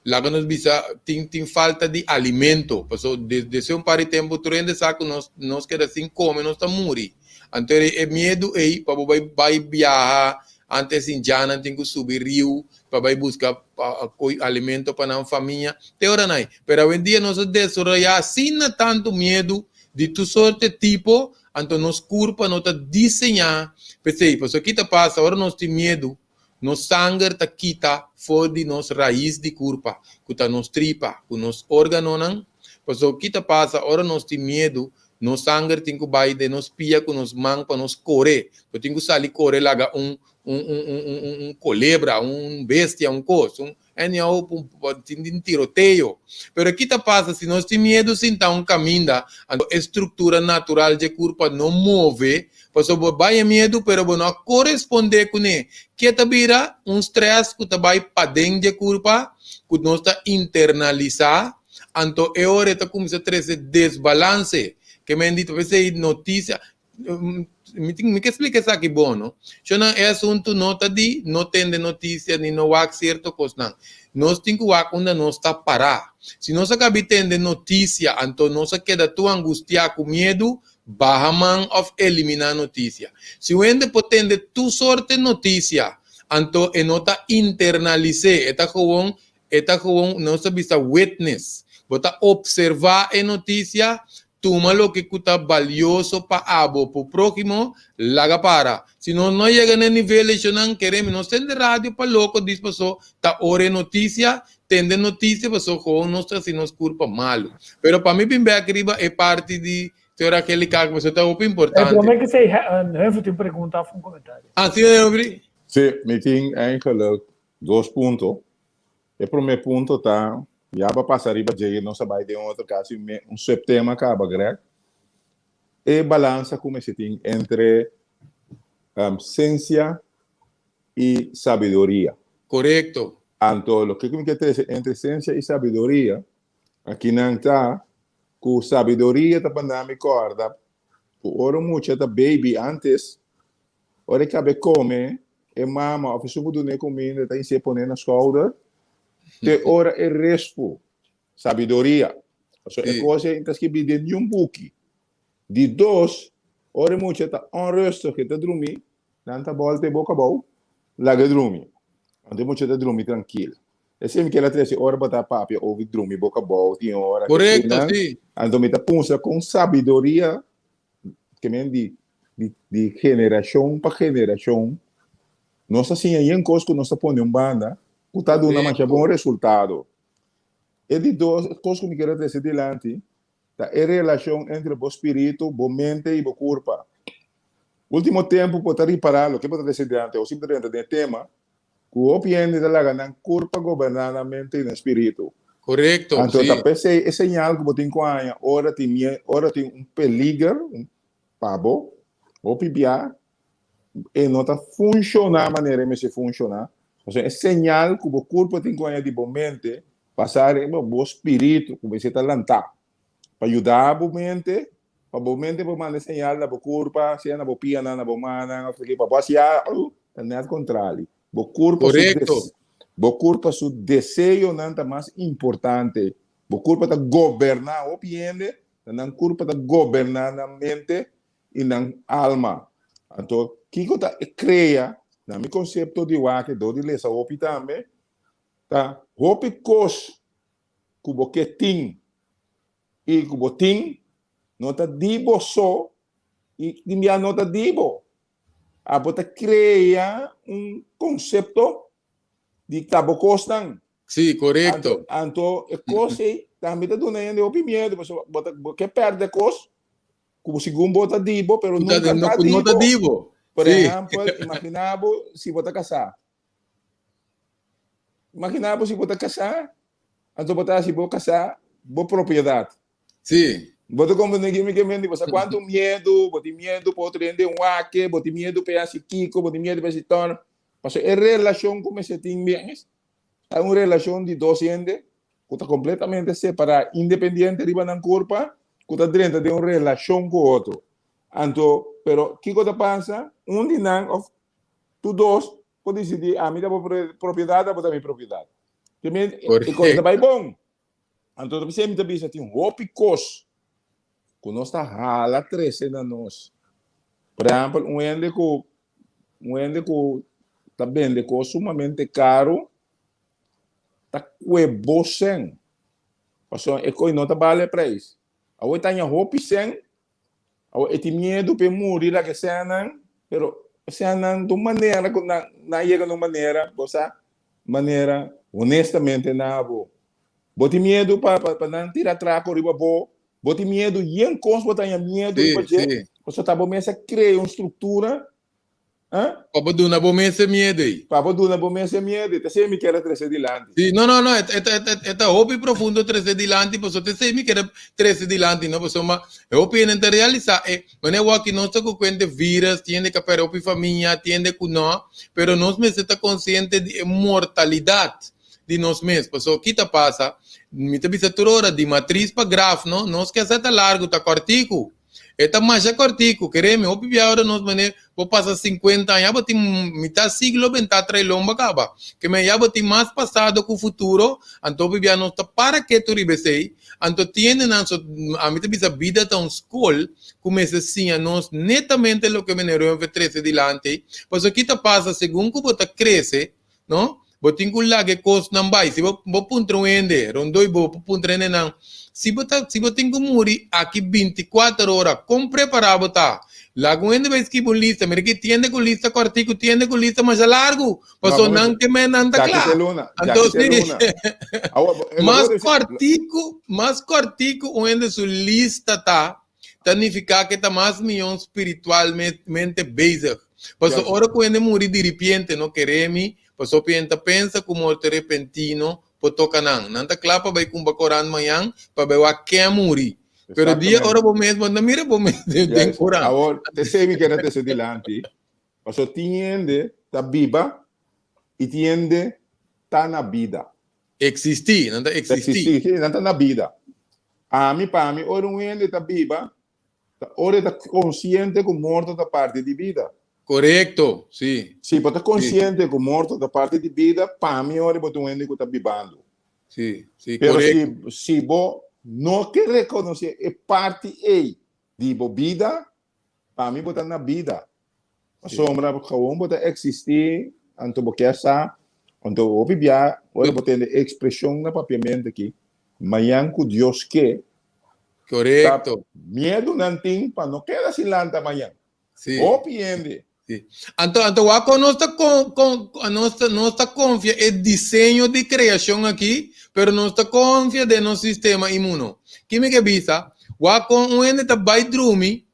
laga nos bisa tin tin falta di alimento, paso desde un par di tempu tur hende sa ku nos nos keda sin kome nos ta muri. Anto e miedu ei pa bo bai bai biaha antes indiannan tin ku subi riu pa bai buska alimento pa nan famia te ora nan ei. Pero awendia nos a desaroya asina tantu miedu di tur sorte tipo Anto nos kurpa no ta diseñá p'esei. Pasobra ki ta pasa ora nos tin miedu? Nos sanger ta kita for di nos rais di kurpa, ku ta nos tripa, ku nos órganonan. Pasobra ki ta pasa ora nos tin miedu? Nos sanger tin ku bai den nos pia ku nos man pa nos kore. Bo tin ku sali kore laga un. Un un un un un un kolebra, un bestia, un kos, un anyhow tin un tiroteo. Pero ki ta pasa si nos tin miedu sinta un kaminda, anto e struktura natural dje kurpa no move, pasobra bo bai e miedu pero bo no a korespondé kuné. Ke ta bira un strès ku ta bai paden dje kurpa ku nos ta internalisá, anto e ora e ta kuminsá trese desbalanse. Ke men di ta p'esei notisia, Mi tin mi ke splika esaki bon no. Shonnan e asuntu no ta di no tende notisia ni no wak sierto kosnan. Nos tin ku wak unda nos ta pará. Si nos a kabi tende notisia anto nos a keda tur angustiá ku miedu, baha man òf eliminá notisia. Si un hende por tende tur sorte notisia anto e no ta internalis'é, e ta gewoon e ta gewoon nos ta bisa witness. Bo ta opservá e notisia Tuma loke ku ta balioso pa abo por próhimo, laga para. Si nos no yega na e nivel ei shonnan, kere mi no sende radio pa loko dis paso ta ora e notisia, tende notisia paso gewoon nos ta hasi nos kurpa malu. Pero pa mi bin bek riba e parti di señor Angelica aki paso ta hopi E importante. prome ke esei Humphrey tin un pregunta of un komentario. Ah, si Humphrey. Si, mi tin eigenlijk dos punto. E promé punto ta, ya bo a pasa riba dje i nos a bai den otro kasi un subtema kaba, Greg. E balansa ku mester tin entre sensia i sabiduria. Korekto. Anto loke ku mi ke trese entre sensia i sabiduria akinan ta ku sabiduria ta manda mi kòrda ku ora un mucha ta baby antes Ora e kabe kome, e mama òf esun ku dun'é kuminda ta insi'é pon'é na skouder te ora e respu. Sabiduria. Pasobra e kos ei no ta skibí den niun buki. Di dos, ora e mucha ta onrustig, e ta drumí, nan ta bòlta e boka abou, laga e drumi. Anto e mucha ta drumi trankil. Esei mi kier a trese ora bo ta papia over drumi boka abou, tin ora. Korekto, si. Anto mi ta punsa kon sabiduria ke men di di di generashon pa generashon nos ta siña yen kos ku nos ta pone un banda ku ta duna masha bon resultado. E di dos kos ku mi kier a trese dilanti ta e relashon entre bo spiritu, bo mente i bo kurpa. Ultimo tempu bo ta ripará loke bo ta trese dilanti awo si bo ta drenta den e tema Ku hopi hende ta laga nan kurpa goberná nan mente i nan spiritu. Korekto, Anto sí. ta p'esei e señal ku bo tin ku haña ora tin mie, ora tin un peliger pa bo, hopi bia e no ta funshoná manera e mester funshoná. Pasobra e señal ku bo kurpa tin ku haña di bo mente basá riba bo spiritu ku mester ta lantá pa yuda bo mente, pa bo mente por manda e señal na bo kurpa, sea na bo pianan, na bo mannan of esaki, pa bo hasi algu, ta nèt kontrali. Bo kurpa su Korekto. bo kurpa su deseonan ta mas importante. Bo kurpa ta goberná hopi hende, ta nan kurpa ta goberná nan mente i nan alma. Anto, kiko ta e krea, na mi konsepto di wak, dor di lesa hopi tambe, ta hopi kos ku bo ke tin i ku bo tin no ta di bo so i tin bia no ta di bo. Abo ta krea un konsepto di ta bo kosnan. Sí, korekto. Anto e kos ei tambe ta duna hende hopi miedu pasobra bo ta bo ke pèrdè kos ku bo segun bo ta di bo pero nunka ta di No ta bo. di bo. Por Sí. ehèmpel, imaginá bo si bo ta kasá. Imaginá bo si bo ta kasá, anto bo ta hasi bo kasá bo propiedat. Sí. Bo ta komprendé ke mi ke menti? Bo sa kuantu miedu, bo tin miedu pa otro hende wak, bo tin miedu pa e hasi kiko, bo tin miedu pa e hasi tòrna. Pasobra e relashon ku mester tin bien es ta un relashon di dos hende ku ta kompletamente separá, independiente riba nan kurpa, ku ta drenta den un relashon ku otro. Anto, pero kiko ta pasa? Un di nan òf tur dos por disidí, ami ta bo propiedat, abo ta mi propiedat. Te men, e kos ta bai bon. Anto ta p'esei mi ta bisa tin hopi kos ku nos ta hala trese na nos. Por ehèmpel, un hende ku un hende ku ta bende kos sumamente karu ta kue bo sèn. Pasobra e kos no ta bale e preis. Awor e ta haña hopi sèn Awor e tin miedu p'e muri laga e sènnan, pero e sènnan ta un manera ku nan nan yega na un manera, bo sa, manera honestamente na bo. Bo tin miedu pa pa pa nan tira atrako riba bo, bo tin miedu yen kos bo ta haña miedu Sí, riba dje, sí. pasobra ta bo mes a krea un struktura. Pa bo duna bo mes e miedu ei. Pa bo duna bo mes e miedu ei. Ta esei mi kier a trese dilanti. Sí, no, no, no, e ta, e ta hopi profundo trese dilanti, pasobra ta esei mi kier a trese dilanti, no, pasobra e hopi hende no ta realisá e manera wak nos ta ku kuenta virus, tin hende ku a pèrdè hopi famia, tin hende ku no, pero nos mester ta konsiente di e mortalidat di nos mes, pasobra ki ta pasa, mi ta bisa tur ora, di matris pa graf, no, nos ke sa ta largu, ta kòrtiku. E ta masha kòrtiku, kere mi hopi bia ora nos mane bo pasa sinkuenta aña, ya bo tin mitá siglo bentá tra'i lomba kaba. Ke men ya bo tin mas pasado ku futuro, anto hopi bia nos ta para ketu riba esei, anto tin hendenan so, ami ta bisa bida ta un skol ku mester siña nos netamente loke meneer Rönnfeld trese dilanti, pasobra ki ta pasa segun ku bo ta krese, no? Bo tin ku laga e kosnan bai. Si bo bo puntra un hende rondoi bo, bo puntra hendenan, si bo ta si bo tin ku muri aki binti kuater ora, kon prepará bo ta? Laga un hende bai skibi un lista. Mira ki tin hende ku lista kòrtiku, tin hende ku lista masha largu, pasobra nan ke men nan ta Djaki kla. te luna, Anto djaki te si luna. Awa, bo- mas bo disi- kòrtiku, mas kòrtiku un hende su lista ta, ta nifiká ku e ta mas mion spiritualmente bezig. Pasobra ora ku hende muri diripiente, no kere mi, pasobra hende ta pensa ku morto repentino por toka nan. Nan ta kla pa bai kumpra korant mañan pa bai wak ken a muri. Pero dia ora bo mes bo no ta mira bo mes den korant. Awor, esei mi kere trese dilanti, pasobra tin hende ta biba i tin hende ta na bida. Eksistí, nan ta eksistí. Eksistí, sí, nan ta na bida. Ami, pa mi, ora un hende ta biba, ta ora e ta konsiente ku morto ta parti di bida. Korekto, sí. Si bo ta konsiente ku morto ta parti di bida, pa mi ora bo ta un hende ku ta bibando. Sí, sí, Pero korekto. si, si bo no ke rekonosé e parti ei di bo bida, Pa mi bo ta na bida. Pasobra gewoon bo ta existi, anto bo kier sa, anto hopi bia ora bo tende e expresion na papiamento aki, mañan cu Dios ke, Correcto. ta miedu nan tin pa no keda sin lanta mañan. Sí. Hopi hende. Sí. Anto, anto wak nos ta con, con, nos ta, nos ta confia e diseño di creacion aki, pero nos ta confia den nos sistema inmuno. Ki mi ke bisa? Wak con un hende ta bai drumi,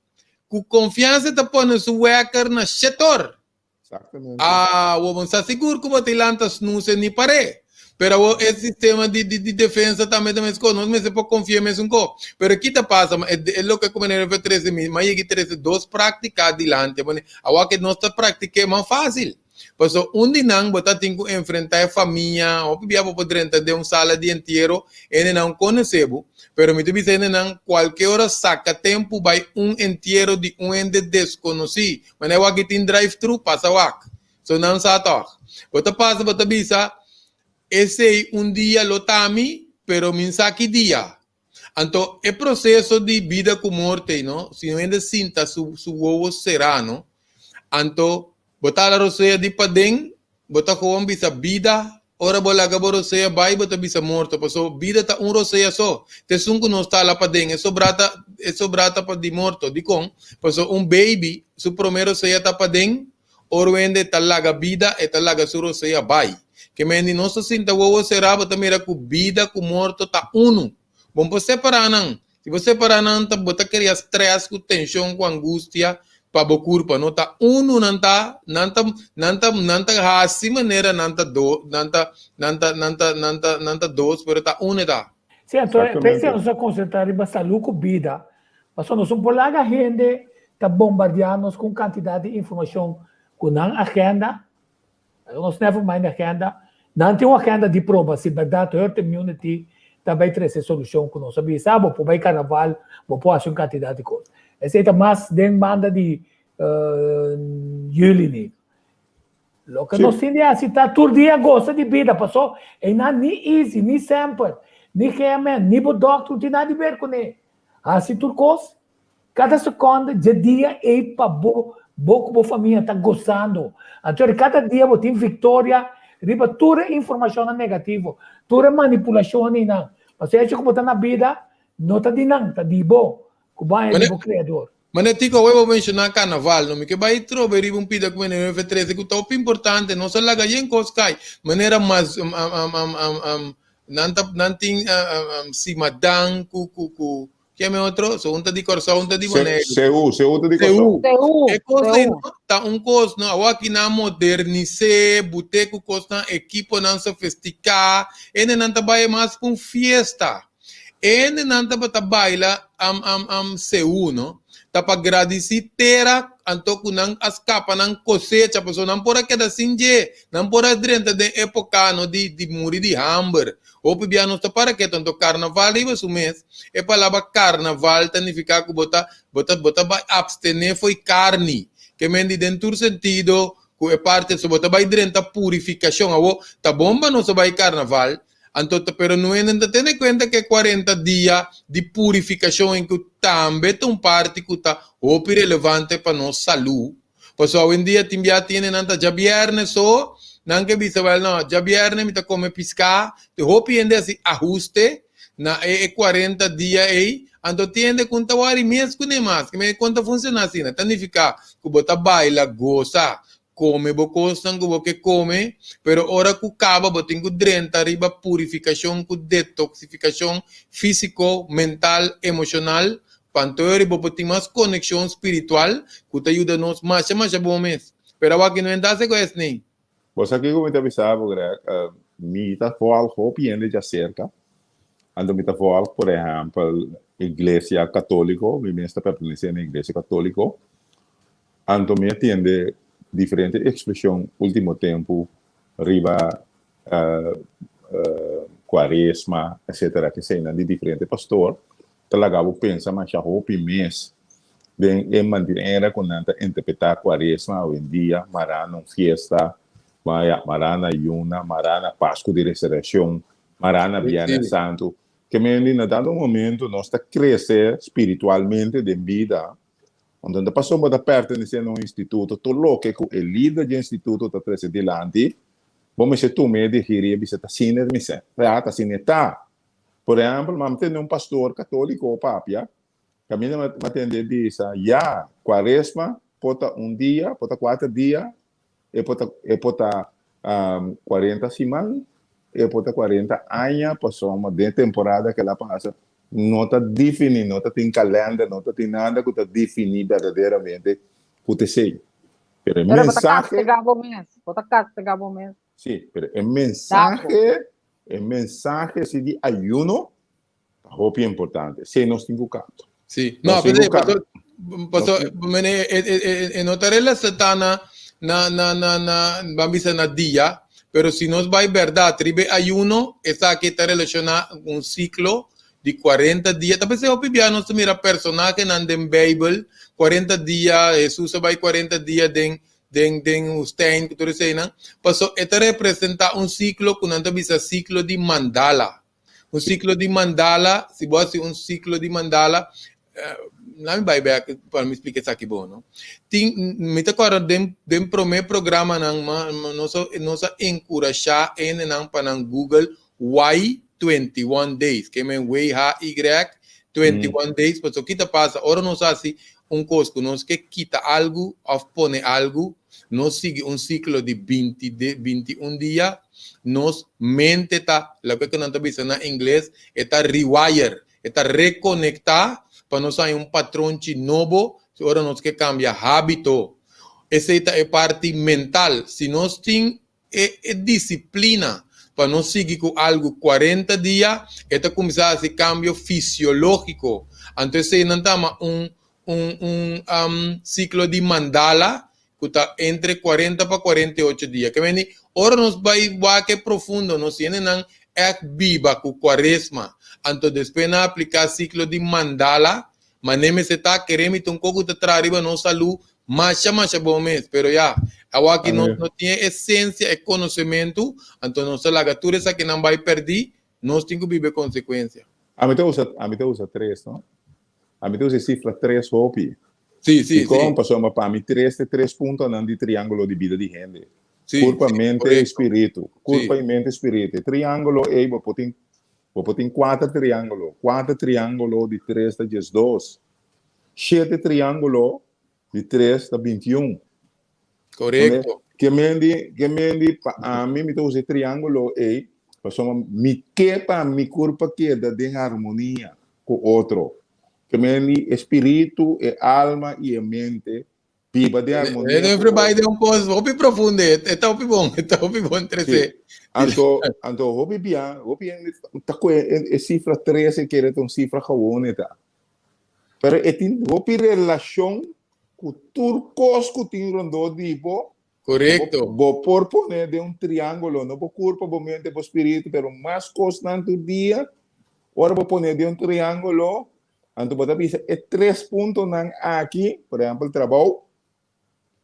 ku konfiansa ta pone su wèker na shetor. Exactamente. Ah, wo bon sa sigur ku bo ta lanta snuse ni paré. Pero awor e sistema di, di, di defensa tambe ta meskos. Nos mester por konfia mesun ko. Pero ki ta pasa? E, e loke ku meneer F. trese mi, m'a yegi trese dos práktika dilanti. Pone, awor ke nos ta praktik'é mas fásil. Pasobra un di nan bo ta tin ku enfrentá e famia, hopi bia bo por drenta den un sala di entiero, hendenan konosé bo, pero mi ta bisa hendenan kualke ora saka tempu bai un entiero di un hende deskonosí. Manera wak tin drive thru, pasa wak. So nan sa tòg. Bo ta pasa bo ta bisa, esei un dia lo ta mi, pero mi n'sa ki dia. Anto e proseso di bida ku morte, no, si un hende sinta su su wowo será, no, anto bo ta hala rosea di paden, bo ta gewoon bisa bida, ora bo laga bo rosea bai bo ta bisa morto, pasobra bida ta un rosea so, ta esun ku nos ta hala paden, e sobrá ta e sobrá ta pa di morto, dikon? Pasobra un baby su promé rosea ta paden, Ora un hende ta laga bida, e ta laga su rosea bai. Ke men di nos ta sinta wowo será, bo ta mira ku bida ku morto ta unu. Bo no por separá nan. Si bo separá nan, ta bo ta krea strès ku tenshon ku angustia pa bo kurpa. No ta unu nan ta, nan ta, nan ta, nan ta hasi manera nan ta do, nan ta, nan ta, nan ta, nan ta, nan ta dos, pero ta unu e ta. Sí, anto p'esei nos a konsentrá riba salú ku bida, Pasobra nos no por laga hende ta bombardiá nos ku un kantidat di informashon ku nan agenda, nos never mind agenda, nan tin un agenda di proba si bèrdat herd immunity ta bai trese solushon ku nos a bisa, bo por bai karnaval, bo por hasi un kantidat di kos. Esei ta mas den banda di juli ni. Loke nos tin di hasi ta tur dia gosa di bida, paso einan ni easy, ni semper, ni GMN, ni bo dòkter no tin nada di ber kuné. Hasi tur kos, kada sekonde dje dia ei pa bo, bo ku bo famia ta gosando. Anto di kada dia bo tin viktoria riba tur e informashonnan negativo, tur e manipulashon einan. Pasobra e hecho ku bo ta na bida no ta di nan, ta di bo, ku bo haña di bo Kreador. Mane Tico, awe bo menshoná karnaval, no mi ke bai trobe riba un pida ku mene F trese ku ta hopi importante, nos a laga yen kos kai, manera mas nan ta nan tin simadan ku ku ku Ke me otro, so un ta di Kòrsou, un ta di Boneiru. Seú, Seú ta di Kòrsou. Seú. E kos ei no ta un kos no, awor aki nan a modernis'é, but'é ku kosnan, ekiponan sofistiká, hendenan ta bai mas ku un fiesta. E hendenan tabata baila am am am Seú no, ta pa gradisí tera anto ku nan a skapa nan kosecha, pasobra nan por a keda sin dje, nan por a drenta den époka no di di muri di hamber. Hopi bia nos ta para ketu, anto karnaval riba su mes, e palabra karnaval ta nifiká ku bo ta bo ta bo ta bai apstené fo'i karni, ke men di den tur sentido ku e parti so bo ta bai drenta purifikashon. Awor, ta bon pa nos a bai karnaval, anto ta pero no hende ta tene kuenta ku e kuarenta dia di purifikashon en ku tambe ta un parti ku ta hopi relevante pa nos salú. Pasobra awendia tin bia tin hendenan ta djabièrnè so, nan ke bisa wèl no, djabièrnè mi ta kome piská, te hopi hende hasi ahuste na e e kuarenta dia ei, anto tin hende ku no ta wòri mes kuné mas, ke mester kon ta funshoná asina? Ta nifiká ku bo ta baila, gosa, kome bo kosnan ku bo ke kome, pero ora ku kaba bo tin ku drenta riba purifikashon ku detoksifikashon físiko, mental, emoshonal, Pantoer bo por tin mas konekshon spiritual ku ta yuda nos masha masha bon mes. Pero awaki no enta hasi ku esnei. Bo sa kiko mi ta bisa bo, Greg? Mi ta volg hopi hende djaserka. Anto mi ta volg, por ehèmpel, Iglesia Katóliko. Mi mes ta pertenesé na Iglesia Katóliko. Anto mi a tende diferente ekspreshon último tempu riba Kuaresma, etsetera, keseinan di diferente pastor. Ta laga bo pensa masha hopi mes den e manera ku nan ta interpretá Kuaresma awendia, mará na un fiesta, mará na yuna, mará na Pasku di Resurekshon, mará na Bièrnè Santu. Ke mende na dado momento nos ta krese spiritualmente den bida, anto ta pasobra bo ta pertenesé na un instituto, tur loke ku e lider dje instituto ta trese dilanti, bo mester tuma e digirí e bisa ta asina e mester, ta asina e ta. Por ehèmpel, mi a tende un pastor katóliko papia, kaminda mi a tende bisa, ya, kuaresma por ta un dia, por ta kuater dia, e por ta, e por ta kuarenta siman, e por ta kuarenta aña, pasobra den temporada ku el a pasa no ta definí, no ta tin kalènder, no ta tin nada ku ta definí berdaderamente ku ta esei. Pero e mensahe. Pero bo ta kastigá bo mes, bo ta kastigá bo mes. Sí, pero e mensahe. E mensahe si di ayuno ta hopi importante. Si nos tin ku kapta. Sí. No, paso, paso, mene, e, e, e, e no ta relacioná na, na, na, na, na, ban bisa na dia, pero si nos bai berdad riba e ayuno, esaki ta relacioná ku un ciclo di 40 dia. Ta p'esei hopi bia nos ta mira personahenan den Bijbel, 40 dia, Hesus a bai 40 dia den den den woestijn ku tur eseinan, paso e ta representá un siklo ku nan ta bisa siklo di mandala. Un siklo di mandala, si bo hasi un siklo di mandala, laat mi bai bek pa mi splika esaki bon, no. Tin, mi ta kòrda den den promé programanan nos a nos a enkurashá hendenan pa nan google why 21 days, ke men W-H-Y 21 days, pasobra ki ta pasa ora nos hasi un kos ku nos ke kita algu òf pone algu, nos sigui un siklo di binti 21 dia, nos mente ta, loke ku nan ta bisa na ingles, e ta rewire, e ta rekonektá pa nos haña un patronchi nobo si ora nos ke kambia hábito. Esei ta e parti mental. Si nos tin E e disiplina pa no sigui ku algu kuarenta dia, e ta kuminsá hasi kambio fisiológiko. Anto esei nan ta ama un un un siklo di mandala ku ta entre kuarenta pa 48 dia. Ke meni ora nos bai wak e profundo nos hendenan ègt biba ku kuaresma, anto despues nan apliká siklo di mandala Mané mester ta kere mi ta un kos ku ta traha riba nos salú masha masha bon mes, pero ya, awaki nos no tin e esensia, e konosementu, anto nos ta laga tur esakinan bai pèrdí, nos tin ku biba e konsekuensia. Ami ta usa, ami ta usa tres, no? Ami ta usa e sifra tres hopi. Sí, sí, sí. Dikon? Pasobra pa mi tres ta e tres puntonan di triángulo di bida di hende. Kurpa, mente i spiritu. Kurpa i mente i spiritu. E triángulo ei bo por tin Bo por tin kuater triángulo. Kuater triángulo di tres ta 12. Shete triángulo di tres ta 21. Korekto. Ke mendi, ke mendi pa ami mi ta usa e triángulo ei pasobra mi ke pa mi kurpa keda den harmonia ku otro. Ke men di e spiritu, e alma i e mente biba den armonia E ku sempre bai otro. den un kos hopi profundo, e e ta hopi bon, e ta hopi bon Sí. trese. Anto, anto hopi bia, hopi hende ta kohe e, e sifra tres e kere ta un sifra gewoon e ta. Pero e tin hopi relashon ku tur kos ku tin rondó di bo. Korekto. Bo por pone den un triángulo, no bo kurpa, bo mente, bo spiritu, pero mas kosnan tur dia, ora bo pone den un triángulo, anto bo ta bisa e tres puntonan aki, por ehèmpel trabou,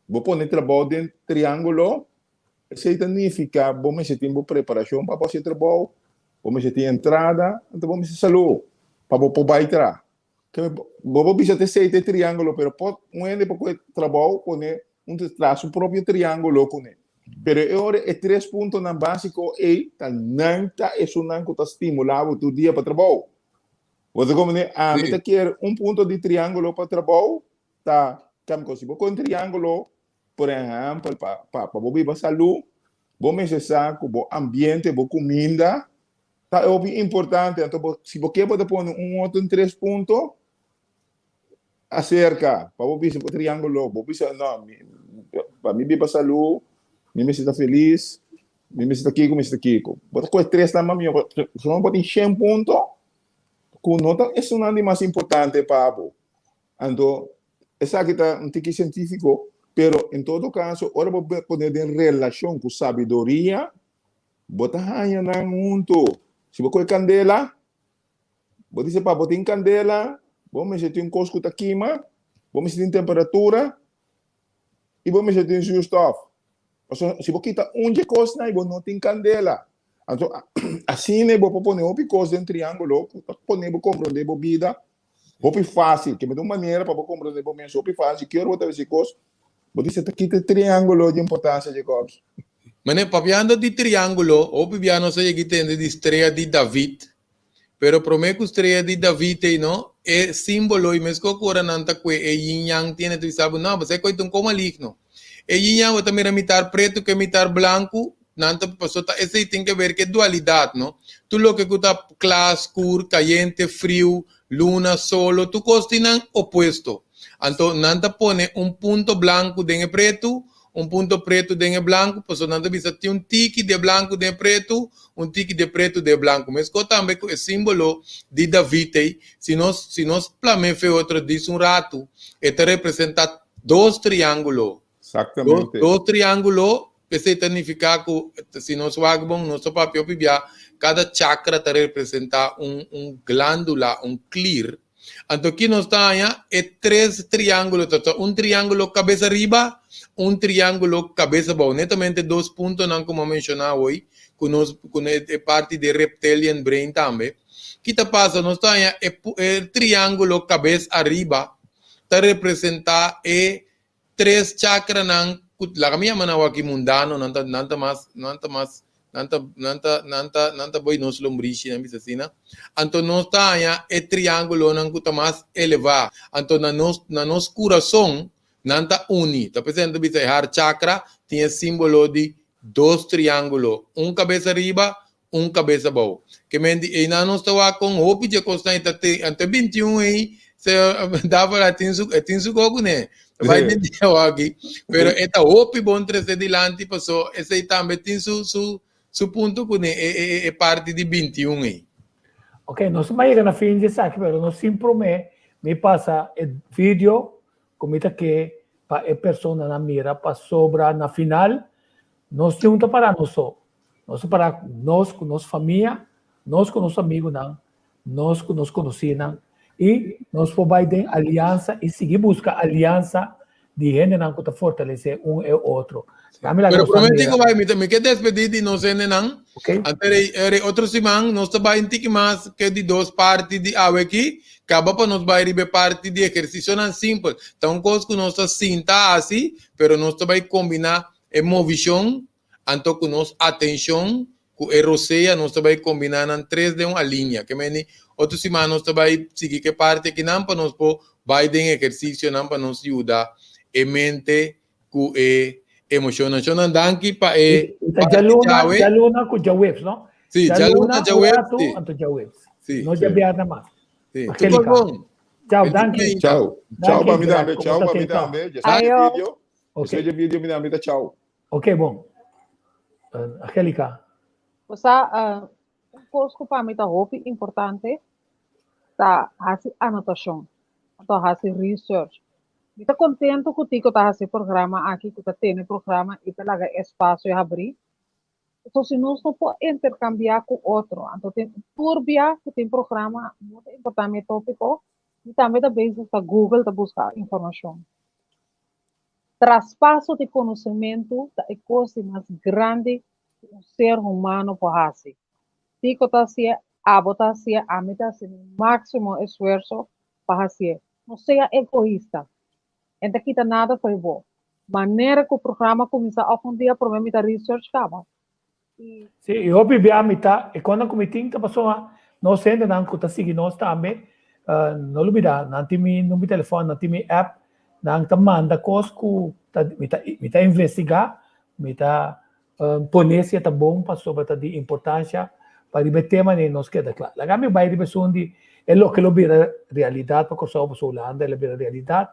bo pone trabou den triángulo, esei ta nifiká bo mester tin bo preparashon pa bo hasi trabou, bo mester tin entrada, anto bo mester salú pa bo por bai traha. Bo por bisa ta esei ta e triángulo, pero por un hende por kohe trabou pone un ta traha su propio triángulo kuné. Pero e ora e tres puntonan básiko ei ta nan ta esunnan ku ta stimulá bo tur dia pa trabou. Bo ta komprendé? Ami ta kier un punto di triángulo pa trabou ta kambia kos. Si bo kohe un triángulo, por ehèmpel, pa pa bo biba salú, bo mester sa ku bo ambiente, bo kuminda Ta e hopi importante, anto bo, si bo ke bo ta pone un otro en tres punto acerca, pa bo bisa bo triángulo, bo bisa no, mi, pa mi biba salú, mi mester ta feliz, mi mester ta kiko, mi mester ta kiko. Bo ta kohe tres nan mas mihó, so bo tin shen punto ku no ta esunnan di mas importante pa bo. Anto esaki ta un tiki sientífiko, pero en todo kaso ora bo pone den relashon ku sabiduria, Bo ta haña nan huntu. Si bo kohe kandela, bo di pa bo tin kandela, bo mester tin kos ku ta kima, bo mester tin temperatura i bo mester tin zuurstof. Pasobra si bo kita un dje kosnan bo no tin kandela. Anto asina bo por pone hopi kos den triángulo ku ta pone bo komprondé bo bida hopi fásil. Ke ta un manera pa bo komprondé bo mes hopi fásil. Ki ora bo ta hasi kos, Bo dice ta kita e triángulo di importancia, Jacobs. Mane, papiando di triángulo, hopi bia nos a yega i tende di strea di David. Pero promé ku strea di David ei no, e símbolo i meskos ku ora nan ta kue e yin-yang tiene ta bisa bo, no, bo sa e koi ta un ko maligno. E yin-yang bo ta mira mitar pretu ku e mitar blanku, nan ta paso ta esei tin ke ber ku e dualidat no. Tur loke ku ta kla, skur, kayente, friu, luna, solo, tur kos tin nan opuesto. Anto nan ta pone un punto blanku den e pretu, un punto pretu den e blanku, pasobra nan ta bisa tin un tiki di e blanku den e pretu, un tiki di e pretu den e blanku. Meskos tambe ku e simbolo di David ei, si nos si nos plam'é fe otro dis un ratu, e ta representá dos triángulo. Exactamente. Dos triángulo, p'esei ta nifiká ku si nos wak bon, nos ta papia hopi bia, kada chakra ta representá un un glándula, un klir. Anto aki nos ta haña e tres triángulo, ta ta un triángulo kabes ariba, un triángulo kabes abou. Netamente dos puntonan ku mi a menshoná awor, ku nos ku e parti di reptilian brain tambe. Ki ta pasa? Nos ta haña e e triángulo kabes ariba ta representá e tres chakranan ku laga mi yama nan awor aki mundano, nan ta nan ta mas nan ta mas nan ta nan ta nan ta nan ta bai nos lombrishi nan bisa asina. Anto nos ta haña e triángulonan ku ta mas elevá. Anto na nos na nos kurason nan ta uni. Ta p'esei nan ta bisa e har chakra tin e símbolo di dos triángulo, un kabes ariba, un kabes abou. Ke men di einan nos ta wak kon hopi dje kosnan ei ta te, anto e 21 ei se Dávila tin su e tin su go kuné. Ta bai den dia awaki. Pero e ta hopi bon trese dilanti paso esei tambe tin su su su punto kuné e e e parti di 21 ei. Ok, nos a yega na fin di esaki, pero nos sin promé mi pasa e video ku mi ta ke pa e personanan mira pasobra na final nos tin un ta para nos so. Nos ta para nos ku nos famia, nos ku nos amigunan, nos ku nos konosínan i nos por bai den aliansa i sigui buska aliansa di hendenan ku ta fortalesé un e otro. Dame laga Pero nos ta promé mira. tiko bai, mi ta mi ke despedí di nos hendenan. Ok. Anto rei rei otro siman nos ta bai un tiki mas ke di dos parti di awe aki, kaba pa nos bai riba e parti di ehersisionan simpel. Ta un kos ku nos ta sinta hasi, pero nos ta bai kombiná e movishon Anto ku nos atenshon ku e rosea nos ta bai kombiná nan tres den un alinia. Ke meni otro siman nos ta bai sigui ku e parti akinan pa nos por bai den ehersisionan pa nos yuda e mente ku e emoshonnan. Shonnan danki pa e I ta parti djaluna, djawe. djaluna ku djaweps, no? Sí, djaluna, Djaluna un djaweps, ratu, sí. anto djaweps. Sí, No sí. djabièrnè mas. Sí. Angélica. Tur bon. Ciao, danki. Ciao. Ciao pa mi tambe, ciao pa mi tambe. Ya sa Ayo. video. Ok. Ese video mi tambe ta ciao. Ok, bon. Angelica. Osa, un kos ku pa mi ta hopi importante ta hasi anotashon, anto hasi research. Mi ta kontentu ku Tico ta hasi e programa aki, ku ta tene programa i ta laga espasio habrí. Pasobra si nos no por interkambiá ku otro, anto tin tur bia ku tin programa, no ta importá mi e tópiko, mi tambe ta bezig ta Google ta buska informashon. Traspaso di konosementu ta e kos di mas grandi ku un ser humano por hasi. Tico ta hasié, abo ta hasié, ami ta hasi mi máksimo esfuerso pa hasié. No sea egoista. E ta kita nada fo'i bo. Manera ku programa kuminsá òf un dia promé mi ta research kaba. I. Sí, i hopi bia mi ta, e konnan ku mi tin ta pasobra nos hendenan ku ta sigui nos tambe, no lubidá, nan tin mi number di telefòn, nan tin mi app, nan ta manda kos ku ta mi ta mi ta investigá, mi ta pone si e ta bon pasobra ta di importansha pa riba e tema nei nos keda kla. Laga mi bai riba esun di e loke lo bira realidat pa Kòrsou pasobra Hulanda el a bira realidat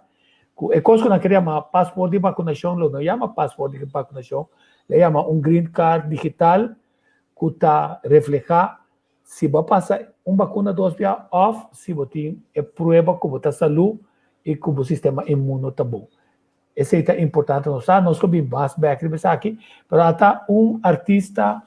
ku e kos ku nan kere yama pasport di bakunashon lo no yama pasport di bakunashon, lo yama un green card digital ku ta reflehá si bo a pasa un bakuna dos bia òf si bo tin e prueba ku bo ta salú i ku bo sistema inmuno ta bon. Esei ta importante nos sa, nos lo bin mas bek riba esaki, pero ata un artista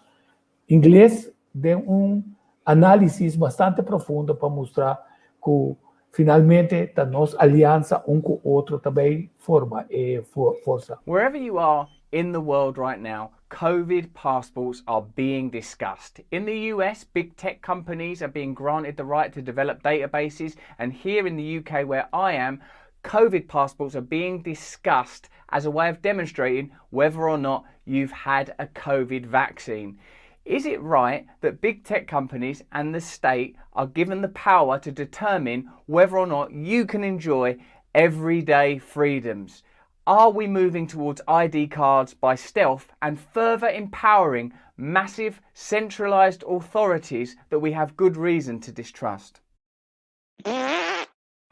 ingles den un análisis bastante profundo pa mustra ku finalmente ta nos aliansa un ku otro ta bay forma e forsa. Wherever you are in the world right now, COVID passports are being discussed. In the US, big tech companies are being granted the right to develop databases, and here in the UK, where I am, COVID passports are being discussed as a way of demonstrating whether or not you've had a COVID vaccine. Is it right that big tech companies and the state are given the power to determine whether or not you can enjoy everyday freedoms? Are we moving towards ID cards by stealth and further empowering massive centralized authorities that we have good reason to distrust?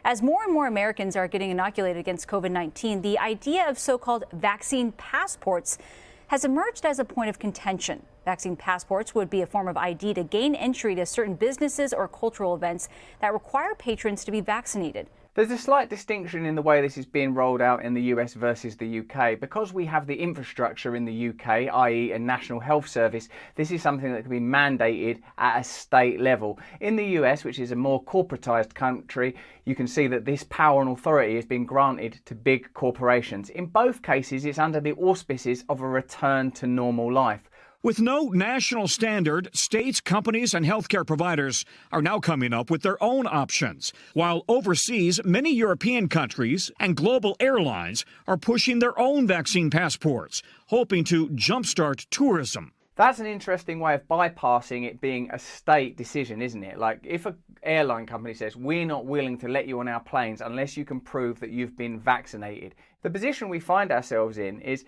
As more and more Americans are getting inoculated against COVID 19, the idea of so called vaccine passports has emerged as a point of contention. Vaccine passports would be a form of ID to gain entry to certain businesses or cultural events that require patrons to be vaccinated. There's a slight distinction in the way this is being rolled out in the US versus the UK. Because we have the infrastructure in the UK, i.e., a national health service, this is something that can be mandated at a state level. In the US, which is a more corporatized country, you can see that this power and authority has been granted to big corporations. In both cases, it's under the auspices of a return to normal life. With no national standard, states, companies, and healthcare providers are now coming up with their own options. While overseas, many European countries and global airlines are pushing their own vaccine passports, hoping to jumpstart tourism. That's an interesting way of bypassing it being a state decision, isn't it? Like if an airline company says, we're not willing to let you on our planes unless you can prove that you've been vaccinated. The position we find ourselves in is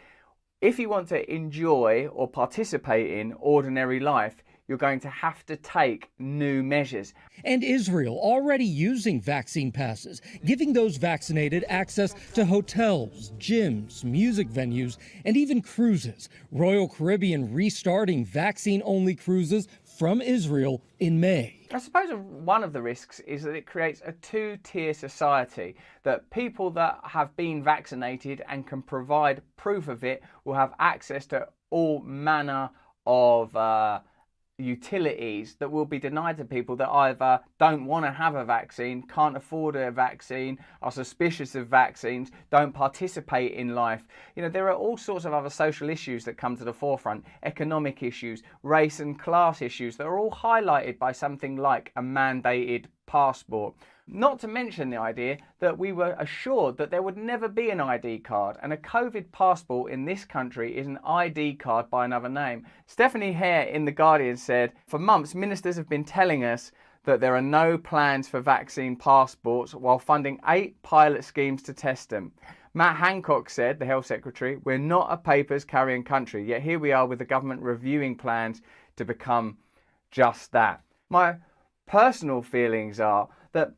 if you want to enjoy or participate in ordinary life, you're going to have to take new measures. And Israel already using vaccine passes, giving those vaccinated access to hotels, gyms, music venues, and even cruises. Royal Caribbean restarting vaccine only cruises from Israel in May. I suppose one of the risks is that it creates a two tier society, that people that have been vaccinated and can provide proof of it will have access to all manner of utilities that will be denied to people that either don't want to have a vaccine, can't afford a vaccine, are suspicious of vaccines, don't participate in life. You know, there are all sorts of other social issues that come to the forefront, economic issues, race and class issues that are all highlighted by something like a mandated passport. Not to mention the idea that we were assured that there would never be an ID card, and a COVID passport in this country is an ID card by another name. Stephanie Hare in The Guardian said, For months, ministers have been telling us that there are no plans for vaccine passports while funding eight pilot schemes to test them. Matt Hancock said, the health secretary, we're not a papers carrying country, yet here we are with the government reviewing plans to become just that. My personal feelings are that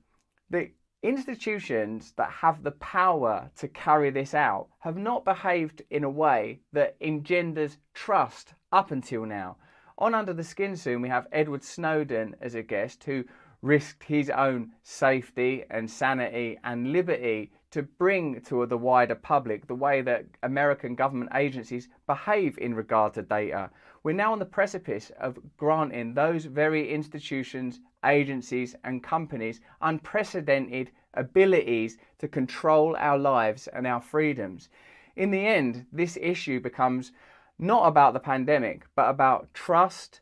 the Institutions that have the power to carry this out have not behaved in a way that engenders trust up until now. On Under the Skin soon, we have Edward Snowden as a guest who risked his own safety and sanity and liberty to bring to the wider public the way that American government agencies behave in regard to data. We're now on the precipice of granting those very institutions, agencies, and companies unprecedented abilities to control our lives and our freedoms. In the end, this issue becomes not about the pandemic, but about trust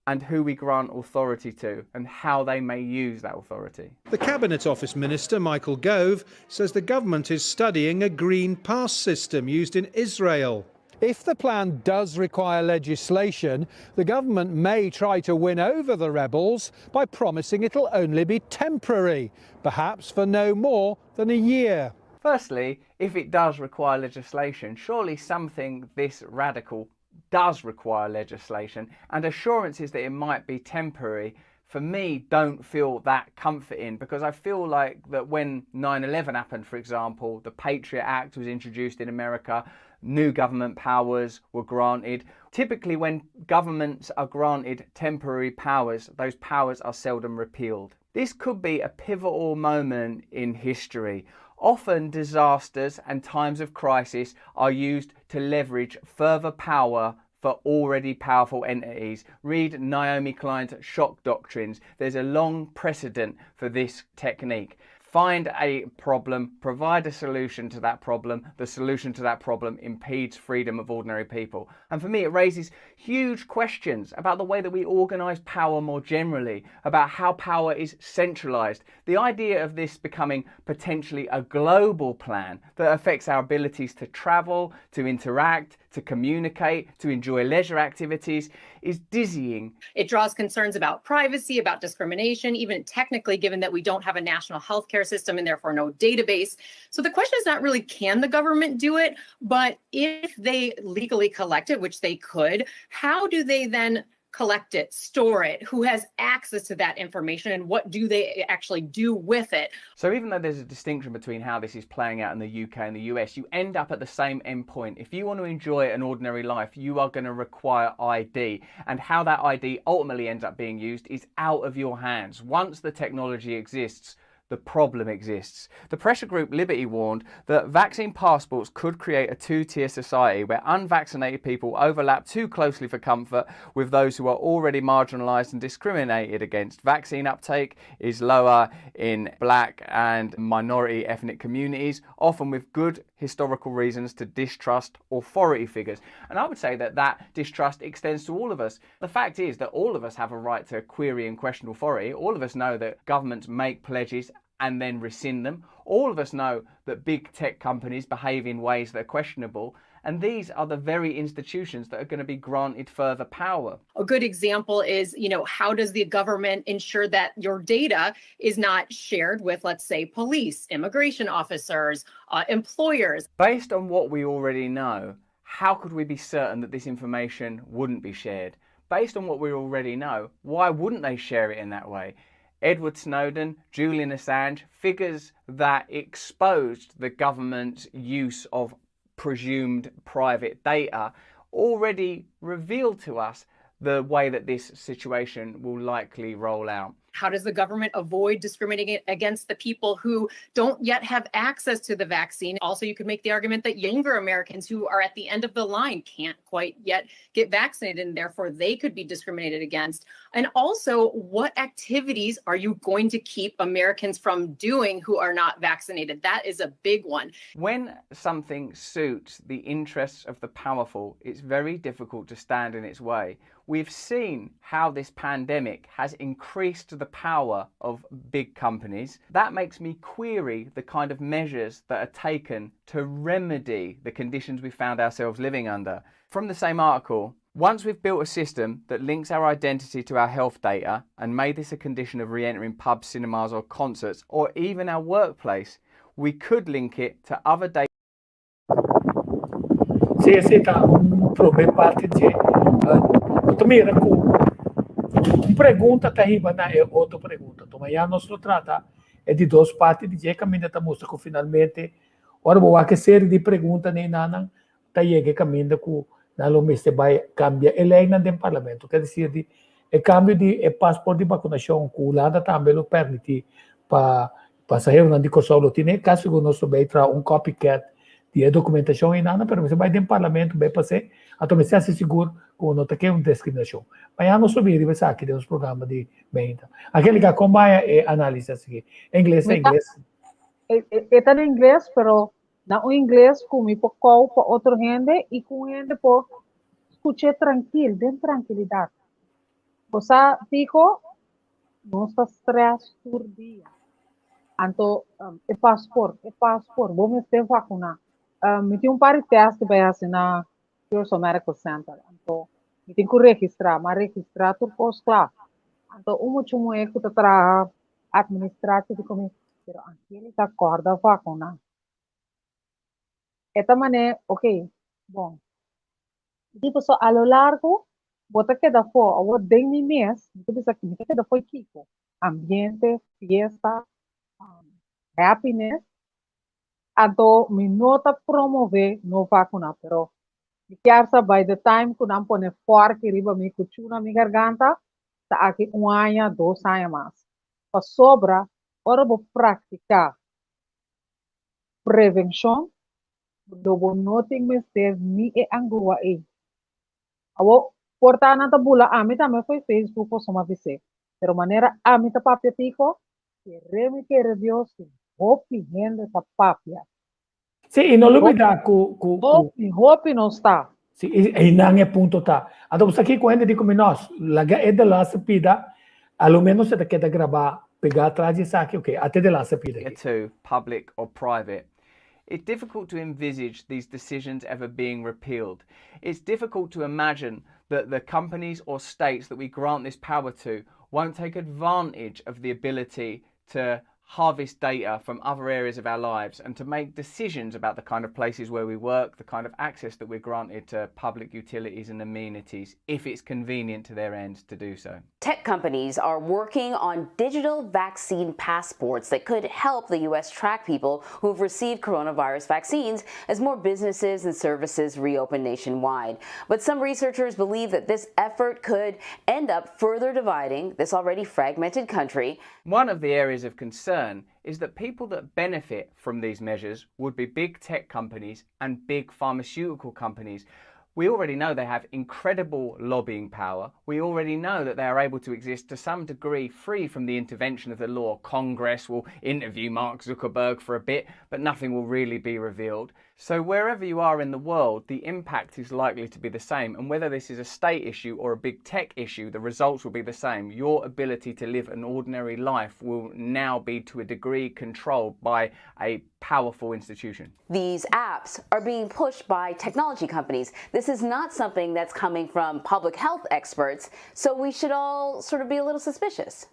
and who we grant authority to and how they may use that authority. The Cabinet Office Minister, Michael Gove, says the government is studying a green pass system used in Israel. If the plan does require legislation, the government may try to win over the rebels by promising it'll only be temporary, perhaps for no more than a year. Firstly, if it does require legislation, surely something this radical does require legislation, and assurances that it might be temporary for me don't feel that comforting, because I feel like that when 9/11 happened, for example, the Patriot Act was introduced in America, new government powers were granted. Typically when governments are granted temporary powers, those powers are seldom repealed. This could be a pivotal moment in history. Often disasters and times of crisis are used to leverage further power for already powerful entities. Read Naomi Klein's shock doctrines. There's a long precedent for this technique. Find a problem, provide a solution to that problem. The solution to that problem impedes freedom of ordinary people. And for me, it raises huge questions about the way that we organize power more generally, about how power is centralized. The idea of this becoming potentially a global plan that affects our abilities to travel, to interact, to communicate, to enjoy leisure activities is dizzying. It draws concerns about privacy, about discrimination, even technically, given that we don't have a national healthcare system and therefore no database. So the question is not really, can the government do it, but if they legally collect it, which they could, how do they then collect it, store it, who has access to that information, and what do they actually do with it? So even though there's a distinction between how this is playing out in the UK and the US, you end up at the same endpoint. If you want to enjoy an ordinary life, you are going to require ID, and how that ID ultimately ends up being used is out of your hands. Once the technology exists, the problem exists. The pressure group Liberty warned that vaccine passports could create a two-tier society where unvaccinated people overlap too closely for comfort with those who are already marginalised and discriminated against. Vaccine uptake is lower in black and minority ethnic communities, often with good historical reasons to distrust authority figures. And I would say that that distrust extends to all of us. The fact is that all of us have a right to query and question authority. All of us know that governments make pledges and then rescind them. All of us know that big tech companies behave in ways that are questionable. And these are the very institutions that are going to be granted further power. A good example is, how does the government ensure that your data is not shared with, let's say, police, immigration officers, employers? Based on what we already know, how could we be certain that this information wouldn't be shared? Based on what we already know, why wouldn't they share it in that way? Edward Snowden, Julian Assange, figures that exposed the government's use of presumed private data, already revealed to us the way that this situation will likely roll out. How does the government avoid discriminating against the people who don't yet have access to the vaccine? Also, you could make the argument that younger Americans who are at the end of the line can't quite yet get vaccinated, and therefore they could be discriminated against. And also, what activities are you going to keep Americans from doing who are not vaccinated? That is a big one. When something suits the interests of the powerful, it's very difficult to stand in its way. We've seen how this pandemic has increased the power of big companies. That makes me query the kind of measures that are taken to remedy the conditions we found ourselves living under. From the same article, once we've built a system that links our identity to our health data and made this a condition of re-entering pubs, cinemas or concerts, or even our workplace, we could link it to other data. Sí, esei ta un promé parti dje. Bo ta mira ku un pregunta ta hiba na e otro pregunta. Tuma ya nos lo trata. e di dos parti di dje kaminda ta mustra ku finalmente ora bo wak e seri di pregunta neinanan ta yega e kaminda ku nan lo mester bai kambia e leinan den parlamento. Ker desir di e kambio di e pasport di bakunashon ku Hulanda tambe lo permití pa pasaheronan di Kòrsou lo tene kasi ku nos lo bai traha un copycat di e dokumentashon einan, pero mester bai den parlamento bai pas'é, anto mester hasi sigur ku no ta ke un diskriminashon. Mañana nos lo bini riba esaki den nos programa di meinta. Angelica, kon bai e análisis asiki? Ingles ta ingles. E ta na ingles, pero na un ingles ku mi por kou pa otro hende i ku un hende por skuch'é trankil, den trankilidat. Bo sa, Tico, nos ta stress tur dia. Anto e pasport, e pasport, bo mester vakuná. Mi tin un par di tèst ku bai hasi na Curaçao Medical Center. Anto mi tin ku registrá, m'a registrá tur kos kla. Anto un mucha muhé ku ta traha administratie di ku mi, pero Angelica kòrda vakuná. E ta manera, ok, bon. Di pasobra a lo largo bo ta keda afó, awor den mi mes mi ta bisa mi ta keda afó kiko? Ambiente, fiesta, happiness, anto mi no ta promove no vakuna, pero mi kier sa by the time ku nan pone fòrki riba mi kuchu na mi garganta ta aki un aña, dos aña mas. Pasobra ora bo praktiká prevenshon lo bo no tin mester ni e angua ei. Awor, por ta nan ta bula ami tambe fo'i Facebook pasobra mi a bis'é. Pero manera ami ta papia Tico, kere mi kere Dios tin hopi hende ta papia. Sí, i no lubidá ku, ku, ku. Hopi, hopi nos ta. Sí, i einan e punto ta. Anto bo sa kiko hende di ku mi nos, laga e delaste pida, a lo menos e ta keda grabá, pegá atras di esaki, ok, ata e delaste pida aki. To public or private. It's difficult to envisage these decisions ever being repealed. It's difficult to imagine that the companies or states that we grant this power to won't take advantage of the ability to harvest data from other areas of our lives and to make decisions about the kind of places where we work, the kind of access that we're granted to public utilities and amenities, if it's convenient to their ends to do so. Tech companies are working on digital vaccine passports that could help the U.S. track people who've received coronavirus vaccines as more businesses and services reopen nationwide. But some researchers believe that this effort could end up further dividing this already fragmented country. One of the areas of concern is that people that benefit from these measures would be big tech companies and big pharmaceutical companies. We already know they have incredible lobbying power. We already know that they are able to exist to some degree free from the intervention of the law. Congress will interview Mark Zuckerberg for a bit, but nothing will really be revealed. So wherever you are in the world, the impact is likely to be the same. And whether this is a state issue or a big tech issue, the results will be the same. Your ability to live an ordinary life will now be to a degree controlled by a powerful institution. These apps are being pushed by technology companies. This is not something that's coming from public health experts, so we should all sort of be a little suspicious.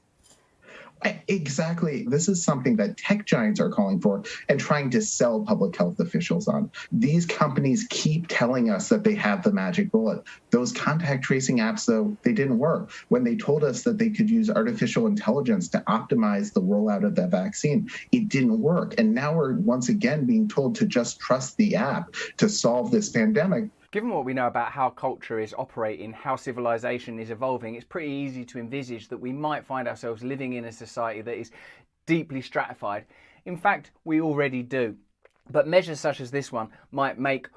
Exactly. This is something that tech giants are calling for and trying to sell public health officials on. These companies keep telling us that they have the magic bullet. Those contact tracing apps, though, they didn't work. When they told us that they could use artificial intelligence to optimize the rollout of that vaccine, it didn't work. And now we're once again being told to just trust the app to solve this pandemic. Given what we know about how culture is operating, how civilization is evolving, it's pretty easy to envisage that we might find ourselves living in a society that is deeply stratified. In fact, we already do. But measures such as this one might make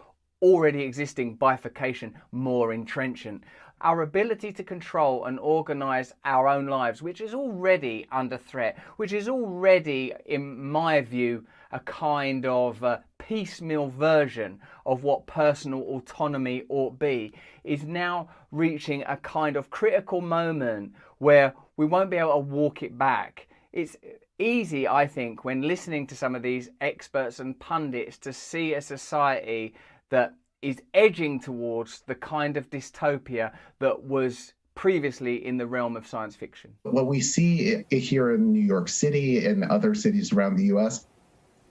already existing bifurcation more entrenchant. Our ability to control and organize our own lives, which is already under threat, which is already, in my view, a kind of piecemeal version of what personal autonomy ought be, is now reaching a kind of critical moment where we won't be able to walk it back. It's easy, I think, when listening to some of these experts and pundits to see a society that is edging towards the kind of dystopia that was previously in the realm of science fiction. What we see here in New York City and other cities around the U.S.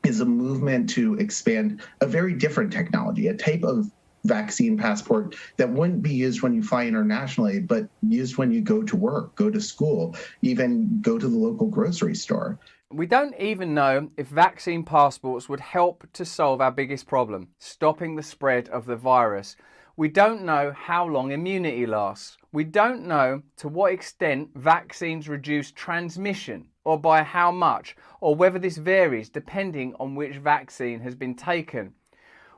is a movement to expand a very different technology, a type of vaccine passport that wouldn't be used when you fly internationally, but used when you go to work, go to school, even go to the local grocery store. We don't even know if vaccine passports would help to solve our biggest problem, stopping the spread of the virus. We don't know how long immunity lasts. We don't know to what extent vaccines reduce transmission or by how much, or whether this varies depending on which vaccine has been taken.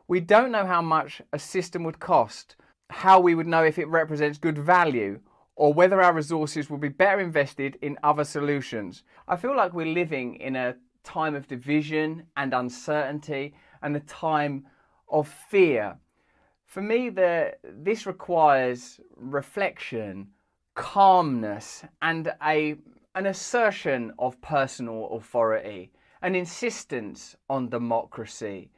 We don't know how much a system would cost, how we would know if it represents good value, or whether our resources will be better invested in other solutions. I feel like we're living in a time of division and uncertainty and a time of fear. For me, the, this requires reflection, calmness, and a, an assertion of personal authority, an insistence on democracy.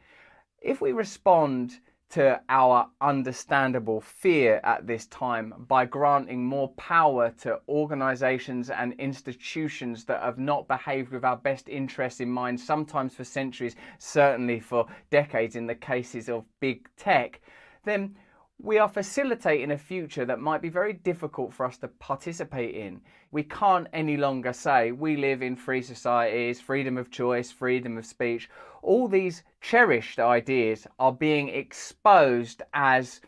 If we respond to our understandable fear at this time by granting more power to organizations and institutions that have not behaved with our best interests in mind, sometimes for centuries, certainly for decades in the cases of big tech, then we are facilitating a future that might be very difficult for us to participate in. We can't any longer say we live in free societies, freedom of choice, freedom of speech. All these cherished ideas are being exposed as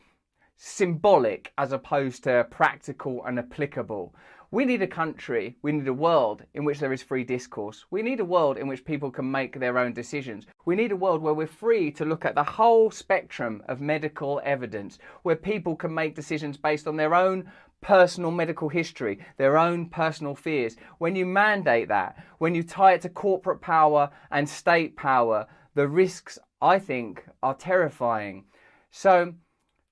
symbolic as opposed to practical and applicable. We need a country, we need a world in which there is free discourse. We need a world in which people can make their own decisions. We need a world where we're free to look at the whole spectrum of medical evidence, where people can make decisions based on their own personal medical history, their own personal fears. When you mandate that, when you tie it to corporate power and state power, the risks, I think, are terrifying. So,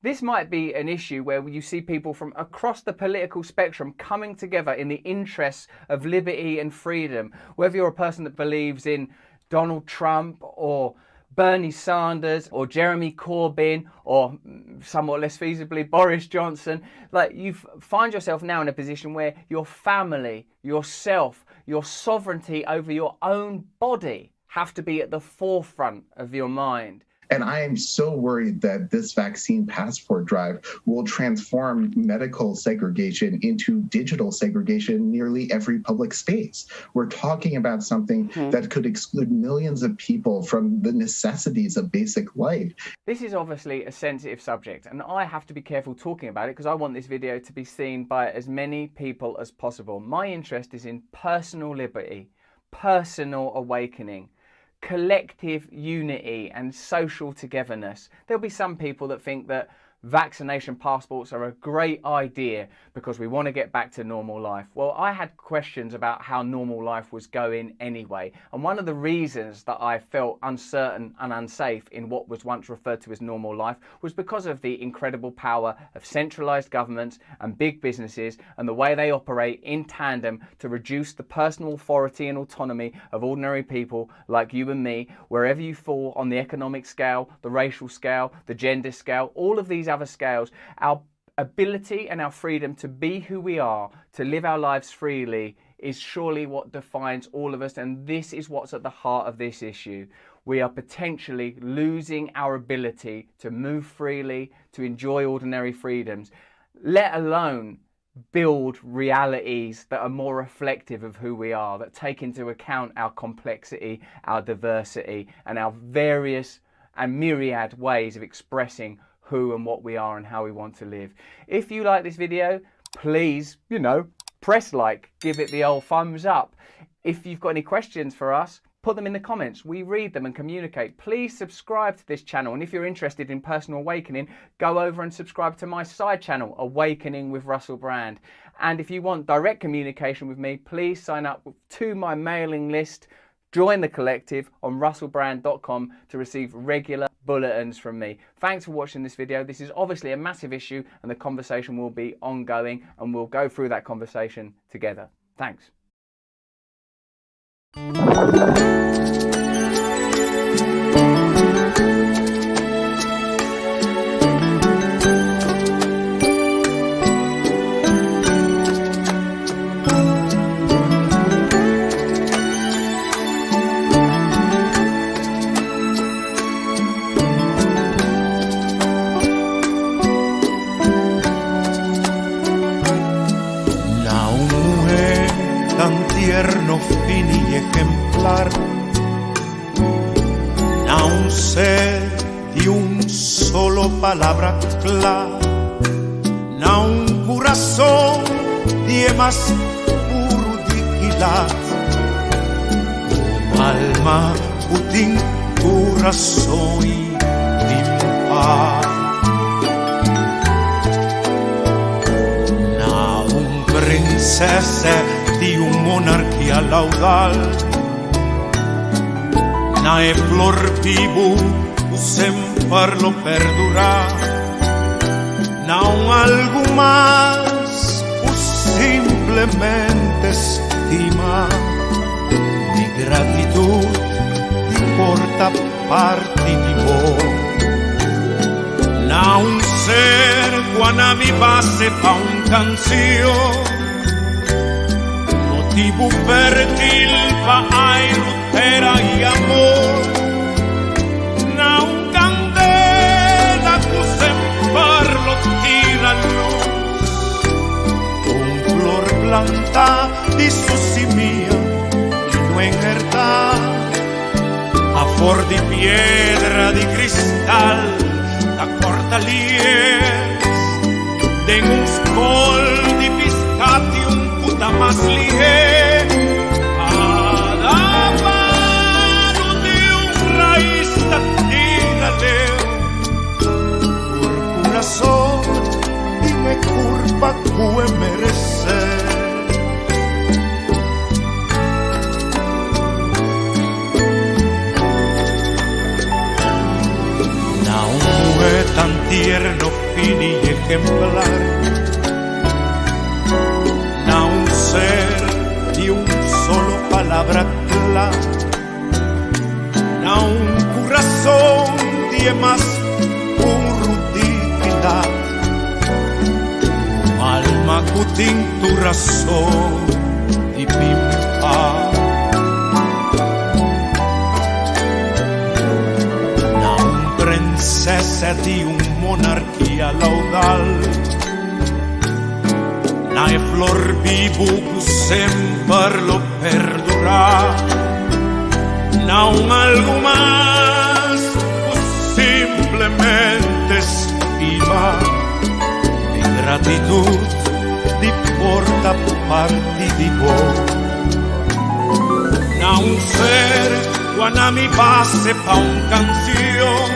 this might be an issue where you see people from across the political spectrum coming together in the interests of liberty and freedom. Whether you're a person that believes in Donald Trump or Bernie Sanders or Jeremy Corbyn or somewhat less feasibly Boris Johnson, like you find yourself now in a position where your family, yourself, your sovereignty over your own body have to be at the forefront of your mind. And I am so worried that this vaccine passport drive will transform medical segregation into digital segregation in nearly every public space. We're talking about something mm-hmm. that could exclude millions of people from the necessities of basic life. This is obviously a sensitive subject, and I have to be careful talking about it because I want this video to be seen by as many people as possible. My interest is in personal liberty, personal awakening collective unity and social togetherness. There'll be some people that think that vaccination passports are a great idea because we want to get back to normal life. Well, I had questions about how normal life was going anyway. And one of the reasons that I felt uncertain and unsafe in what was once referred to as normal life was because of the incredible power of centralized governments and big businesses and the way they operate in tandem to reduce the personal authority and autonomy of ordinary people like you and me, wherever you fall on the economic scale, the racial scale, the gender scale, all of these other scales, our ability and our freedom to be who we are, to live our lives freely, is surely what defines all of us. And this is what's at the heart of this issue. We are potentially losing our ability to move freely, to enjoy ordinary freedoms, let alone build realities that are more reflective of who we are, that take into account our complexity, our diversity, and our various and myriad ways of expressing who and what we are and how we want to live. If you like this video, please, you know, press like, give it the old thumbs up. If you've got any questions for us, put them in the comments. We read them and communicate. Please subscribe to this channel. And if you're interested in personal awakening, go over and subscribe to my side channel, Awakening with Russell Brand. And if you want direct communication with me, please sign up to my mailing list. Join the collective on russellbrand.com to receive regular bulletins from me. Thanks for watching this video. This is obviously a massive issue and the conversation will be ongoing and we'll go through that conversation together. Thanks. Na un muhé tan tierno, fini i ehemplar. ejemplar. Na un ser di un solo palabra cla. Na un corazón di e mas puro di quilat. Un alma cu tin corazón y tin paz. Na un princesa di un monarquia laudal. Na e flor bibu cu semper lo perdura. Na un algu mas cu simplemente stima. Mi gratitud di por ta parti di bo. Na un ser cu a na mi base pa un cancion. Motibu fértil pa airu, tera i amor. Na un candela cu semper lo tira luz. Un flor plantá di su simia i no enhertá. Afor di piedra di cristal ta corta lies. Den un skol di piscati un puta mas lihé. Cada palo di un rais ta tira leu. Tur curason tin e curpa cu e merecé. Na un muhé tan tierno, fini y ejemplar. Na un ser di un solo palabra cla. Na un curazón di e mas puro dignidad. Un alma cu tin tur razón di pimpa. Na un princesa di un monarquia laudal. Na e flor bibu cu semper lo perdura. Na un algu mas cu simplemente stima. Mi gratitud di por ta parti di bo. Na un ser cu a na mi base pa un cancion.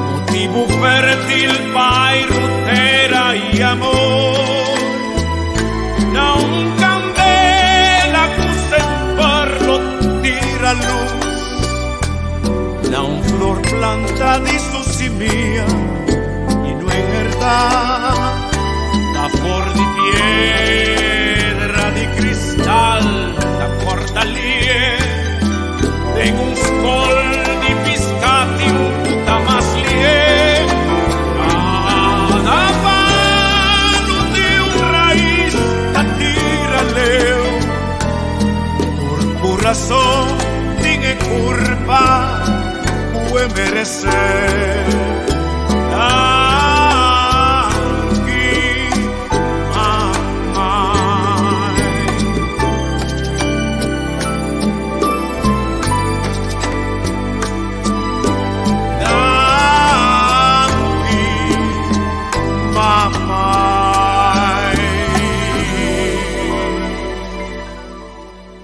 Motibu fértil pa airu, tera i amor. Na un candela cu semper lo tira luz. Na un flor planta di su simia i no enhertá. Ta for di piedra di cristal ta corta lie. Den un skol di piská tin un ku ta mas lihé. Kada palo di un rais ta tira leu. Tur kurason tin e kurpa ku e meresé.